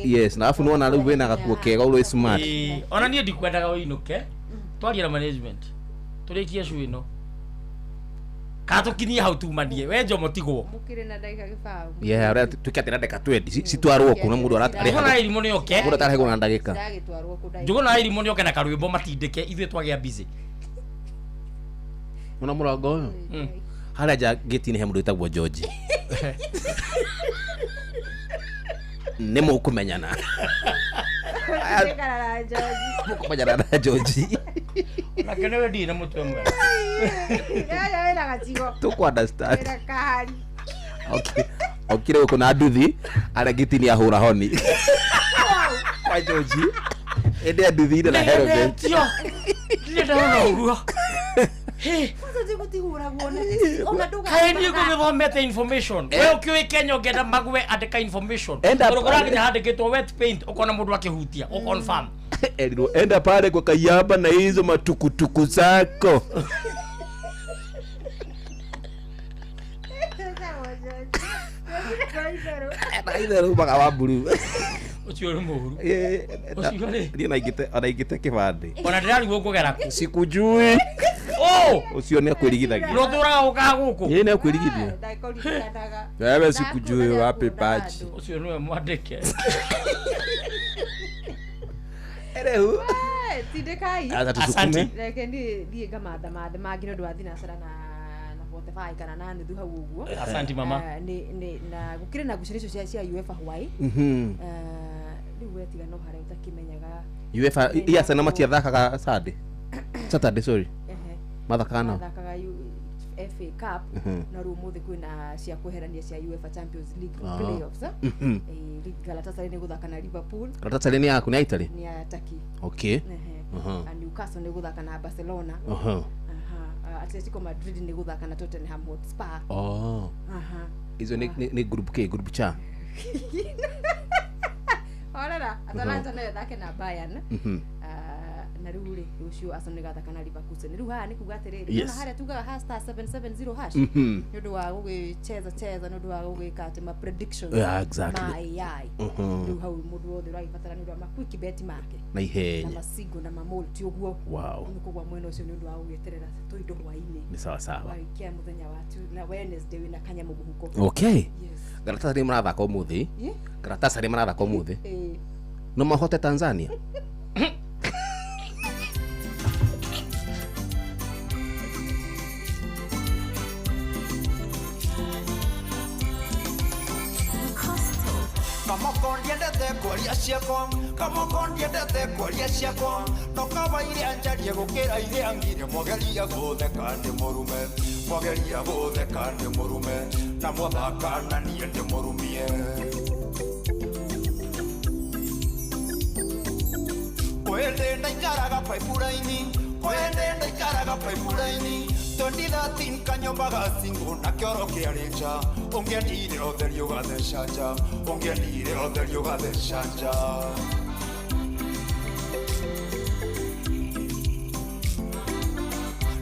Yes, na afu nona riu wina gakuo kega uri smart. Ona niĩ ndikwendaga ũinũke. Twarie na management. Tũrĩkie show ĩno. Ka tũkinyie hau tumanie. We Njomo tigwo. Mũkĩrĩ na ndagĩka gĩbaũ. Yeah, ũrĩa tuĩke atĩ na ndagĩka 20 citwarwo kũ na mũndũ aratarĩha. Njũgũna irimũ nĩ oke. Mũndũ atarĩhagwo na ndagĩka. Ciragĩtwarwo kũ ndagĩka. Njũgũna irimũ nĩ oke na karwĩmbo matindĩke ithuĩ twagĩa busy. Mwana mũrango ũyũ harĩa nja gĩti-inĩ he mũndũ wĩtagwo George. Nĩ mũkũmenyana. Mũkũmenyana na George. Nake nĩwe ndirĩ na mũtwe mwega. Wĩna gacigo. Tũkũ understand. Wĩna kahari. Okire gũkũ na nduthi arĩa gĩti-inĩ ahũra honi. Kwa George. Ĩndĩ ya nduthi-inĩ na helmet. Ndirĩ ndona ũguo. Kaĩ niĩ ngũgĩthomete information. We ũkĩũĩ Kenya ũngĩenda mague andĩka information. Ũrũkora nginya handĩkĩtwo wet paint ũkona mũndũ akĩhutia ũconfirm. Erirwo enda pale kwa Kayamba na hizo matukutuku zako. Itherũ maga wa mburu. Ũcio nĩ mũũru. Ũcio rĩ. Niĩ ona ingĩte kĩbandĩ. Ona ndĩrarigwo ngũgera kũ. Sikujui. Oh! Ũcio nĩ akwĩrigithagia. Ũrotũraga gũkaga gũkũ. Ĩĩ nĩ akwĩrigithia. Wewe sikujui wapi paji. Ũcio nĩwe mwandĩke. Erehu. Tindĩkai. Acha tusukume. Reke niĩ thiĩ ngamatha mathe mangĩ nĩ ũndũ wa thinacara na 45 kana na nuthu hau ũguo. Asante mama. Nĩ na gũkĩrĩ na ngucanio icio cia UEFA Hawaii. Rĩu we tiga no harĩa ũtakĩmenyaga. UEFA iya sana matiathakaga Saturday. Saturday sorry. Mathakaga nao. Mathakaga FA Cup na rĩu ũmũthĩ kwĩna cia kweherania cia UEFA Champions League playoffs. Galatasaray nĩ gũthaka na Liverpool. Galatasaray nĩ yaku nĩ ya Italy? Nĩ ya Turkey. Okay. Na Newcastle nĩ gũthaka na Barcelona. Atletico Madrid nĩ gũthaka na Tottenham Hotspur. Oh. Izo nĩ group K, group C. Orera, Atalanta nayo ĩthake na Bayern. Na rĩu rĩ, rũciũ Arsenal ĩgathaka na Leverkusen. Rĩu haha nĩ kuga atĩrĩrĩ, Yes. ona harĩa tugaga ha star 770 hash nĩ ũndũ wa gũgĩcheza cheza, nĩ ũndũ wa gũgĩka atĩ ma predictions Yeah, exactly. ma AI. Rĩu hau mũndũ wothe ũragĩbatara nĩ ũndũ wa ma quick bet make Na ihenya. Na masingo na mamulti ũguo. Wow. Nĩ kũgwa mwena ũcio nĩ ũndũ wa gũgĩeterera tũindo hwainĩ. Nĩ sawa sawa. Waikia mũthenya wa na Wednesday wĩna kanyamũ mũhuko. Okay. Yes. Galatasaray marathaka ũmũthĩ. Yeah. Galatasaray marathaka ũmũthĩ. Eh. No mahote Tanzania. Kamoko ndiendete kwaria ciakwa, kamoko ndiendete kwaria ciakwa, no kaba iria njarie gũkĩra iria ngire. Mwageria gũtheka ndĩ mũrume, mwageria gũtheka ndĩ mũrume, na mwathaka na niĩ ndĩ mũrumie. Kwende ndaikaraga paipuraini, kwende ndaikaraga paipuraini, 2013 kanyũmba ga single na kĩoro kĩarĩ nja, ũngĩendire ũtheri ũgatheca nja, ũngĩendire ũtheri ũgatheca nja.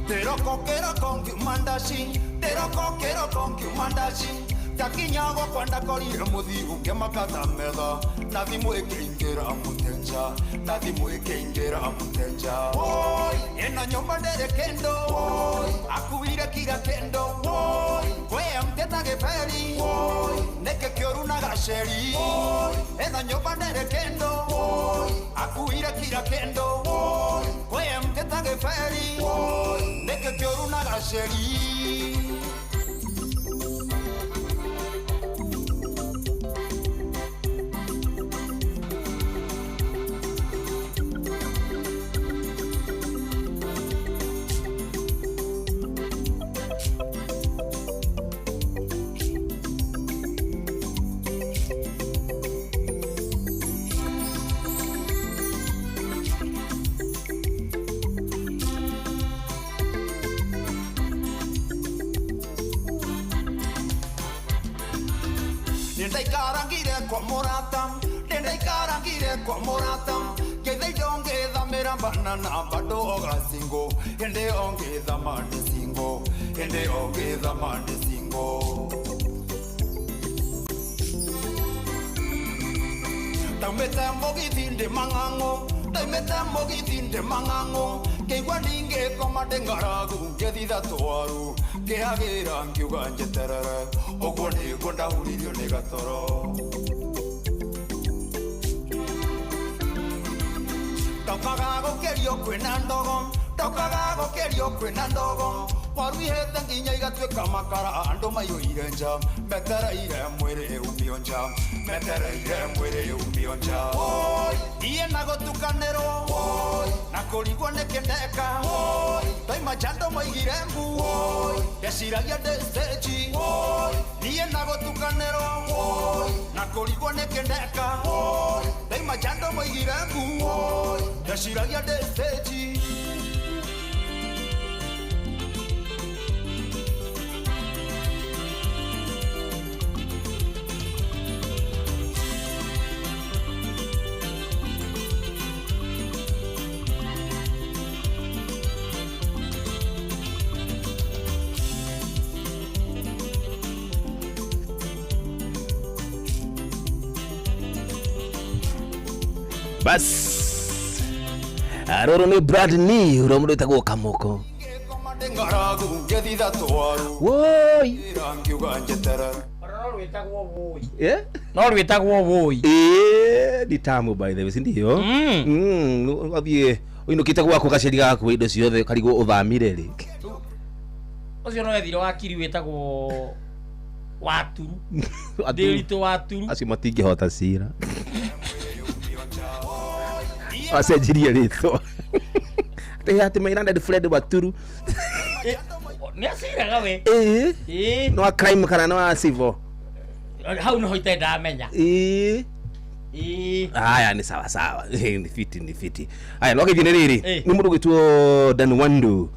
Ndĩroko kĩroko ngiuma ndaci, ndĩroko kĩroko ngiuma ndaci, ndakinya gwakwa ndakorire mũthiu ngĩmakata metha, na thimũ ĩkĩingĩra mũtenja, na thimũ ĩkĩingĩra mũtenja. Woi, ĩno nyũmba ndĩrĩ kĩndũ, woi, akuire kira kĩndũ, woi, kwĩyamtĩta gĩberi, woi, nĩkĩ kĩũru na gaceri, woi, ĩno nyũmba ndĩrĩ kĩndũ, woi, akuire kira kĩndũ, woi, kwĩyamtĩta gĩberi, woi, nĩkĩ kĩũru na gaceri. Nindaikarangire kwa mũrata, nindaikarangire kwa mũrata, ngeitha indo ngĩthamĩra banana bado ogacingo, hĩndĩ ĩyo ngĩthama ndĩ single, hĩndĩ ĩyo ngĩthama ndĩ single. Ndaumĩte mũgithi ndĩ mang'ang'ũ, ndaumĩte mũgithi ndĩ mang'ang'ũ, ngĩigua ningĩkoma ndĩ ng'aragu, ngĩthitha twaru, ngĩhagĩra ngiuga njeterere, ũguo nĩguo ndahuririo nĩ gatoro. Ndokaga gũkĩrio kwĩna ndogo, ndokaga gũkĩrio kwĩna ndogo, waru ihĩte nginya igatuĩka makara, andũ maiyũire nja, metereire mwĩrĩ umio nja, metereire mwĩrĩ umio nja. Woi, niĩ na gũtukanĩrwo, woi, na kũrigwo nĩkĩ ndeka, woi, ndoima nja andũ maigire mbu, woi, ndeciragia ndĩ stage, woi, niĩ na gũtukanĩrwo, woi, na kũrigwo nĩkĩ ndeka, woi, ndoima nja andũ maigire mbu, woi, ndeciragia ndĩ stage. Bas rũrũ nĩ Brad ni ũrĩa mũndũ wĩtagwo Kamoko. Ng'aragu ngĩthitha twaru, woi, ngiuga njeterere. Eh? No rwĩtagwo woi. Eh, ni tamu by the way, si ndio? Ũthiĩ ũinũkĩte gwaku gaceri gaku indo ciothe karigwo ũthamire rĩ. Ũcio no ethire wakiri wĩtagwo Waturu. Ndĩritũ Waturu. Acio matingĩhota cira. Acenjirie rĩtwa. Atĩ atĩ my landed Fred Waturu. Nĩ aciraga we. Ĩĩ. No a crime kana no a civil. Hau nĩho itarĩ ndamenya. Ĩĩ. Ĩĩ. Aya nĩ sawa sawa. Nĩ fiti, nĩ fiti. Aya no gĩthiĩ nĩ rĩrĩ. Nĩ mũndũ ũgwĩtwo Dan Wando.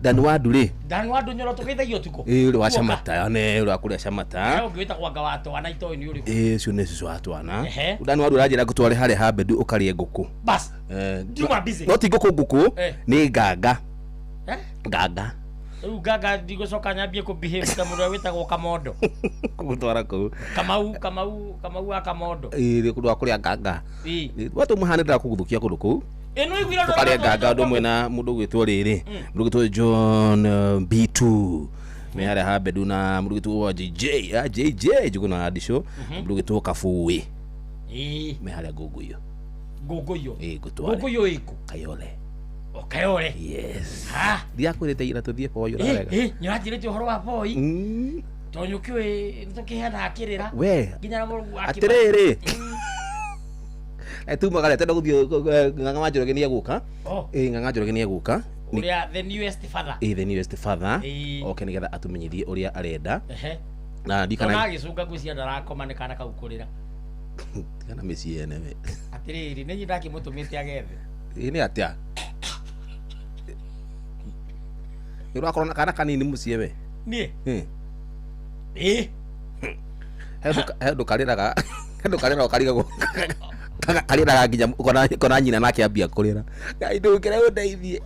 Dan Wandu rĩ Dan Wandu nyoro tũgeithagia ũtukũ. Ĩ ũrĩa wa camata ne ũrĩa wa kũrĩa camata. Ũngĩ wĩtagwo anga wa twana itoĩ nĩ ũrĩkũ? Ĩ ũcio nĩ cũcũ wa twana. Ehe. Dan Wandu aranjĩra ngũtware harĩa ha Mbendu ũkarĩe ngũkũ. Bas. Ndiuma busy. No ti ngũkũ ngũkũ Eh. nĩ nganga. Eh? Nganga. Rĩu nganga ndigũcoka nyambie kũ behave ta mũndũ ũrĩa wĩtagwo Kamondo. Gũtwara kũu. Kamau Kamau Kamau wa Kamondo. Ĩ kũndũ wa kũrĩa nganga. Ĩ. Watu mũhane ndĩrakũgũthũkia kũndũ kũu. Ĩ nĩ ũiguire ũndũ Tũkarĩa ũrĩa nganga ũndũ ũmwe na mũndũ ũgwĩtwo rĩrĩ. Mũndũ ũgwĩtwo John B2. Me harĩa ha Mbendu na mũndũ ũgwĩtwo JJ, ah, JJ Njuguna wa Ndicũ. Mũndũ ũgwĩtwo Kabui. Ĩ. Me harĩa Ngũngũyũ. Ngũngũyũ. Ĩ ngũtware. Ngũngũyũ ĩkũ? Kayole. O Kayole. Yes. Ha. Ndiakwĩrĩte ira tũthiĩ boy Ĩ ũrarega. ĩ nĩ ũranjĩrĩte ũhoro wa boy. Tondũ nĩ ũkĩũĩ nĩ tũkĩheanaga kĩrĩra. We. Nginya na mũrungu wa Atĩrĩrĩ. Tumagare tenda gũthiĩ Ng'ang'a wa Njoroge nĩ egũka. Oh. Ĩ Ng'ang'a Njoroge nĩ egũka. Ũrĩa the newest father. Ĩ the newest father. Ĩ. Oke nĩgetha atũmenyithie ũrĩa arenda. Ehe. Na Ona ndikana agĩcũnga ngwĩciria ndarakoma nĩ kana kau kũrĩra. kana mĩciĩ ene we. Atĩrĩrĩ nĩ niĩ ndakĩmũtũmĩte agethe. Ĩ nĩ atĩa? Nĩ ũrakorwo na kana kanini mũciĩ we? Niĩ? Ĩ. Ĩ. He ũndũ karĩraga he ũndũ karĩraga ũkarigagwo karĩraga nginya ũkona nyina nake ambia kũrĩra. Ngai ndũkĩre ũndeithie.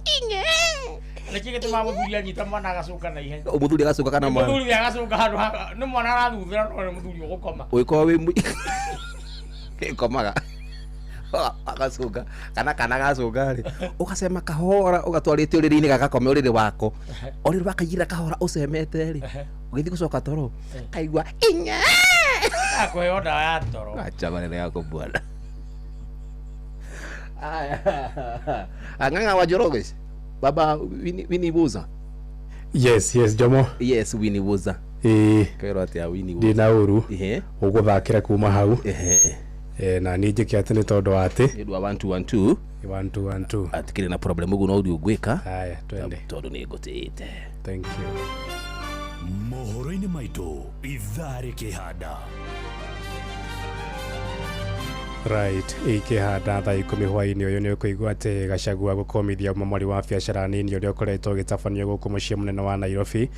Nĩkĩ gĩtũmaga mũthuri anyita mwana agacũnga na ihenya? Mũthuri agacũnga kana mwana? Mũthuri agacũnga handũ ha nĩ mwana arathuthĩra no nĩ mũthuri ũgũkoma. Ũgĩkorwo wĩ ĩkomaga agacũnga kana kana gacũnga rĩ ũgacema kahora ũgatwarĩte ũrĩrĩ-inĩ gagakome ũrĩrĩ wako ũrĩrĩ wakaigĩra kahora ũcemete rĩ ũgĩthiĩ gũcoka toro kaigua inya Akũheo ndawa ya toro. acha maneno yako bwana. Aya. Ng'ang'a wa Njoroge baba Winnie Woza. Yes, yes, Jomo. Yes, Winnie Woza. Ĩĩ. Kwĩrwo atĩa Winnie Woza? Ndĩna ũru. Ehe. Ũgũthakĩra kuma hau. Ehe. Na niĩ njĩke atĩ nĩ tondũ wa atĩ. Nĩ ũndũ wa 1212. 1212. Atikĩrĩ na problem ũguo no ũndũ ũngwĩka. Haya, twende. Tondũ nĩ ngũtĩĩte. Thank you. Mohoro-inĩ maitũ ithaa rĩkĩhanda. Right, ikĩhanda thaa 10 hwaĩ-inĩ ũyũ nĩ ũkũigua atĩ Gachagua gũkomithia ũmomori wa biacara nini ũrĩa ũkoretwo ũgĩtabanio gũkũ mũciĩ mũnene wa Nairobi.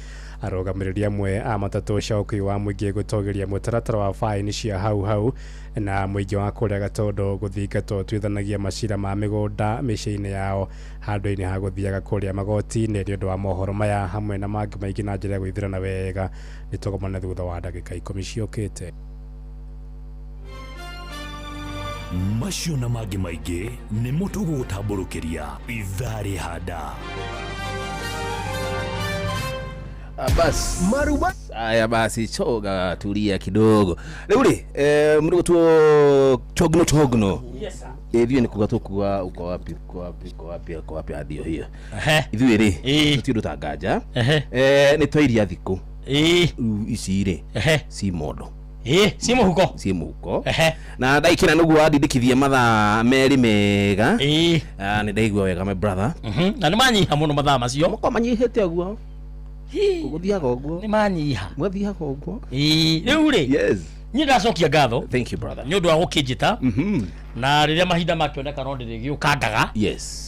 Arũgamĩrĩri amwe a matatũ cia ũkuui wa mũingĩ gũtũgĩria mũtaratara wa baini cia hau hau na mũingĩ wa kũrĩa Gatũndũ gũthingatwo ũtuithanagia macira ma mĩgũnda mĩciĩ-inĩ yao handũ-inĩ ha gũthiaga kũrĩa magoti-inĩ. Nĩ ũndũ wa mohoro maya hamwe na mangĩ maingĩ na njĩra ya gwĩthurana wega, nĩ tũgomane thutha wa ndagĩka 10 ciũkĩte. Macio na mangĩ maingĩ nĩmo tũgũgũtambũrũkĩria ithaa rĩhanda. Bas maruba. Aya basi choga tulia kidogo. Rĩu rĩ mũndũ gũtuo togno togno. Yes sir. Ithuĩ nĩ kuga tũkuga uko wapi uko wapi uko wapi uko wapi hadi hiyo. Ithuĩ rĩ tũtirĩ ũndũ ta nganja. Nĩ twairia thikũ. Rĩu ici rĩ ci mondo. Ci mũhuko. Ci mũhuko. Na ndaikĩra nĩguo wandindĩkithia mathaa merĩ mega. Nĩ ndaigua wega my brother. Na nĩ manyiha mũno mathaa macio. Moko manyihĩte ũguo. Gũthiaga ũguo. Nĩ manyiha. Gwathiaga ũguo. Rĩu rĩ. Yes. Niĩ ndacokia ngatho. Thank you brother. Nĩ ũndũ wa gũkĩnjĩta. Na rĩrĩa mahinda makĩoneka no ndĩrĩgĩũkangaga. Yes.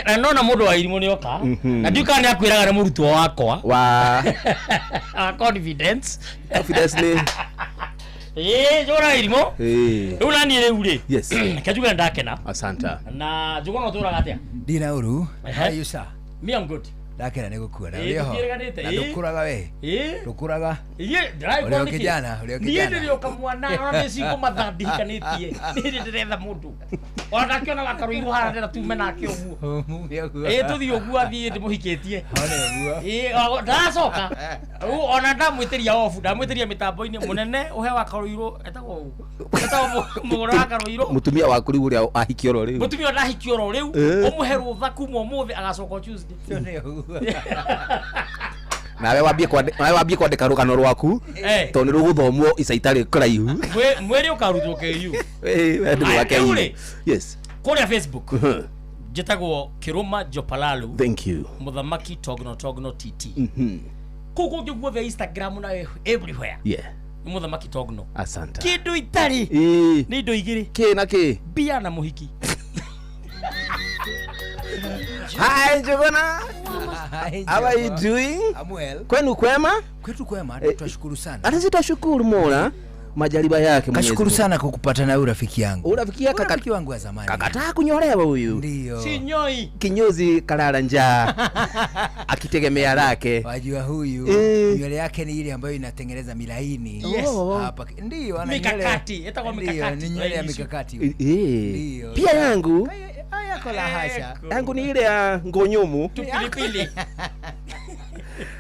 Na nona mũndũ wa irimũ nĩoka. Na ndiũ kana nĩakwĩraga nĩ mũrutwo wakwa. Wa confidence. Confidence nĩ. Njũra irimũ. Rĩu na niĩ rĩu rĩ. Yes. Reke njuge nĩndakena. Asante. Na Njũgũna ũtũraga atĩa? Ndina ũru. How are you sir? Me I'm good. Ndakena nĩ gũkuona. Ĩĩ, Ũrĩ oho? tũtiĩrĩganĩte, Na ĩĩ. ndũkũraga we. Ĩĩ. Ndũkũraga. Iye, ndĩragĩkorwo Ũrĩ o nĩkĩ? kijana, ũrĩ o Niĩ kijana. ndĩrĩ o kamwana, ona nĩ cingo mathaa ndihikanĩtie. Niĩ nĩ ndĩretha mũndũ. Ona ndakĩona gakarũirũ haha ndĩrenda tume nake ũguo. Mume ũguo. Ĩĩ tũthiĩ ũguo athiĩ ndĩmũhikĩtie. One ũguo. Ĩĩ, ndaracoka. Rĩu ona ndamwĩtĩria off, ndamwĩtĩria mĩtambo-inĩ mũnene ũhe wa karũirũ etagwo ũ? Etagwo mũgũre wa karũirũ. Mũtumia waku rĩu ũrĩa ahikio oro rĩu. Mũtumia ũrĩa ndahikio oro rĩu, ũmũhe rũtha kuma ũmũthĩ agacoka o Tuesday. Nawe wambie kwandĩka, nawe wambie kwandĩka rũgano rwaku tondũ nĩ rũgũthomwo ica itarĩ kũraihu. Mwĩrĩ ũkarutwo KU. We ndĩ Aya, wa rĩu KU. rĩ, Yes. Kũrĩa Facebook njĩtagwo Kĩrũma Jopalalu. Thank you. Mũthamaki Togno Togno TT. Kũu kũngĩ guothe Instagram na everywhere. Yeah. Nĩ Mũthamaki Togno. Asante. Kĩndũ itarĩ. Nĩ indo igĩrĩ. Kĩ na kĩ? Mbia na mũhiki. Hi Njũgũna. How are you doing? I'm well. Kwenu kwema? Kwetu kwema, twashukuru sana. Hata sisi twashukuru Mola majaliba yake Mwenyezi Kashukuru Mungu. sana kukupata na huyu rafiki yangu. Urafiki yake Rafiki wangu wa zamani. Kakataa kunyolewa huyu. Ndio. Sinyoi. Kinyozi kalala njaa akitegemea lake. Wajua huyu nywele yake ni ile ambayo inatengeneza milaini. Yes. Hapa ndio ana nywele. Mikakati, itakuwa Ndio, mikakati. ni nywele ya mikakati. huyu. Ndio. Pia yangu Yako la hasha. yangu ni ile ya ngonyumu. Tupilipili.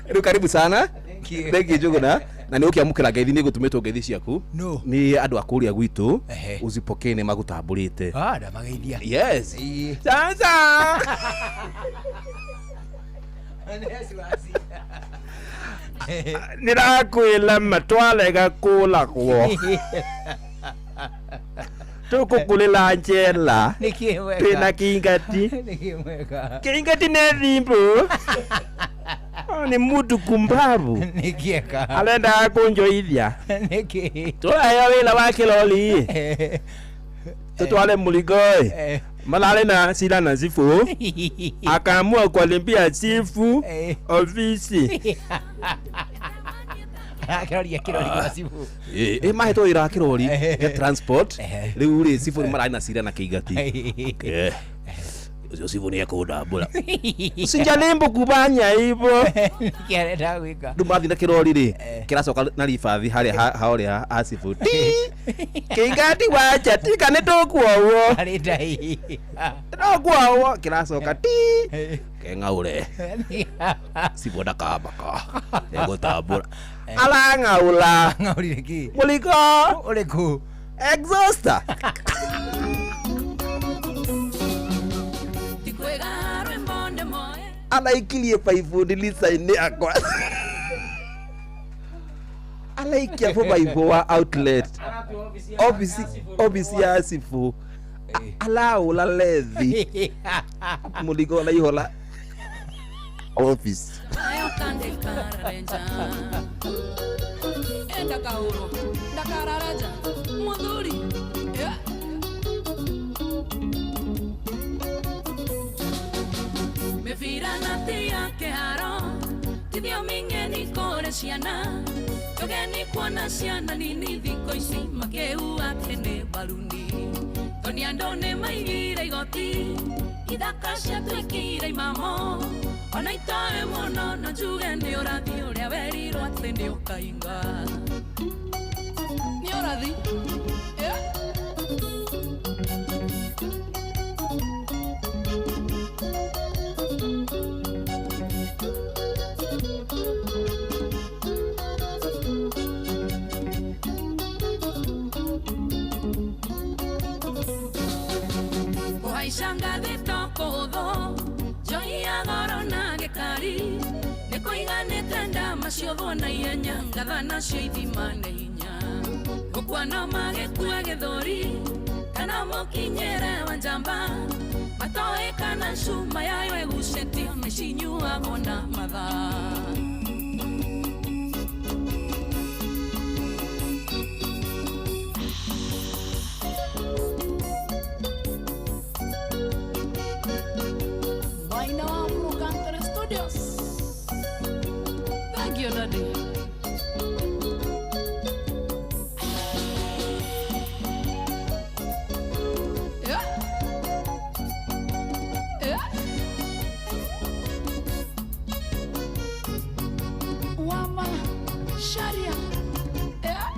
Rĩu karibu sana. you. Thank you Njuguna. Na nĩ ũkĩamũkĩra ngeithi nĩ ngũtũmĩtwo ngeithi ciaku. No. Nĩ andũ a kũrĩa gwitũ uzipokee nĩ magũtambũrĩte. Ah, ndamageithia. Yes. Sasa. Nĩrakwĩra matwarega kũragwo tũkũkũrĩra njera Nĩkĩ mwega? twĩna kĩingati Nĩkĩ mwega? kĩingati nĩ thimbo nĩ mũndũ kumbavu Nĩkĩeka? arendaga kũnjoithia Nĩkĩ? tũraheo wĩra wa kĩrori tũtware mũrigo ĩ mararĩ na cira na cibũ akaamua kualimbia chifu ofisi Arakĩroria kĩrori gwa cibũ. ä mahetwo wä ra wa kä rori gä transport rä u rä cibå nä mararä na cira na kä igati å cio cibå nä ekå ndambå ra sinjalimbo kubanya ivo Nĩkĩ arenda gwĩka? rä u mathiĩ na kä rori rä kä racoka na ribathi harä a harä a ha cibå kä igati wacha tika nä tå kuowo Arenda ĩ. no kuowo kä racoka ti keng'aå re cibå ndakambaka egå tambå ra arang'aå ra Ng'aũrire kĩ? må rigo Ũrĩkũ? exhauster araikirie baibũ ndirica-inĩ akwa araikia bũ baibũ wa outlet obici obici ya cibũ araũra lethi mũrigo ũraihũra office Enda kauro ndakararaja muthuri. Yeah. Mĩbira na ti ya kĩharo ti thiomi ng'eni kũrĩ ciana tũgeni kuona ciana nini thikũ ici makĩua atĩ nĩ mbaruni toni andũ nĩ maigire igoti ithaka ciatuĩkire imamo ona itoĩ mũno no njuge nĩ ũrathi ũrĩa werirwo atĩ nĩ ũkainga nĩ ũrathi. Yeah. Kũhaica ngathĩ to kũhũthũ njohi ya goro na gĩkari nĩ kũiganĩte ndama ciũthwo na ihenya ngatha nacio ithima nĩ hinya gũkua no magĩkue gĩthũri kana mũkinyĩre wa njamba matoĩ kana cuma yayo ĩgucĩtio mĩcinyuagwo na mathaa. Vaina wa Brooke Studios. Thank you, Daddy. Yeah. Yeah. Wama Sharia. Yeah.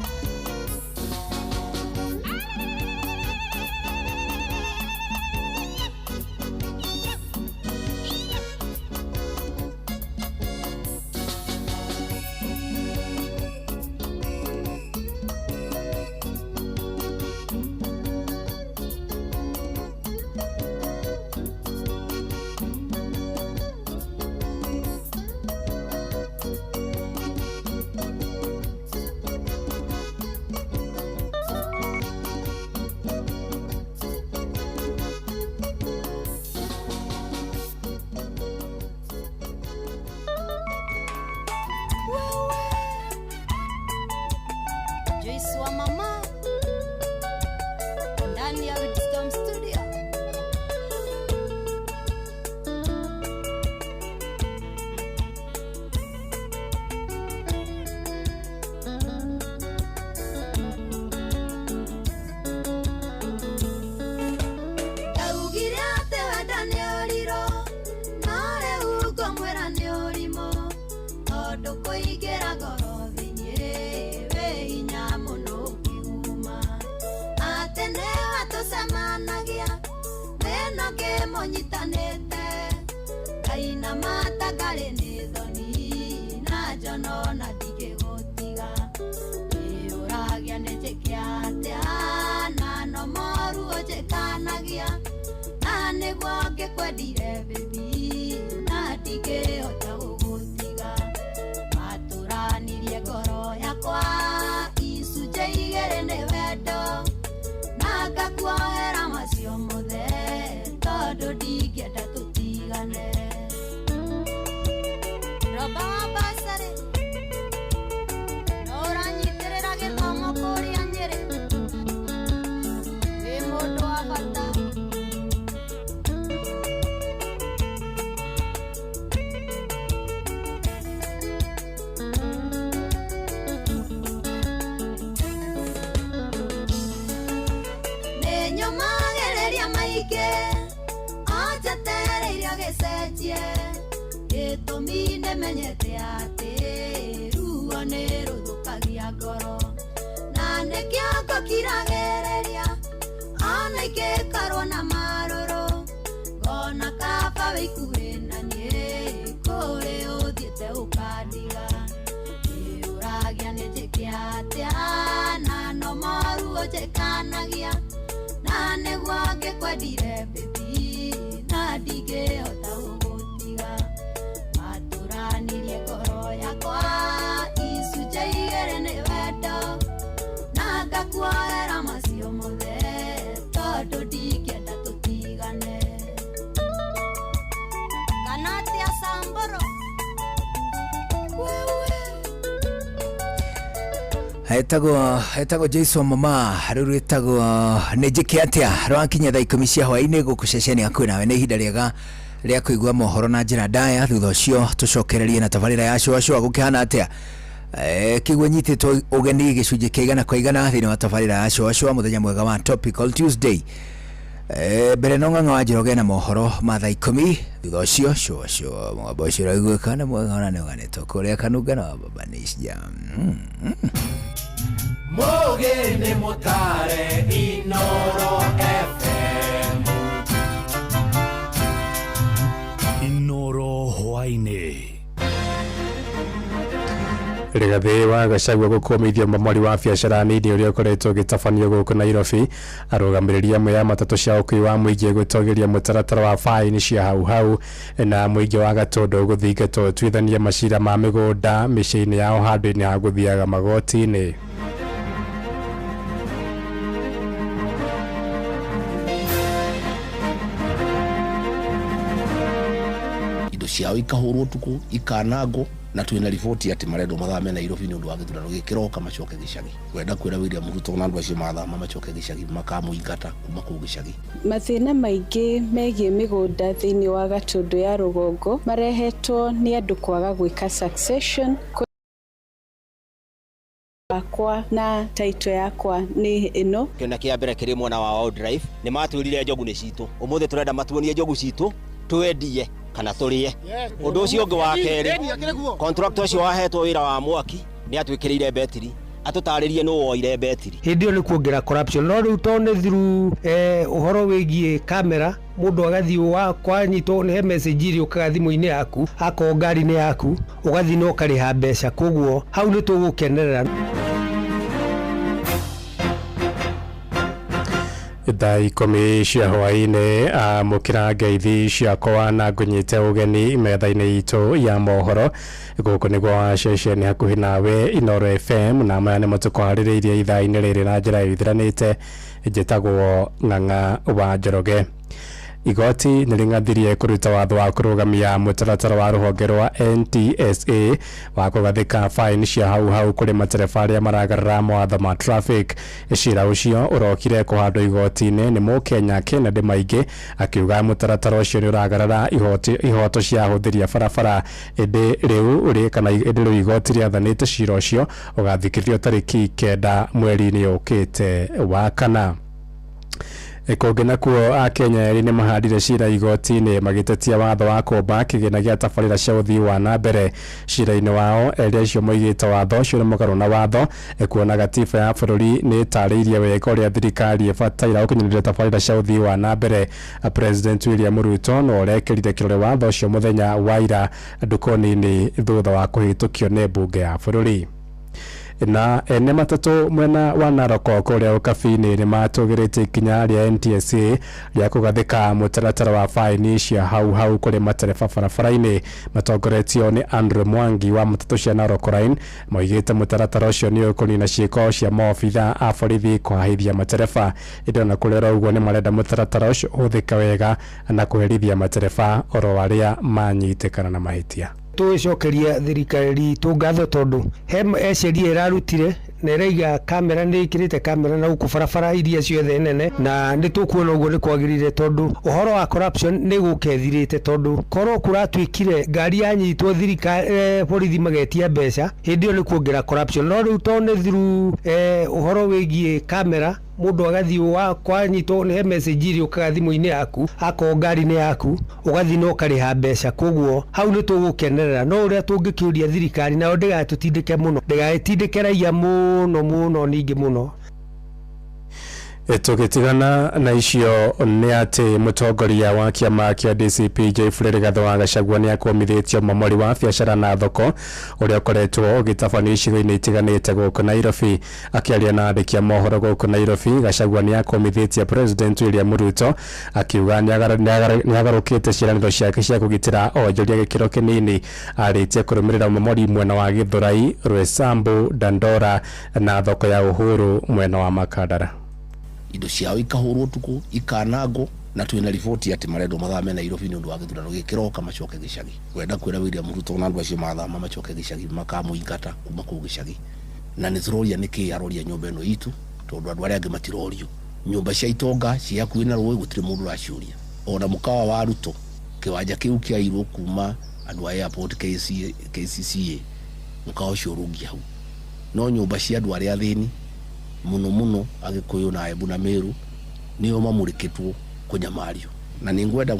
Joyce wa mama ndani ya Wisdom Studio. Ngĩramata ngarĩ nĩ thoni na njono na ndingĩgũtiga. Ĩũragia nĩ njĩke atĩa na no moru ũnjĩkanagia. Na nĩguo ngĩkwendire baby na ndingĩhota gũgũtiga. Matũranirie ngoro yakwa icunjĩ igĩrĩ nĩ wendo. Na ngakuohera macio mothe tondũ ndingĩenda tũtigane. Roba wa basarĩ no ũranyitĩrĩra gĩthomo kũrĩa Nyĩrĩ. Wĩ mũndũ wa bata. Nĩnyũmagĩrĩria maingĩ anjetereire gĩcenjie. Gĩtũmi nĩmenyete atĩ ruo nĩ rũthũkagia ngoro. Na nĩkĩo ngũkiragĩrĩria ona ingĩkorwo na marũrũ. Ngona kaba wĩikuhĩ na niĩ kũrĩ ũthiĩte ũkandiga. Ĩũragia nĩ njĩke atĩa na no moru ũnjĩkanagia. Na nĩguo ngĩkwendire baby na ndingĩhota gũgũtiga. Matũranirie ngoro yakwa icunjĩ igĩrĩ nĩ wendo. Na ngakuohera macio mothe tondũ ndingĩenda tũtigane. Kana atĩa Samburu? Etagwo Jason Mama rĩu rwĩtagwo nĩ njĩke atĩa rwakinya thaa 10 cia hwaĩ-inĩ gũkũ ceceni hakuhĩ nawe. Nĩ ihinda rĩega rĩa kũigua mohoro na njĩra ndaya, thutha ũcio tũcokererie na tabarĩra ya cũa cũa gũkĩhana atĩa. Kĩguo nyitĩtwo ũgeni gĩcunjĩ kĩa igana kwa igana thĩinĩ wa tabarĩra ya cũa cũa mũthenya mwega wa Topical Tuesday. Mbere no ng'ang'a wa Njoroge na mohoro ma thaa 10, thutha ũcio cũa cũa mũgambo ũcio ũraiguĩka nĩ mwega ona nĩ ũganĩtwo kũrĩa kanungano wa Baba Nisha. Mugi ni mutare Inoro FM. Inoro hwaini. Rigathi wa Gachagua gũkũmithia mamwari wa biacara nini ũrĩa ũkoretwo ũgĩtabanio gũkũ Nairobi. Arũgamĩrĩri amwe a matatũ cia ũkuui wa mũingĩ gũtũgĩria mũtaratara wa baini cia hau hau na mũingĩ wa Gatũndũ gũthingatwo ũtuithania macira ma mĩgũnda mĩciĩ-inĩ yao handũ-inĩ ha gũthiaga magoti-inĩ. Indo ciao ikahũrwo ũtukũ ikanangwo na twina riboti atĩ marendwo mathame Nairobi nĩ ũndũ wa gĩthurano gĩkĩroka macoke gĩcagi. Wenda kwĩra William Ruto na andũ acio mathama macoke gĩcagi makamũingata kuma kũu gĩcagi. Mathĩna maingĩ megiĩ mĩgũnda thĩinĩ wa Gatũndũ ya rũgongo marehetwo nĩ andũ kwaga gwĩka succession yakwa na title yakwa nĩ ĩno. Kĩona kĩa mbere kĩrĩ mwena wa Wildlife nĩ matwĩrire njogu nĩ citũ. Ũmũthĩ tũrenda matuonie njogu citũ twendie kana tũrĩe. Ũndũ ũcio ũngĩ wa kerĩ, contractor ũcio wahetwo wĩra wa mwaki nĩ atwĩkĩrĩire betiri, atũtarĩrie nũ woire betiri. Hĩndĩ ĩyo nĩ kuongerera corruption, no rĩu tondũ nĩ through ũhoro wĩgiĩ kamera mũndũ agathiĩ kwanyitwo nĩ message iria ũkaga thimũ-inĩ yaku akorwo ngari-inĩ yaku ũgathiĩ na ũkarĩha mbeca, koguo hau nĩ tũgũkenerera. Thaa 10 cia hwaĩ-inĩ amũkĩra ngeithi ciakwa na ngũnyite ũgeni metha-inĩ itũ ya mohoro. Gũkũ nĩguo wa ceceni hakuhĩ nawe Inoro FM, na maya nĩmo tũkwarĩrĩirie ithaa-inĩ rĩrĩ na njĩra ĩthiranĩte. Njĩtagwo Ng'ang'a wa Njoroge. Igoti nĩ rĩng'athirie kũruta watho wa kũrũgamia mũtaratara wa rũhonge rwa NTSA wa kũgathĩka faini cia hau hau kũrĩ matereba arĩa maragarara mawatho ma traffic. Cira ũcio ũrokire kũhandwo igoti-inĩ nĩ mũkenya Kennedy Maingĩ akiuga mũtaratara ũcio nĩ ũragarara ihoto cia ahũthĩri a barabara. Ĩndĩ rĩu igoti rĩathanĩte cira ũcio ũgathikĩrĩrio tarĩki 9 mweri-inĩ ũkĩte wa kana. Kũngĩ nakuo akenya erĩ nĩ mahandire cira igoti-inĩ magĩtetia watho wa kũmba kĩgĩna gĩa tabarĩra cia ũthii wa na mbere. Cira-inĩ wao erĩ acio moigĩte watho ũcio nĩ mũgarũ na watho, kuona gatiba ya bũrũri nĩ ĩtarĩirie wega ũrĩa thirikari ĩbataire gũkinyanĩria tabarĩra cia ũthii wa na mbere. President William Ruto no ũrekĩrire kĩrore watho ũcio mũthenya wa ira ndũkoni-inĩ thutha wa kũhĩtũkio nĩ mbunge ya bũrũri. Na ene matatũ mwena wa Narok kũrĩa Ũkabi-inĩ nĩ matũgĩrĩtie ikinya rĩa NTSA rĩa kũgathĩka mũtaratara wa baini cia hau hau kũrĩ matereba barabara-inĩ. Matongoretio nĩ Andrew Mwangi wa matatũ cia Narok Line, moigĩte mũtaratara ũcio nĩ ũkũnina ciĩko cia maobitha a borithi kũhahithia matereba. Ĩndĩ ona kũrĩ oro ũguo nĩ marenda mũtaratara ũcio ũhũthĩke wega na kũherithia matereba oro arĩa manyitĩkana na mahĩtia. Tũgĩcokeria thirikari itũ ngatho tondũ he sheria ĩrarutire na ĩraiga kamera, nĩ ĩkĩrĩte kamera na gũkũ barabara iria ciothe nene, na nĩ tũkuona ũguo nĩ kwagĩrĩire tondũ ũhoro wa corruption nĩ gũka ĩthirĩte, tondũ korwo kũratuĩkire ngari yanyitwo thirikari borithi magetia mbeca, hĩndĩ ĩyo nĩ kuongerera corruption. No rĩu tondũ nĩ through ũhoro wĩgiĩ kamera, mũndũ agathiĩ kwanyitwo nĩ he message iria ũkaga thimũ-inĩ yaku, akorwo ngari-inĩ yaku, ũgathiĩ na ũkarĩha mbeca. Koguo hau nĩ tũgũkenerera. No ũrĩa tũngĩkĩũria thirikari nayo ndĩgatũtindĩke mũno, ndĩgagĩtindĩke raia mũno mũno ningĩ mũno. Tũgĩtigana na icio nĩ atĩ mũtongoria wa kĩama kĩa DCP Jeffrey Rigathi wa Gachagua nĩ akwamithĩtio momori wa biacara na thoko ũrĩa ũkoretwo ũgĩtabanio icigo-inĩ itiganĩte gũkũ Nairobi. Akĩaria na andĩki a mohoro gũkũ Nairobi, Gachagua nĩ akwamithĩtie President William Ruto akiuga nĩ agarũkĩte ciĩranĩro ciake cia kũgitĩra onjoria gĩkĩro kĩnini. Arĩtie kũrũmĩrĩra momori mwena wa Githurai, Roysambu, Dandora na thoko ya Uhuru mwena wa Makadara. Indo ciao ikahũrwo ũtukũ ikanangwo, na twĩna riboti atĩ marendwo mathame Nairobi nĩ ũndũ wa gĩthurano gĩkĩroka macoke gĩcagi. Ngwenda kwĩra William Ruto na andũ acio mathama macoke gĩcagi, makamũingata kuma kũu gĩcagi. Na nĩ tũroria nĩkĩ aroria nyũmba ĩno itũ, tondũ andũ arĩa angĩ matirorio. Nyũmba cia itonga ciĩ hakuhĩ na rũĩ gũtirĩ mũndũ ũraciũria. Ona mũkawa wa Ruto kĩwanja kĩu kĩairwo kuma andũ a airport KCCA, mũkawa ũcio ũrũngiĩ hau. No nyũmba cia andũ arĩa athĩni mũno mũno Agĩkũyũ na Embu na Meru nĩo mamũrĩkĩtwo kũnyamario. Na nĩ ngwenda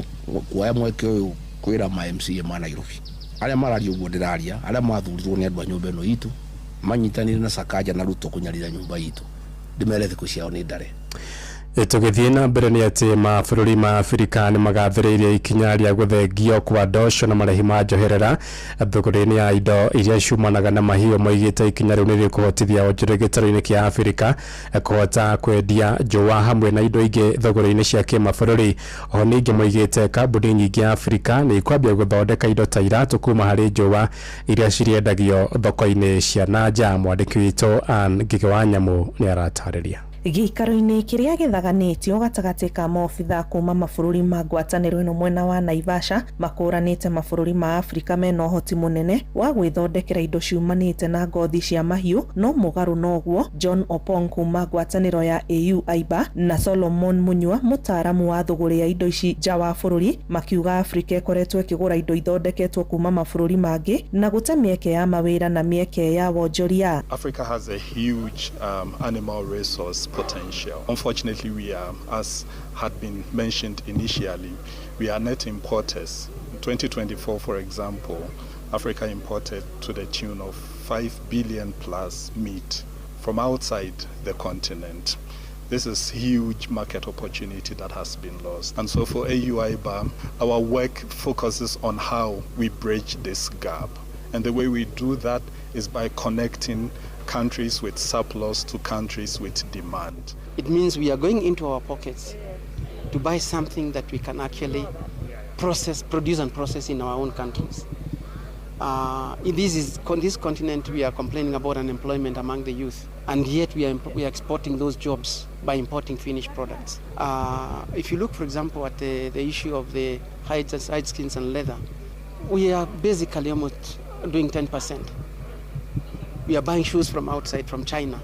kuoya mweke ũyũ kwĩra ma MCA ma Nairobi arĩa mararia ũguo ndĩraria, arĩa mathurirwo nĩ andũ a nyũmba ĩno itũ manyitanĩire na Sakaja na Ruto kũnyarira nyũmba itũ, ndĩmere thikũ ciao nĩ ndare. Tũgĩthiĩ na mbere nĩ atĩ mabũrũri ma Afrika nĩ magathĩrĩirie ikinya rĩa gũthengio kwa ndosho na marĩhi ma njoherera thũgũrĩ-inĩ ya indo iria ciumanaga na mahiũ. Moigĩte ikinya rĩu nĩ rĩkũhotithia onjoria gĩtarũ-inĩ kĩa Afrika kũhota kwendia njũa hamwe na indo ingĩ thũgũrĩ-inĩ cia kĩmabũrũri. Oho ningĩ moigĩte kambuni nyingĩ Afrika nĩ ikwambia gũthondeka indo ta iratũ kuma harĩ njũa iria cirĩendagio thoko-inĩ cia na nja. Mwandĩki witũ Ann Ngigĩ wa Nyamũ nĩ aratarĩria. Gĩikaro-inĩ kĩrĩa gĩthaganĩtio gatagatĩ ka maobitha kuma mabũrũri ma ngwatanĩro ĩno mwena wa Naivasha makũranĩte mabũrũri ma Afrika mena ũhoti mũnene wa gwĩthondekera indo ciumanĩte na ngothi cia mahiũ. No mũgarũ noguo, John Opong kuma ngwatanĩro ya AU AIBA na Solomon Munyua mũtaaramu wa thũgũrĩ ya indo ici nja wa bũrũri makiuga Afrika ĩkoretwo ĩkĩgũra indo ithondeketwo kuma mabũrũri mangĩ na gũte mĩeke ya mawĩra na mĩeke ya wonjoria. Africa has a huge animal resource potential. Unfortunately, we are, as had been mentioned initially, we are net importers. In 2024, for example, Africa imported to the tune of 5 billion plus meat from outside the continent. This is huge market opportunity that has been lost. And so for AU-IBA, our work focuses on how we bridge this gap. And the way we do that is by connecting countries with surplus to countries with demand. It means we are going into our pockets to buy something that we can actually process, produce and process in our own countries. In this continent, we are complaining about unemployment among the youth, and yet we are exporting those jobs by importing finished products. If you look, for example, at the issue of the hides, hide skins and leather, we are basically almost doing 10%. We are buying shoes from outside, from China.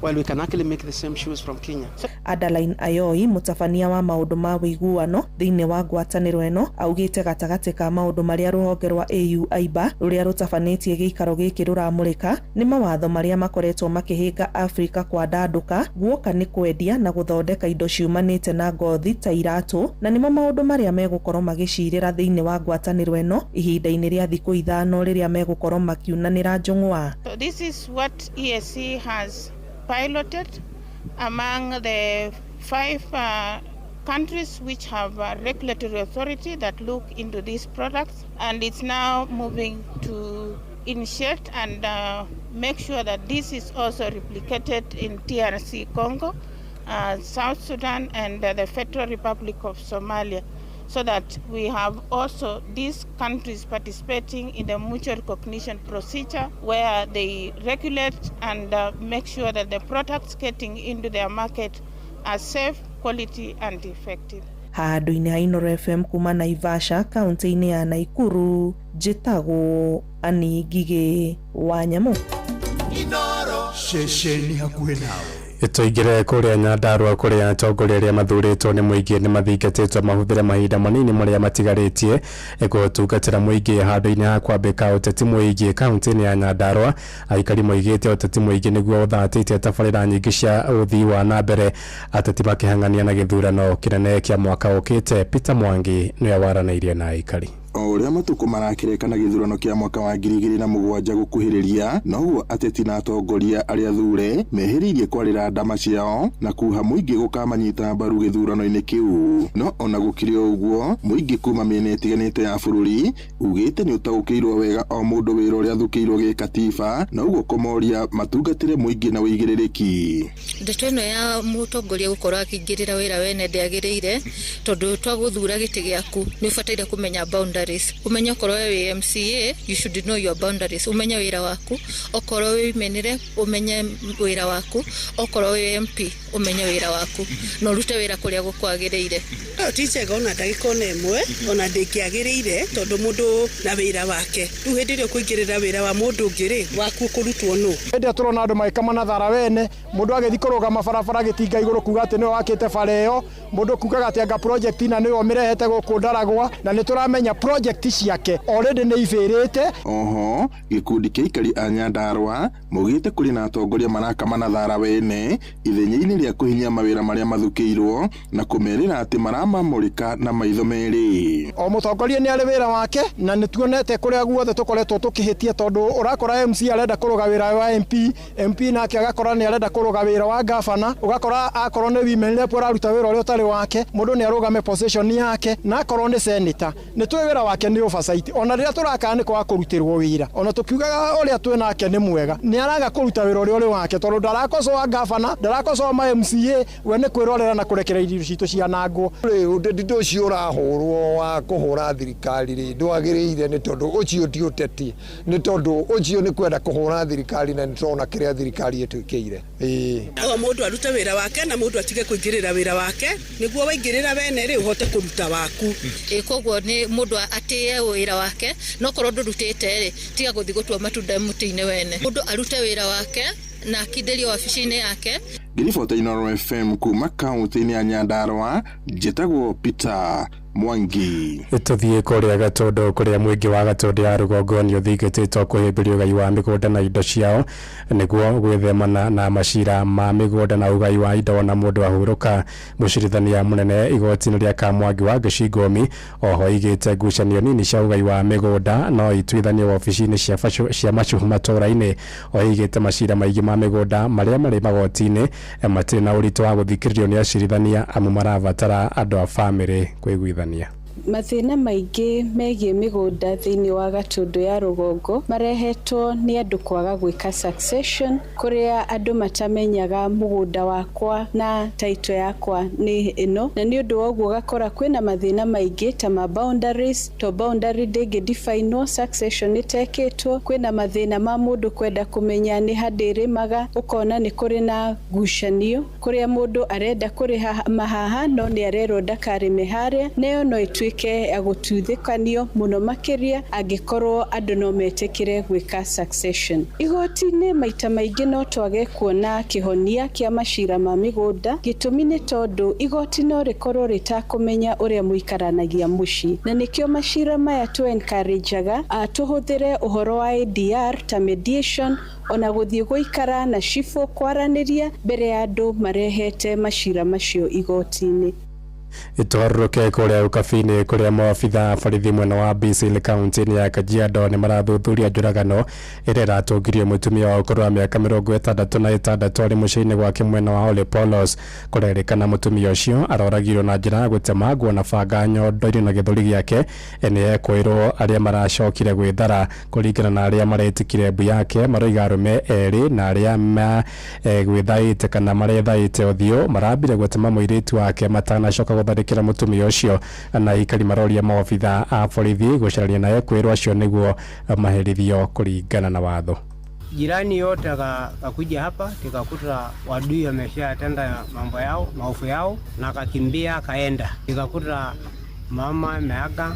while we can actually make the same shoes from Kenya. So Adeline Ayoi mũtabania wa maũndũ ma ũiguano thĩinĩ wa ngwatanĩro ĩno augĩte gatagatĩ ka maũndũ marĩa rũhonge rwa AU AIBA rũrĩa rũtabanĩtie gĩikaro gĩkĩ rũramũrĩka nĩ mawatho marĩa makoretwo makĩhĩnga Afrika kwandandũka guoka nĩ kwendia na gũthondeka indo ciumanĩte na ngothi ta iratũ, na nĩmo maũndũ marĩa megũkorwo magĩcirĩra thĩinĩ wa ngwatanĩro ĩno ihinda-inĩ rĩa thikũ 5 rĩrĩa megũkorwo makiunanĩra njũng'wa. So this is what EAC has piloted among the 5 countries which have a regulatory authority that look into these products, and it's now moving to initiate and make sure that this is also replicated in DRC Congo, South Sudan, and the Federal Republic of Somalia, so that we have also these countries participating in the mutual recognition procedure where they regulate and make sure that the products getting into their market are safe, quality and effective. Handũ-inĩ ha Inooro FM kuma Naivasha kaunti-inĩ ya Nakuru, njĩtagwo Annie Ngigĩ wa Nyamũ. Ceceni hakuhĩ nawe. Tũingĩre kũrĩa Nyandarua kũrĩa atongoria arĩa mathurĩtwo nĩ mũingĩ nĩ mathingatĩtwo mahũthĩre mahinda manini marĩa matigarĩtie gũtungatĩra mũingĩ handũ-inĩ ha kwambĩka ũteti mũingĩ kaunti-inĩ ya Nyandarua. Aikari moigĩte ũteti mũingĩ nĩguo ũthatĩtie tabarĩra nyingĩ cia ũthii wa na mbere, ateti makĩhang'ania na gĩthurano kĩnene kĩa mwaka ũkĩte. Peter Mwangi nĩwe waranĩirie na aikari. O ũrĩa matukũ marakĩreka na gĩthurano kĩa mwaka wa 2007 gũkuhĩrĩria, noguo ateti na atongoria arĩa thure mehĩrĩirie kwarĩra ndama ciao na kuha mũingĩ gũkamanyita mbaru gĩthurano-inĩ kĩu. No ona gũkĩrĩ ũguo, mũingĩ kuma mĩena ĩtiganĩte ya bũrũri ugĩte nĩ ũtaũkĩirwo wega o mũndũ wĩra ũrĩa athukĩirwo gĩkatiba, na ũguo kũmoria matungatĩre mũingĩ na ũigĩrĩrĩki. Ndeto ĩno ya mũtongoria gũkorwo akĩingĩrĩra wĩra wene ndĩagĩrĩire, tondũ twagũthura gĩtĩ gĩaku nĩ ũbataire kũmenya boundaries. Umenye okorwo wĩ MCA, you should know your boundaries. Umenye wĩra waku, okorwo wĩ women umenye wĩra waku, okorwo wĩ MP umenye wĩra waku, na ũrute wĩra kũrĩa gũkwagĩrĩire. Ĩyo ti njega ona ndagĩka ona ĩmwe, ona ndĩngĩagĩrĩire, tondũ mũndũ na wĩra wake. Rĩu hĩndĩ ĩrĩa ũkũingĩrĩra wĩra wa mũndũ ũngĩ rĩ, waku ũkũrutwo nũ? Hĩndĩ ĩrĩa tũrona andũ magĩkama na thara wene, mũndũ agĩthiĩ kũrũgama barabara gĩtinga igũrũ kuga atĩ nĩwe wakĩte bara ĩyo, mũndũ kugaga atĩ anga project ina nĩwe ũmĩrehete gũkũ Ndaragwa, na nĩ tũramenya project ciake already nĩ ibĩrĩte. Oho, gĩkundi kĩa aikari a Nyandarua maugĩte kũrĩ na atongoria marakama na thara wene ithenya-inĩ rĩa kũhinyia mawĩra marĩa mathukĩirwo na kũmerĩra atĩ maramamũrĩka na maitho merĩ. O mũtongoria nĩ arĩ wĩra wake, na nĩ tuonete kũrĩa guothe tũkoretwo tũkĩhĩtia, tondũ ũrakora MC arenda kũrũga wĩra wa MP, MP nake agakora nĩ arenda kũrũga wĩra wa gavana, ũgakora akorwo nĩ women rep araruta wĩra ũrĩa ũtarĩ wake, mũndũ nĩ arũgame position yake, na akorwo nĩ senator nĩ tũĩ wĩra wake nĩ oversight. Ona rĩrĩa tũrakana nĩ kwaga kũrutĩrwo wĩra, ona tũkiugaga ũrĩa twĩ nake nĩ mwega, nĩ araga kũruta wĩra ũrĩa ũrĩ wake, tondũ ndarakocoa gavana, ndarakocoa ma MCA, we nĩ kwĩrorera na kũrekereria irio citũ cianangwo. Rĩu ũteti ũcio ũrahũrwo wa kũhũra thirikari rĩ, ndwagĩrĩire, nĩ tondũ ũcio ti ũteti, nĩ tondũ ũcio nĩ kwenda kũhũra thirikari, na nĩ tũrona kĩrĩa thirikari ĩtwĩkĩire. O mũndũ arute wĩra wake na mũndũ atige kũingĩrĩra wĩra wake, nĩguo waingĩrĩra wene rĩ ũhote kũruta waku. Koguo nĩ mũndũ atĩe wĩra wake, no korwo ndũrutĩte rĩ, tiga gũthiĩ gũtua matunda mũtĩ-inĩ wene. Mũndũ arute wĩra wake na akindĩrio wabici-inĩ yake. Ngĩribota Inooro FM kuma kaunti-inĩ ya Nyandarua, njĩtagwo Peter Mwangi. Tũthiĩ kũrĩa Gatũndũ kũrĩa mũingĩ wa Gatũndũ ya rũgongo nĩ ũthingatĩtwo kũhĩmbĩria ũgai wa mĩgũnda na indo ciao nĩguo gwĩthemana na macira ma mĩgũnda na ũgai wa indo na mũndũ ahurũka. Mũcirithania mũnene igoti-inĩ rĩa Kamwangi wa Gĩcingũmi oho aigĩte ngucanio nini cia ũgai wa mĩgũnda no ituithanio wabici-inĩ cia macuhu matũũra-inĩ. Oigĩte macira maingĩ ma mĩgũnda marĩa marĩ magoti-inĩ matirĩ na ũritũ wa gũthikĩrĩrio nĩ acirithania amu marabatara andũ a bamĩrĩ kwĩiguithania. Mathĩna maingĩ megiĩ mĩgũnda thĩinĩ wa Gatũndũ ya rũgongo marehetwo nĩ andũ kwaga gwĩka succession, kũrĩa andũ matamenyaga mũgũnda wakwa na title yakwa nĩ ĩno, na nĩ ũndũ wa ũguo ũgakora kwĩna mathĩna maingĩ ta ma boundaries, to boundary ndĩngĩ definwo, succession ĩtekĩtwo, kwĩna mathĩna ma mũndũ kwenda kũmenya nĩ ha ndĩrĩmaga, ũkona nĩ kũrĩ na ngucanio kũrĩa mũndũ arenda kũrĩha mahaha no nĩ arerwo ndakarĩme harĩa, nayo no ĩtuĩke ya gũtuithĩkanio mũno makĩria angĩkorwo andũ no metĩkĩre gwĩka succession. Igoti-inĩ maita maingĩ no twage kuona kĩhonia kĩa macira ma mĩgũnda, gĩtũmi nĩ tondũ igoti no rĩkorwo rĩtakũmenya ũrĩa mũikaranagia mũciĩ, na nĩkĩo macira maya tũ encourageaga tũhũthĩre ũhoro wa ADR ta mediation ona gũthiĩ gũikara na cibũ kwaranĩria mbere ya andũ marehete macira macio igoti-inĩ. Twarũrũke kũrĩa Ũkabi-inĩ kũrĩa maabitha borithi mwena wa Bisil kaunti-inĩ ya Kajiado nĩ marathuthuria njũragano ĩrĩa ĩratũngirie mũtumia wa ũkũrũ wa mĩaka 66 arĩ mũciĩ-inĩ gwake mwena wa Ole Polos. Kũrerĩkana mũtumia ũcio aroragirwo na njĩra ya gũtemangwo na banga nyondo-inĩ na gĩthũri gĩake nĩ ekwĩrwo arĩa maracokire gwĩthara. Kũringana na arĩa maretĩkire mbu yake, maroiga arũme erĩ na arĩa gwĩthaĩte kana marethaĩte ũthiũ marambire gũtema mũirĩtu wake matanacoka gũtharĩkĩra mũtumia ũcio, na aikari maroria maobitha a borithi gũcararia na ekwĩrwo acio nĩguo maherithio kũringana na watho. Jirani yote akakuja hapa tikakuta wadui wameshatenda mambo yao maofu yao, na akakimbia akaenda. Tikakuta mama ameaga,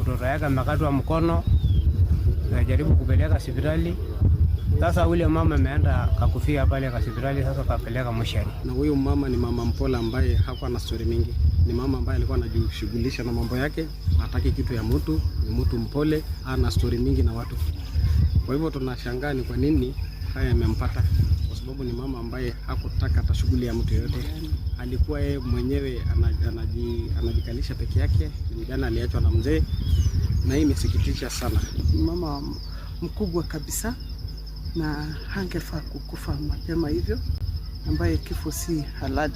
mtoto yake amekatwa mkono, najaribu kupeleka hospitali. Sasa ule mama ameenda kakufia pale kwa hospitali, sasa kapeleka moshari. Na huyu mama ni mama mpola ambaye hakuwa na story mingi. Ni mama ambaye alikuwa anajishughulisha na mambo yake, hataki kitu ya mtu, ni mtu mpole, ana story mingi na watu. Kwa hivyo tunashangaa ni kwa nini haya yamempata, kwa sababu ni mama ambaye hakutaka hata shughuli ya mtu yoyote. Alikuwa yeye mwenyewe anajikalisha peke yake, ni aliachwa na mzee, na hii imesikitisha sana. Mama mkubwa kabisa na hangefaa kukufa mapema hivyo, ambaye kifo si halali.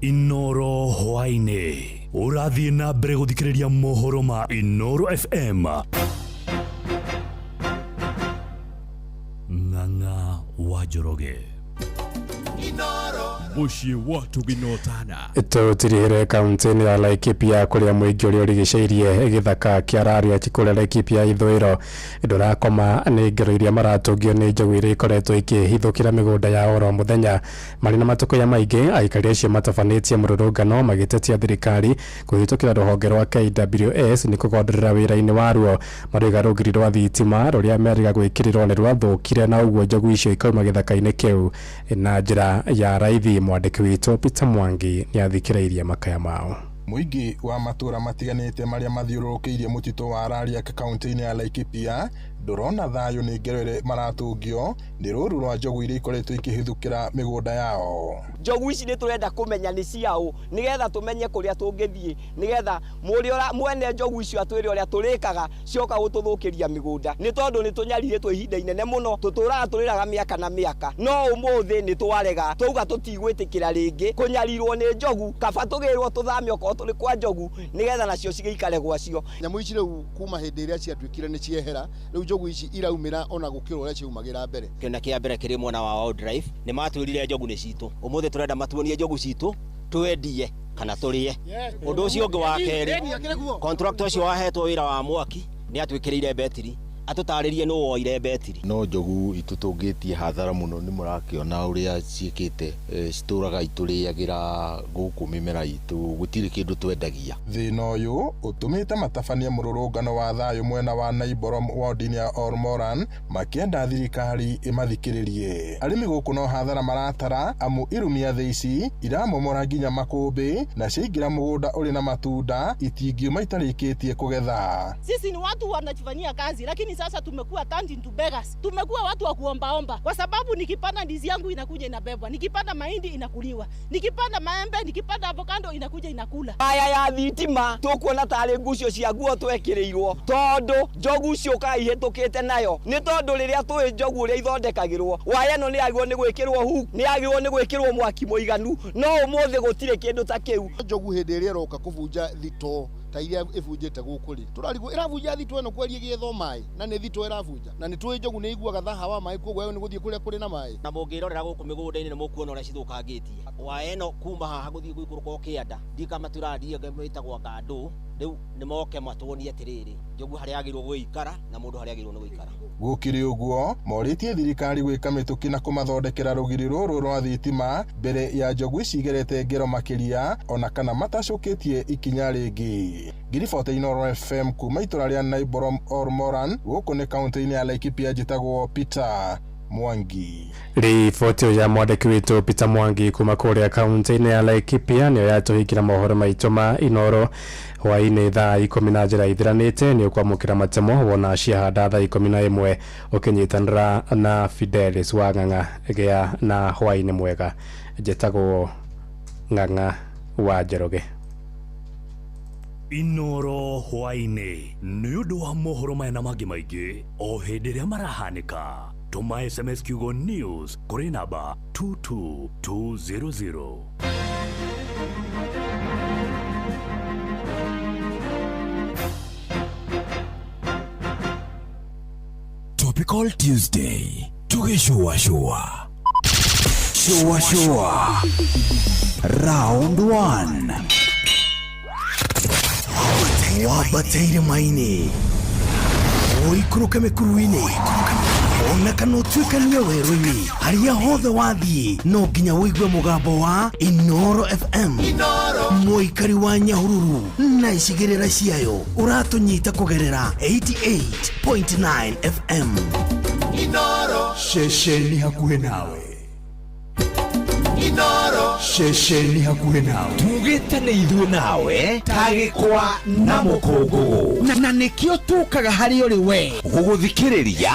Inoro hwaini urathie na mbere guthikiriria mohoro ma Inoro FM. Ng'ang'a wa Njoroge. Muciĩ wa tũginotana. Tũtirihĩre kaunti-inĩ ya Laikipia kũrĩa mũingĩ ũrĩa ũrigicĩirie gĩthaka kĩa Rariak kũrĩa Laikipia ithũĩro ndũrakoma nĩ ngero iria maratũngio nĩ njogu iria ikoretwo ikĩhithũkĩra mĩgũnda yao oro mũthenya. Marĩ na matũkũya maingĩ, aikari acio matabanĩtie mũrũrũngano magĩtetia thirikari kũhĩtũkĩra rũhonge rwa KWS nĩ kũgonderera wĩra-inĩ waruo. Maroiga rũgiri rwa thitima rũrĩa merĩga gwĩkĩrĩrwo nĩ rwathũkire na ũguo njogu icio ikauma gĩthaka-inĩ kĩu na njĩra ya raithi. Mwandĩki witũ Peter Mwangi nĩathikĩrĩirie makaya mao. Mũingĩ wa matũra matiganĩte marĩa mathiũrũrũkĩirie mũtitũ wa Rariak kaunti-inĩ ya Laikipia ndũrona thayũ nĩ ngero ĩrĩa maratũngio nĩ rũru rwa njogu iria ikoretwo ikĩhithũkĩra mĩgũnda yao. Njogu ici nĩ tũrenda kũmenya nĩ ciaũ nĩgetha tũmenye kũrĩa tũngĩthiĩ, nĩgetha mũrĩa mwene njogu icio atwĩre ũrĩa tũrĩkaga cioka gũtũthũkĩria mĩgũnda, nĩ tondũ nĩ tũnyarirĩtwo ihinda inene mũno, tũtũraga tũrĩraga mĩaka na mĩaka, no ũmũthĩ nĩ twarega twauga tũtigwĩtĩkĩra rĩngĩ kũnyarirwo nĩ njogu, kaba tũgĩrwo tũthame okorwo tũrĩ kwa njogu nĩgetha nacio cigĩikare gwacio. Nyamũ ici rĩu kuma hĩndĩ ĩrĩa ciatuĩkire nĩ ciehera, rĩu njogu ici iraumĩra ona gũkĩra ũrĩa ciaumagĩra mbere. Kĩona kĩa mbere kĩrĩ mwena wa Wildlife nĩ matwĩrire njogu nĩ citũ, ũmũthĩ tũrenda matuonie njogu citũ twendie kana tũrĩe. Ũndũ ũcio ũngĩ wa kerĩ, contractor ũcio wahetwo wĩra wa mwaki nĩ atwĩkĩrĩire betiri, atũtarĩrie nũ woire betiri. No njogu itũtũngĩtie hathara mũno, nĩ mũrakĩona ũrĩa ciĩkĩte, citũraga itũrĩagĩra gũkũ mĩmera itũ, gũtirĩ kĩndũ twendagia. Thĩna ũyũ ũtũmĩte matabania mũrũrũngano wa thayũ mwena wa Naiborom ward-inĩ ya Ormoran makĩenda thirikari ĩmathikĩrĩrie. Arĩmi gũkũ no hathara maratara amu irumia thĩ ici iramomora nginya makũmbĩ na ciaingĩra mũgũnda ũrĩ na matunda itingiuma itarĩkĩtie kũgetha. Sisi ni watu wanajifanyia kazi, lakini sasa tumekuwa turned into beggars. Tumekuwa watu wa kuombaomba, kwa sababu nikipanda ndizi yangu inakuja inabebwa, nikipanda mahindi inakuliwa, nikipanda maembe, nikipanda avocado inakuja inakula. Aya ya thitima tukuona tarĩ ngucio cia nguo twekĩrĩirwo, tondũ njogu ciũkaga ihĩtũkĩte nayo, nĩ tondũ rĩrĩa tũĩ njogu ũrĩa ithondekagĩrwo, waya ĩno nĩ yagĩrĩirwo nĩ gwĩkĩrwo hook, nĩ yagĩrĩirwo nĩ gwĩkĩrwo mwaki mũiganu, no ũmũthĩ gũtirĩ kĩndũ ta kĩu. Njogu hĩndĩ ĩrĩa ĩroka kũbunja thito ta iria ĩbunjĩte gũkũ rĩ, tũrarigwo ĩrabunja thito ĩno kweri ĩgĩethwo maĩ, na nĩ thito ĩrabunja, na nĩ tũĩ njogu nĩ iguaga thaha wa maĩ, koguo nĩ gũthiĩ kũrĩa kũrĩ na maĩ. Na mũngĩrorera gũkũ mĩgũnda-inĩ nĩ mũkuona ũrĩa cithũkangĩtie. Waya ĩno kuma haha gũthiĩ gũikũrũka o kĩanda, ndikama tũrathiĩ ĩtagwo ngandũ, Rĩu nĩ moke matuonie atĩrĩrĩ, njogu harĩa yagĩrĩirwo gũikara na mũndũ harĩa agĩrĩirwo nĩ gũikara. Gũkĩrĩ ũguo, morĩtie thirikari gwĩka mĩtũkĩ na kũmathondekera rũgiri rũrũ rwa thitima mbere ya njogu ici igerete ngero makĩria ona kana matacũkĩtie ikinya rĩngĩ. Ngiribota Inooro FM kuma itũra rĩa Naiborom Ormoran gũkũ nĩ kaunti-inĩ ya Laikipia, njĩtagwo Peter Mwangi. Riboti ĩyo ya mwandĩki witũ Peter Mwangi kuma kũrĩa kaunti-inĩ ya Laikipia nĩyo yatũhingĩra mohoro maitũ ma Inooro hwaĩ-inĩ thaa 10 na njĩra ithiranĩte. Nĩ ũkwamũkĩra matemo wona ciahanda thaa 11 ũkĩnyitanĩra na Fidelis wa Ng'ang'a. Gĩa na hwaĩ-inĩ mwega, njĩtagwo Ng'ang'a wa Njoroge. Inooro hwaĩ-inĩ nĩ ũndũ wa mohoro maya na mangĩ maingĩ o hĩndĩ ĩrĩa marahanĩka, tũma SMS kiugo NEWS kũrĩ namba 22200. Topical Tuesday tugĩcũacũa cũacũa round 1 wambateire maini ũikũrũke mĩkuru-inĩ ona kana ũtuĩkanie werũ-inĩ, harĩa hothe wathiĩ no nginya ũigue mũgambo wa Inooro FM. Mũikari wa Nyahururu na icigĩrĩra ciayo ũratũnyita kũgerera 88.9 FM. Inooro. Ceceni hakuhĩ nawe. Inooro. Ceceni hakuhĩ nawe. Tugĩte nĩ ithuĩ nawe tagĩkwa na mũkũngũgũ, na nĩkĩo tũkaga harĩ ũrĩ we gũgũthikĩrĩria.